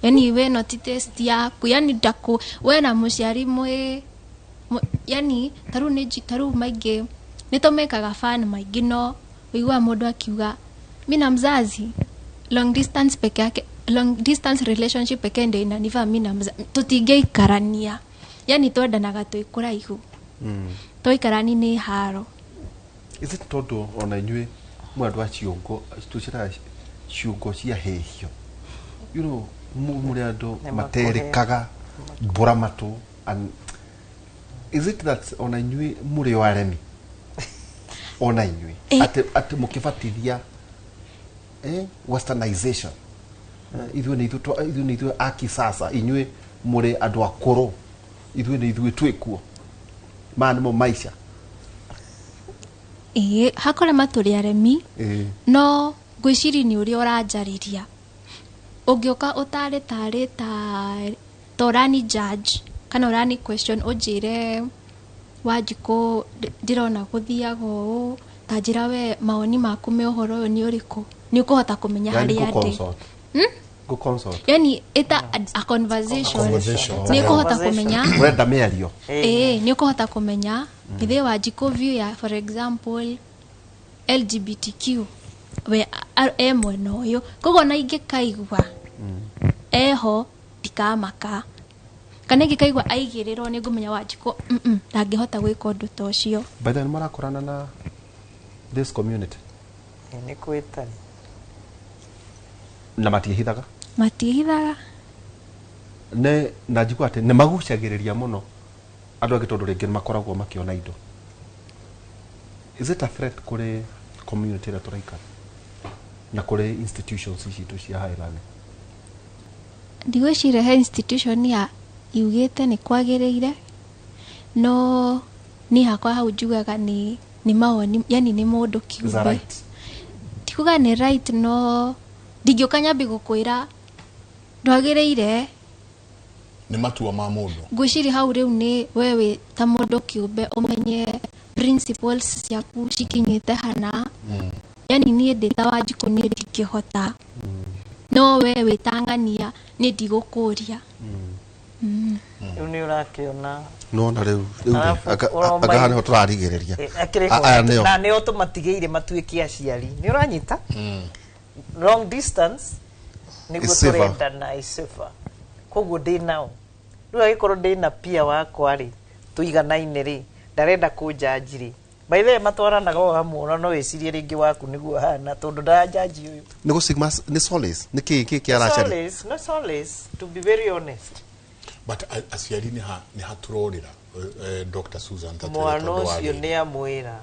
yani we ĩno ti taste yaku, yani ndakũ we na mũciari mwĩ yani tarĩu nĩ tarĩu maingĩ nĩ tũmĩkaga fan maingĩ, no ũiguaga mũndũ akiuga mi na mzazi long distance peke yake, long distance relationship pekee ndio inanivaa mi na mzazi tũtingĩikarania, yani twendanaga twĩ kũraihu, twaikarani nĩ haro. Is it tondũ ona inyuĩ mwĩ andũ a ciũngo tũciraga ciũngo cia hĩhio, you know, mũrĩ andũ Nĩ materĩkaga mbũra matũ, and is it that ona inyuĩ mũrĩ o aremi ona inyuĩ atĩ mũkĩbatithia westernization, ithuĩ nĩ ithuĩ ithuĩ nĩ ithuĩ a kisasa, inyuĩ mũrĩ andũ akũrũ, ithuĩ nĩ ithuĩ twĩkuo, maya nĩmo maica. Ĩĩ, hakũrĩa matũrĩ aremi, no ngwĩciria nĩ ũrĩa ũranjarĩria ũngĩũka ũtarĩ tarĩ ta ũrani judge kana ũrani question, ũnjĩre Wanjikũ ndĩrona gũthiaga ũũ, ta njĩra we mawoni maku me ũhoro ũyũ nĩ ũrĩkũ, nĩ ũkũhota kũmenya Yani harĩa ndĩ. gũ-consult. Gũ-consult. Yani ĩta a conversation. Conversation. Nĩ ũkũhota kũmenya. Ũrenda mĩario. Ĩĩ, nĩ ũkũhota kũmenya githĩ Wanjikũ view ya, for example, LGBTQ we e mwena ũyũ, koguo ona ingĩkaigua eho ndikamaka, kana ingĩkaigua aigĩrĩrwo nĩ ngũmenya Wanjikũ ndangĩhota gwĩka ũndũ ta ũcio. By the way, nĩ marakorana na this community? Nĩ kwĩtani. Na matiĩhithaga? Matiĩhithaga. Nĩ na njigua atĩ nĩ magucagĩrĩria mũno andũ angĩ tondũ rĩngĩ nĩ makoragwo makĩona indo. Is it a threat kũrĩ community ĩrĩa tũraikara na kũrĩ institutions citũ cia high learning? Ndigwĩciria he institution ya yugĩte nĩ kwagĩrĩire, no niĩ hakwa hau njugaga nĩ mawoni, yani nĩ mũndũ Is that kĩũmbe. right? Tikuga nĩ right, no ndingĩũka nyambi gũkwĩra ndwagĩrĩire. Nĩ matua ma mũndũ. Ngwĩciria hau rĩu nĩ we wĩ ta mũndũ kĩũmbe ũmenye principles ciaku cikinyĩte hana, yani niĩ ndĩ ta Wanjikũ niĩ ndingĩhota, no we wĩ ta ng'ania niĩ ndigũkũria. Rĩu nĩ ũrakĩona. Nona rĩu rĩu rĩ, Arabu, ũroma anga haha nĩho tũrarigĩrĩria. Akĩrĩ ho. Aya nĩo. Na nĩo tũmatigĩire matuĩke aciari, nĩ ũranyita long distance nĩguo Is safer. tũrendana is safer, koguo ndĩ nao rĩu angĩkorwo ndĩ na pia wakwa rĩ, tũiganaine rĩ, ndarenda kũnjanji rĩ, by the way matwaranaga o hamwe, ona no wĩcirie rĩngĩ waku nĩguo hana tondũ ndaranjanji ũyũ. Nĩ gũ nĩ solace nĩ kĩ kĩ kĩ aracaria? Solace, no solace, to be very honest. But aciari nĩ hatũrorĩra, Dr. Susan tatwĩre Mwana tondũ wa ũcio rĩrĩ. nĩ amwĩra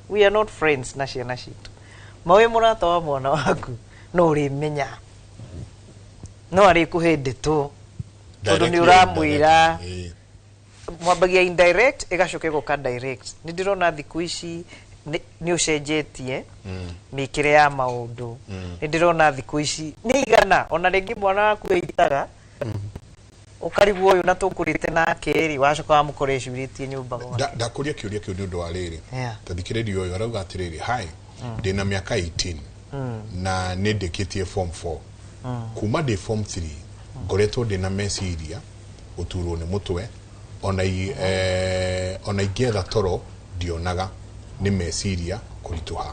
we are not friends na ciana citũ, ma wĩ mũrata wa mwana waku no ũrĩmenya no arĩkũhe ndeto tondũ nĩ Directly or ũramwĩra. indirectly. Mwambagia indirect ĩgacoka ĩgoka direct. Nĩ ndĩrona thikũ ici nĩ ũcenjetie mĩkĩre ya maũndũ. Nĩ ndĩrona thikũ ici nĩ igana ona rĩngĩ mwana waku ĩitaga ũkarigwo ũyũ na tũkũrĩte nake rĩ, wacoka wamũkora ecurĩtie nyũmba gwake. Ndakũria kĩũria kĩu nĩ ũndũ wa rĩrĩ, Yeah. ta thikĩrĩria ũyũ arauga atĩrĩrĩ, hi, ndĩna mĩaka 18 na nĩ ndĩkĩtie form 4. Kuma ndĩ form 3 ngoretwo ndĩna meciria gũturwo nĩ mũtwe, ona ona ingĩetha toro ndionaga nĩ meciria kũritũha,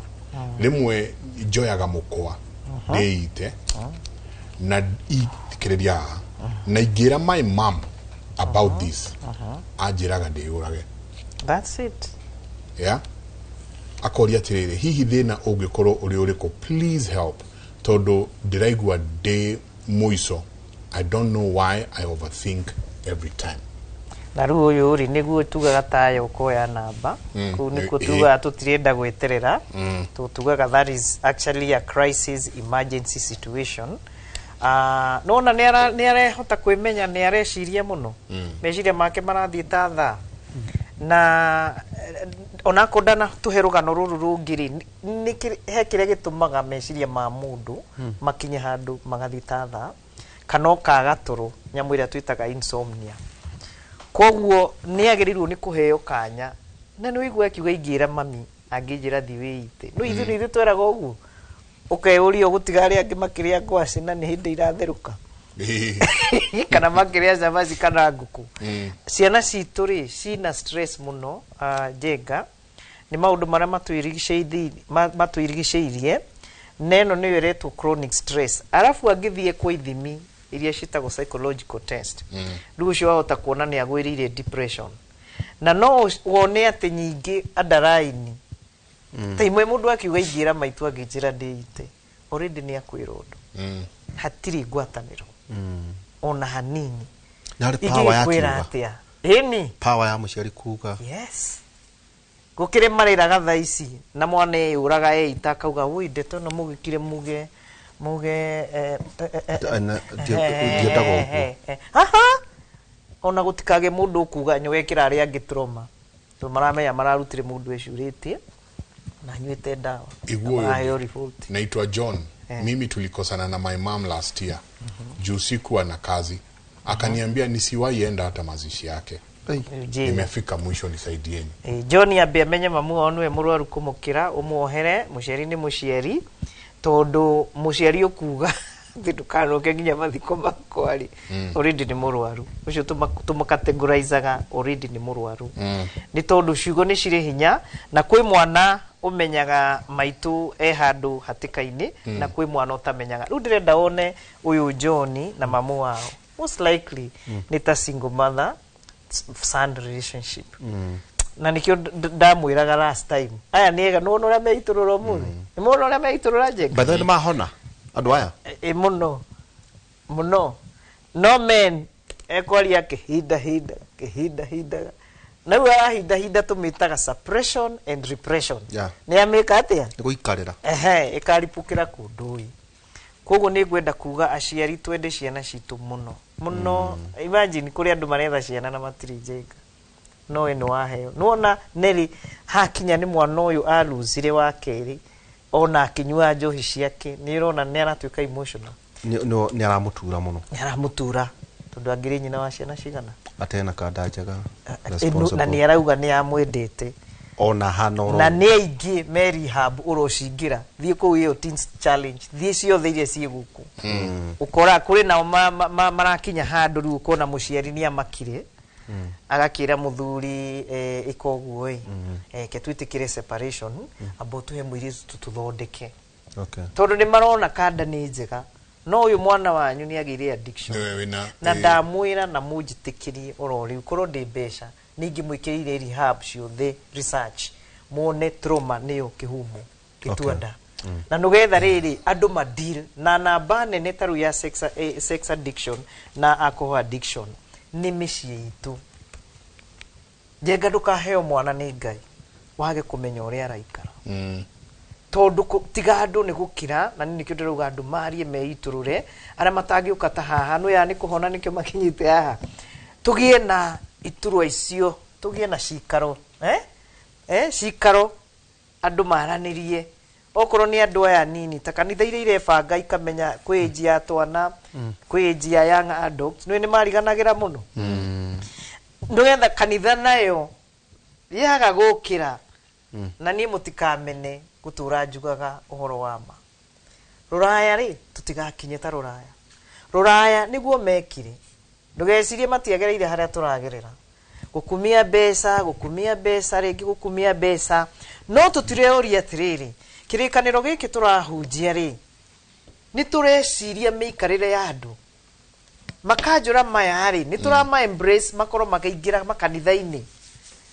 rĩmwe njoyaga mũkwa ndĩite na thikĩrĩria haha, na ingĩra my mom about this anjĩraga ndĩyũrage. That's it. Yeah, akoria atĩrĩrĩ, hihi thĩna ũngĩkorwo ũrĩ ũrĩkũ? Please help, tondũ ndĩraigua ndĩ mũico. I don't know why I overthink every time. Na rĩu ũyũ rĩ, nĩguo tugaga taya ũkoya namba. Kũu nĩkuo tugaga tũtirenda gweterera. Tugaga that is actually a crisis emergency situation. Nona nĩ arehota kwĩmenya, nĩ areciria mũno, meciria make marathiĩ ta thaa. Na onako ndana tuhe rugano ruru rungi ri ni he kiria gitumaga meciria ma mundu makinye handu magathi ta thaa kana ukaga toro nyamu iria twitaga insomnia. Koguo ni agiriirwo ni kuheo kanya na ni wigua akiuga ingira mami angĩnjĩra thiĩ wĩite no ithuĩ nĩ ithuĩ tweraga ũguo ũkeyũria ũgũtiga arĩa angĩ makĩrĩa ngwacĩ na nĩ hĩndĩ iratherũka kana makĩrĩa cabaci kana ngũkũ. Ciana citũ rĩ cina stress mũno. Njenga nĩ maũndũ marĩa matwĩrigicĩirie na ĩno nĩyo ĩretwo chronic stress. Arabu angĩthiĩ kwa ithimi iria ciĩtagwo psychological test, rĩu ũcio wahota kuona nĩ agwĩrĩire depression na no wone atĩ nyingĩ andaraini ta imwe mũndũ akiuga ingĩra maitũ angĩnjĩra ndĩite already nĩ akwĩra ũndũ. Hatirĩ ngwatanĩro ona hanini. Nĩ harĩ power ya Ingĩkwĩra kiuga. atĩa ĩni Power ya mũciari kuga. Yes, gũkĩrĩ marĩraga thaa ici na mwana eyũraga eita akauga woi ndeto ĩno mũgĩkire muge muge Ndiendaga ũguo. Haha ona gũtikage mũndũ ũkuga nĩwekĩra arĩa angĩ trauma tondũ maramenya mararutire mũndũ ecurĩtie na anyuĩte ndawa Iguo maraheo report. Naitwa John. Mimi tulikosana na my mom last year. Juu sikuwa na kazi. Akaniambia nisiwahi enda hata mazishi yake. Nimefika mwisho, nisaidieni. John ambe amenye mamu wao niwe mũrwaru kũmũkĩra ũmuohere mũciari nĩ mũciari tondũ mũciari ũkuga atĩ ndũkanoke nginya mathiko makwa rĩ already nĩ mũrwaru ũcio tũmũcategorizaga already nĩ mũrwaru nĩ tondũ ciugo nĩ cirĩ hinya na kwĩ mwana ũmenyaga maitũ e handũ hatĩka-inĩ na kwĩ mwana ũtamenyaga. Rĩu ndĩrenda wone ũyũ John na mamu wao most likely nĩ ta single mother son relationship na nikio ndamwĩraga last time aya nĩ ega nĩwona ũrĩa meitũrũra ũmũthĩ nĩmwona ũrĩa meitũrũra Njenga. By the way nĩ mahona andũ aya. Ĩ mũno mũno no men ekwaria akĩhindahinda akĩhindahindaga na rĩu arahindahinda tũmĩtaga suppression and repression. Nĩ amĩka atĩa Nĩ gũikarĩra. Ehe ĩkaripũkĩra kũndũ ĩ. Koguo nĩ ngwenda kuga aciari twende ciana citũ mũno mũno. Imagine kũrĩ andũ maretha ciana na matirĩ njenga no we nĩ waheo nĩwona Nelly hakinya nĩ mwana ũyũ aruzire wa kerĩ ona akĩnyua njohi ciake nĩ ũrona nĩ aratuĩka emotional. Nĩ aramũtura mũno. Nĩ aramũtura tondũ angĩrĩ nyina wa ciana cigana atena kanda njega na nĩ arauga nĩ amwendete ona hana na nĩ aingĩ me rehab ũrocingĩra thiĩ kũu ĩyo teens challenge thiĩ ciothe iria ciĩ gũkũ ũkora kũrĩ nao marakinya handũ rĩu ũkona mũciari nĩ amakire agakĩra mũthuri ĩka ũguo ĩ ke twĩtĩkĩre separation amba ũtũhe mũirĩtu tũthondeke tondũ nĩ marona kanda nĩ njega no ũyũ mwana wanyu nĩ agĩire addiction na ndamwĩra na mũnjĩtĩkĩrie oro rĩu korwo ndĩ mbeca ningĩ mwĩkĩrĩire rehab ciothe research muone trauma nĩyo kĩhumo gĩtua nda na nĩgetha rĩrĩ andũ ma deal na namba nene ta rĩu ya sex addiction na alcohol addiction nĩ mĩciĩ itũ. Njenga ndũkaheo mwana nĩ Ngai wage kũmenya ũrĩa araikara tondũ tiga andũ nĩ gũkira na niĩ nĩkĩo ndĩrauga andũ marie meitũrũre arĩa matangĩũka ta haha nĩ ya nĩ kũhona nĩkĩo makinyĩte haha tũgĩe na iturwa icio tũgĩe na cikaro cikaro andũ maranĩrie okorwo nĩ andũ aya nini ta kanitha iria irebanga ikamenya kwĩ age ya twana kwĩ age ya young adults nĩ mariganagĩra mũno nĩgetha kanitha nayo yaga gũkĩra na niĩ mũtikamene gũtũra njugaga ũhoro wa ma. Rũraya rĩ tũtigakinye ta rũraya. Rũraya nĩguo mekire ndũgecirie matiagereire harĩa tũragerera gũkumia mbeca rĩngĩ gũkumia mbeca no tũtireũria atĩrĩrĩ kĩrĩkanĩro gĩkĩ tũrahunjia rĩ nĩ tũreciria mĩikarĩre ya andũ makanjũra maya rĩ nĩ tũrama embrace makorwo makaingĩra makanitha-inĩ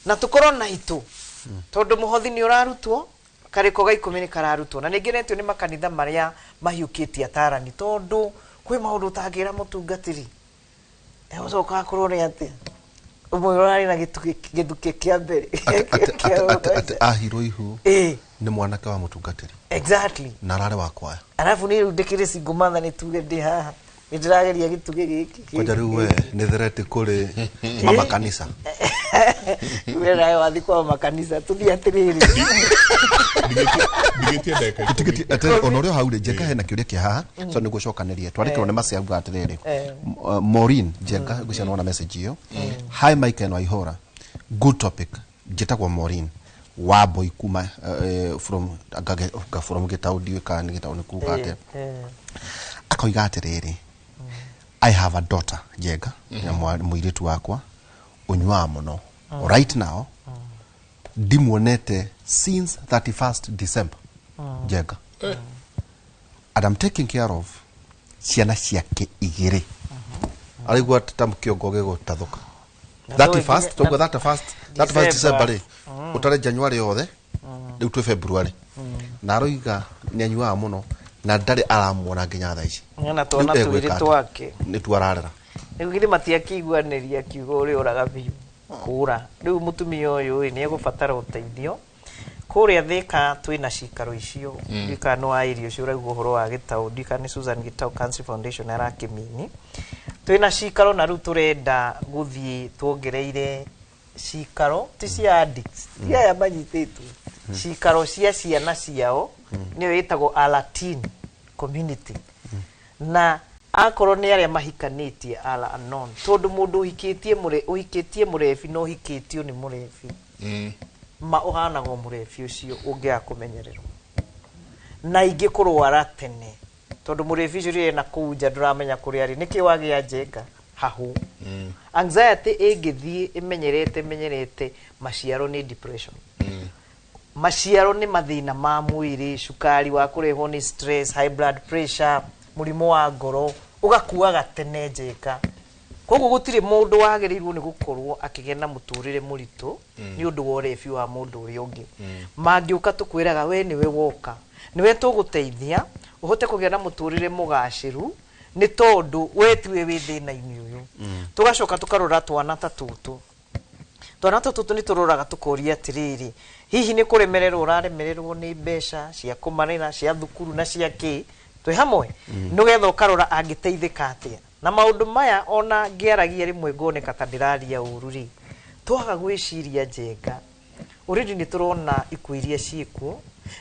na tũkorwo na itũ tondũ mũhothi nĩ ũrarutwo karĩko ga 10 nĩ kararutwo na nĩngenetio nĩ makanitha marĩa mahiũkĩtie atarani tondũ kwĩ maũndũ ũtangĩra mũtungatĩri ũcoka akorwo nĩ atĩa ũmwe ũrarĩ na gĩthukĩ kĩa mbere atĩ ahirwo ihu nĩ mwanake wa mũtungatĩri. Exactly. Na ararĩ wa kwaya arabu nĩ rĩu ndĩkĩrĩ single mother nĩ tuge ndĩ haha nĩ ndĩrageria gĩtugĩ gĩkĩ kwanja rĩu we nĩ thereti kũrĩ mama kanitha. We nawe wathi kwa makanitha tuthie atiriri. Ndigĩtie ndagĩka ikũmi. Atĩrĩrĩ, ona ũrĩa hau rĩ, Njenga hena kĩũria kĩa haha, so nĩ gũcokanĩria twandĩkĩrwo nĩ Mercy auga atĩrĩrĩ, Maureen Njenga, ngwĩciria nĩwona message ĩyo. Hi Mike and Waihora, good topic. Njĩtagwo Maureen Wambui kuma from from Gĩtaũ, ndiũĩ kana nĩ Gĩtaũ nĩ kuga atĩa. Akoiga atĩrĩrĩ, I have a daughter Njenga, na mũirĩtu wakwa ũnyuaga mũno. Right now ndimuonete since 31st December, Njenga, and I'm taking care of ciana ciake igĩrĩ. Araigua ta kĩongo gĩgũtathũka. Na 31st, ndũĩ tauga 31st 31st December rĩ, ũtare January yothe, rĩu twĩ February, na aroiga nĩ anyuaga mũno na ndarĩ aramuona nginya thaa ici. Na twana Rĩu twĩrĩ egwĩka atĩa? twake. Nĩtuo ararera. Rĩu githĩ matiakĩiguanĩria kiugo ũrĩa ũraga biũ kũra. Rĩu mũtumia ũyũ ĩ nĩ egũbatara ũteithio kũrĩa Thĩka. Twĩna cikaro icio, ndiũĩ kana nĩ wa area ũcio ũraigua ũhoro wa Gĩtaũ, ndiũĩ kana nĩ Susan Gĩtaũ Cancer Foundation arakĩmini. Twĩna cikaro na rĩu tũrenda gũthiĩ tuongereire cikaro, ti cia addicts, ti aya manyitĩtwo, cikaro cia ciana ciao, nĩyo ĩtagwo Alateen community, na akorwo nĩ arĩa mahikanĩtie ala anon, tondũ mũndũ ũhikĩtie mũre ũhikĩtie mũrebi na ũhikĩtio nĩ mũrebi, ma ũhanagwo mũrebi ũcio ũngĩaga kũmenyererwo na ingĩ kũrwara tene, tondũ mũrebi ũcio rĩrĩa ena kũu nja ndũramenya kũrĩa arĩ. Nĩkĩ wagĩa Njenga hahũ? Anxiety ĩngĩthiĩ ĩmenyerete ĩmenyerete, maciaro nĩ depression, maciaro nĩ mathĩna ma mwĩrĩ, cukari wa kũrehwo nĩ stress, high blood pressure, mũrimũ wa ngoro, ũgakuaga tene Njenga. Koguo gũtirĩ mũndũ wagĩrĩirwo nĩ gũkorwo akĩgĩa na mũtũrĩre mũritũ nĩ ũndũ wa ũrebi wa mũndũ ũrĩa ũngĩ. Mangĩũka tũkwĩraga we nĩwe woka, nĩwe tũgũteithia ũhote kũgĩa na mũtũrĩre mũgacĩru, nĩ tondũ we tiwe wĩ thĩna-inĩ ũyũ. Tũgacoka tũkarora twana ta tũtũ. Twana tũtũ nĩ tũroraga tũkoria atĩrĩrĩ, hihi nĩ kũremererwo ũraremererwo nĩ mbeca cia kũmarera cia thukuru na cia kĩ twĩ hamwe, nĩgetha ũkarora angĩteithĩka atĩa na maũndũ maya. Ona ngĩaragia rĩmwe ngoneka ta ndĩraria ũru rĩ, twaga gwĩciria Njenga, already nĩ tũrona ikuũ iria ciĩkuo,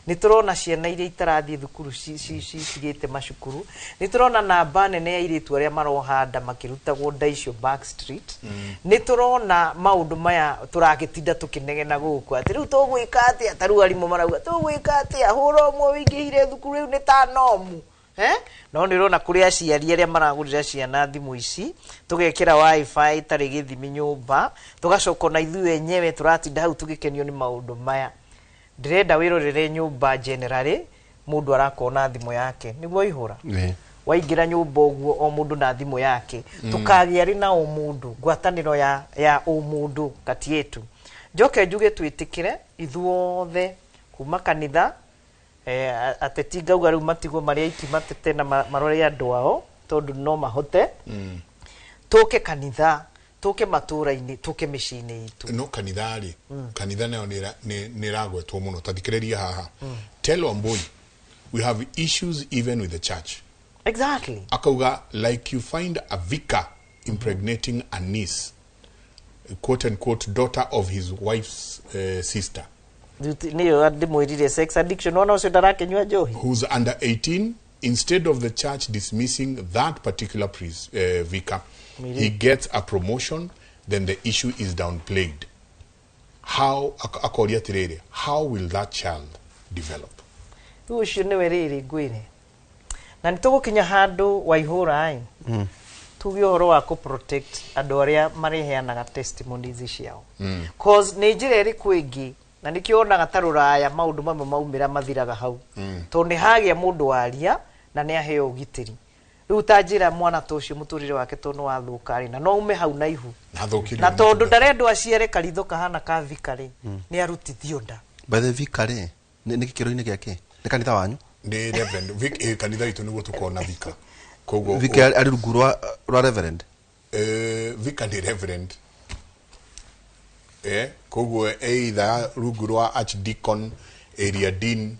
nĩ tũrona ciana iria itarathiĩ thukuru citigĩte macukuru, nĩ tũrona namba nene ya airĩtu arĩa maroha nda makĩrutagwo nda icio back street, nĩ tũrona maũndũ maya tũragĩtinda tũkĩnegena gũkũ atĩ rĩu tũgwĩka atĩa, ta rĩu arimũ marauga tũgwĩka atĩa, hũra ũmwe wĩingĩhire thukuru rĩu nĩ ta nomu. No nĩ ũrona kũrĩ aciari arĩa maragũrĩra ciana thimũ ici, tũgekĩra wifi ĩtarĩ gĩthimi nyũmba, tũgacoka ona ithuĩ enyewe tũratinda hau tũgĩkenio nĩ maũndũ maya. Ndĩrenda wĩrorere nyũmba generally, mũndũ arakorwo na thimũ yake nĩguo ihũra waingĩra nyũmba ũguo, o mũndũ na thimũ yake. Tũkagĩa rĩ na ũmũndũ, ngwatanĩro ya ũmũndũ kati yetu. Njoke njuge twĩtĩkĩre ithuothe kuma kanitha, ateti ngauga rĩu matigwo marĩ aiki matete na marore andũ ao, tondũ no mahote. Tũke kanitha, tũke matũra-inĩ, tũke mĩciĩ-inĩ itũ. No kanitha rĩ, kanitha nayo nĩ ĩragwetwo mũno. Ta thikĩrĩria haha. Tell Wambui we have issues even with the church. Akauga like you find a vicar impregnating a niece, quote unquote daughter of his wife's sister, Nĩyo ndĩmwĩrire sex addiction, ona ũcio ndarakĩnyua njohi. who's under 18. Instead of the church dismissing that particular priest, vicar, he gets a promotion, then the issue is downplayed. How, akoria atiriri, how will that child develop? Rĩu ũcio nĩwe rĩrĩ ngwĩre, na nĩ tũgũkinya handũ Waihũra ĩ tuge ũhoro wa kũ protect andũ arĩa marĩheanaga testimonies ciao, cause nĩ njĩra ĩrĩkũ ĩngĩ? Na nĩkĩo wonaga ta rũraya maũndũ mamwe maumĩra mathiraga hau, tondũ nĩ hagĩa mũndũ waria na nĩ aheo ũgitĩri. Rĩu ta njĩra mwana ta ũcio mũtũrĩre wake tondũ nĩ wathũka rĩ, na no ume hau na ihu, na na tondũ ndarendwo aciare karitho kahana ka vika rĩ, nĩ arutithio nda. By the vicar rĩ, nĩ gĩkĩro-inĩ gĩake nĩ kanitha wanyu? Nĩ reverend. Kanitha itũ nĩguo tũkorwo na vicar, koguo Vicar arĩ rungu rwa reverend? Vicar nĩ reverend, koguo either rungu rwa archdeacon, area dean.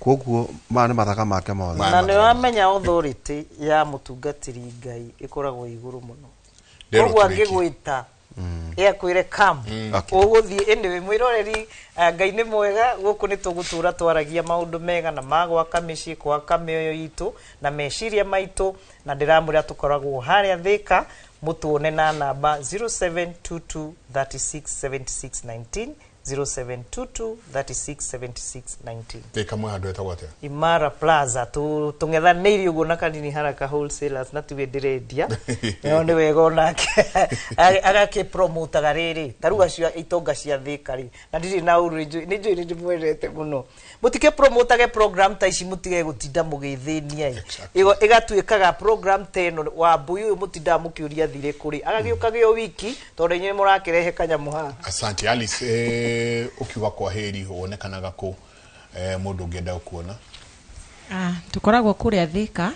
Koguo maya nĩ mathaga make mothe. Na nĩ wamenya authority ya mũtungatĩri Ngai ĩkoragwo igũrũ mũno. Nderwo Koguo tũrĩkie. Angĩgwĩta Ĩakwĩre come. Ũgũthiĩ anyway mwĩroreri, Ngai nĩ mwega, gũkũ nĩ tũgũtũra twaragia maũndũ mega na ma gwaka mĩciĩ, gwaka mĩoyo itũ na meciria maitũ, na ndĩramwĩra tũkoragwo harĩa Thĩka, mũtuone na namba 0722 36 76 19, 0722 36 76 19. Thĩka mwe handũ etagwo atĩa? Imara Plaza, tũng'ethanĩire ũguo na Kanini Haraka Wholesalers, na tiwe ndĩrendia, no nĩ wega onake agakĩpromotaga rĩrĩ ta rĩu acio itonga cia Thĩka rĩ, na ndirĩ na ũru, nĩ njũĩ nĩ ndĩmwendete mũno, mũtike promotage program ta ici, mũtige gũtinda mũgĩthĩnia ĩ. Ĩgatuĩkaga program ta ĩno Wambui ũyũ mũtindaga mũkĩũria thire kũrĩ, agagĩũkaga o wiki tondũ inyuĩ mũrakĩrehe kanyamũ haha. Asante Alice. Ukiuga kwa heri, wonekanaga kũ mũndũ ũngĩenda gũkuona? Ah, tũkoragwo kũrĩa Thĩka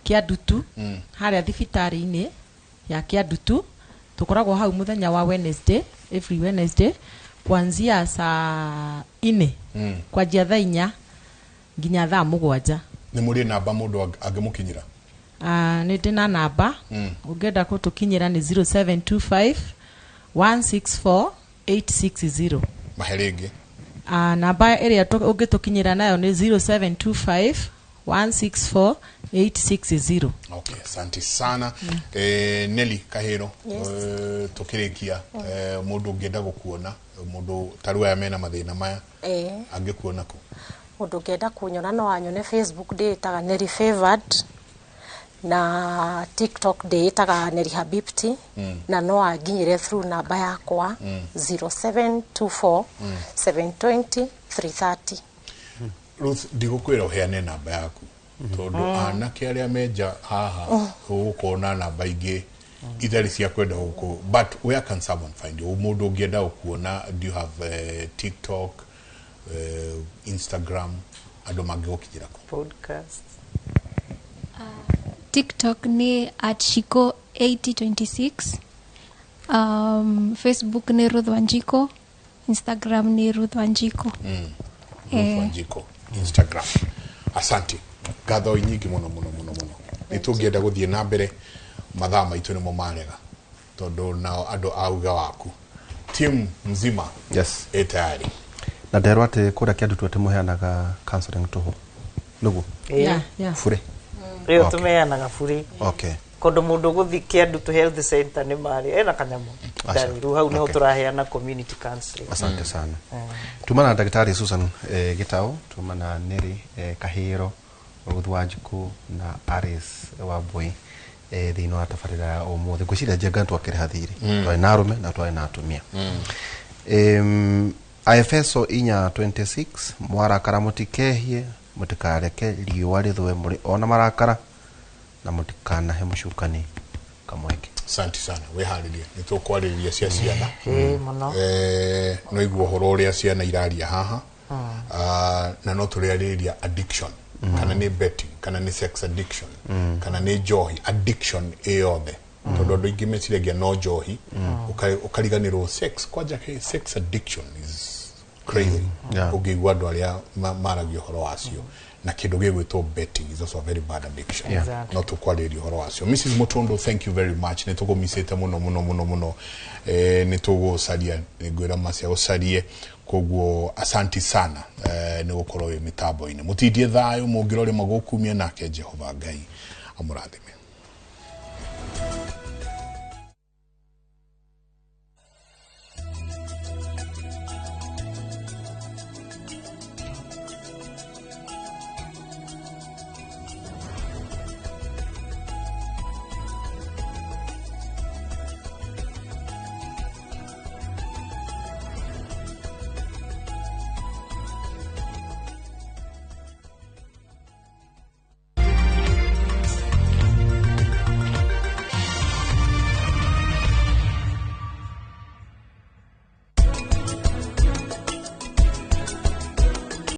Kĩandutu, harĩa thibitarĩ-inĩ ya Kĩandutu. Tũkoragwo hau mũthenya wa Wednesday, every Wednesday, kuanzia saa ine, kwanjia thaa 4 nginya thaa 7. Nĩ mũrĩ namba mũndũ angĩmũkinyĩra? Ah, nĩ ndĩ na namba. Ũngĩenda gũtũkinyĩra nĩ 0725 164 860. Mahe rĩngĩ. Ah, namba ĩrĩa ũngĩtũkinyĩra nayo nĩ 0725 164 860. Okay, asante sana. Nelly Kahiro. Yes. Tukĩrĩkia, mũndũ ũngĩenda gũkuona, mũndũ ta rĩu aya mena mathĩna maya, angĩkuona kũ? Mũndũ ũngĩenda kunyona no anyone Facebook, ndĩĩtaga Nelly Favored, na TikTok ndĩĩtaga Nelly Habibti, na no anginyĩre through namba yakwa 0724 720 330. Ruth, ndigũkwĩra ũheane namba yaku tondũ anake arĩa menja haha ũgũkorwo na namba ingĩ itarĩ cia kwenda gũkũ, but where can someone find you, mũndũ ũngĩenda gũkuona? Do you have TikTok, Instagram, andũ mangĩgũkinyĩra kũ? Podcast. TikTok ni @shiko 8026. Facebook ni Ruth Wanjiko. Instagram ni Ruth Wanjiko. Ruth Wanjiko Instagram. Asante, ngatho nyingĩ mũno mũno mũno mũno. Nĩ tũngĩenda gũthiĩ na mbere, mathaa maitũ nĩmo marega, tondũ nao andũ a uga waku timu mzima ĩ tayari. Na nderwo atĩ kũrĩa Kĩandutu atĩ mũheanaga counseling tũhũ, nĩguo? Yeah. Bure? Ĩyo tũmeanaga bure. Kũndũ mũndũ gũthi Kĩandutu Health Center nĩ marĩ ena kanyamũ ndarĩ rĩu hau nĩho tũraheana community counseling. Asante sana. Tuma na ndagĩtarĩ Susan Gitau, tuma na Nelly Kahiro, Ruth Wanjiku na Aris Wambui thĩinĩ wa tabarĩra ya ũmũthĩ. Ngwĩciria Njenga twakĩrĩha thirĩ, twarĩ na arũme na twarĩ na atumia. Aefeso 4:26, mwarakara mũtikehie, mũtikareke riũa rĩthũe mũrĩ ona marakara, na mũtikanahe mũcukani kamweke. Asante sana. Wĩharĩrie, nĩ tũkwarĩrĩria cia ciana. Ĩĩ, mũno. No igua ũhoro ũrĩa ciana iraria haha. Ah, na no tũrĩarĩrĩria addiction, kana nĩ betting, kana nĩ sex addiction, kana nĩ njohi addiction ĩ yothe, tondũ andũ aingĩ meciragia no njohi, ũkariganĩrwo sex kwanja. Sex addiction is crazy. Ũngĩigua andũ arĩa maragia ũhoro wacio, na kĩndũ gĩgwĩtwo betting is also a very bad addiction. No tũkwarĩrĩria ũhoro wacio. Mrs Mutondo, thank you very much, nĩ tũkũmicĩte mũno mũno mũno mũno. Nĩ tũgũcaria, nĩ ngwĩra macia gũcarie koguo asanti sana nĩ gũkorwo wĩ mĩtambo-inĩ. Mũtindie thayũ, mũngĩrore magũkumia, nake Jehova Ngai amũrathime.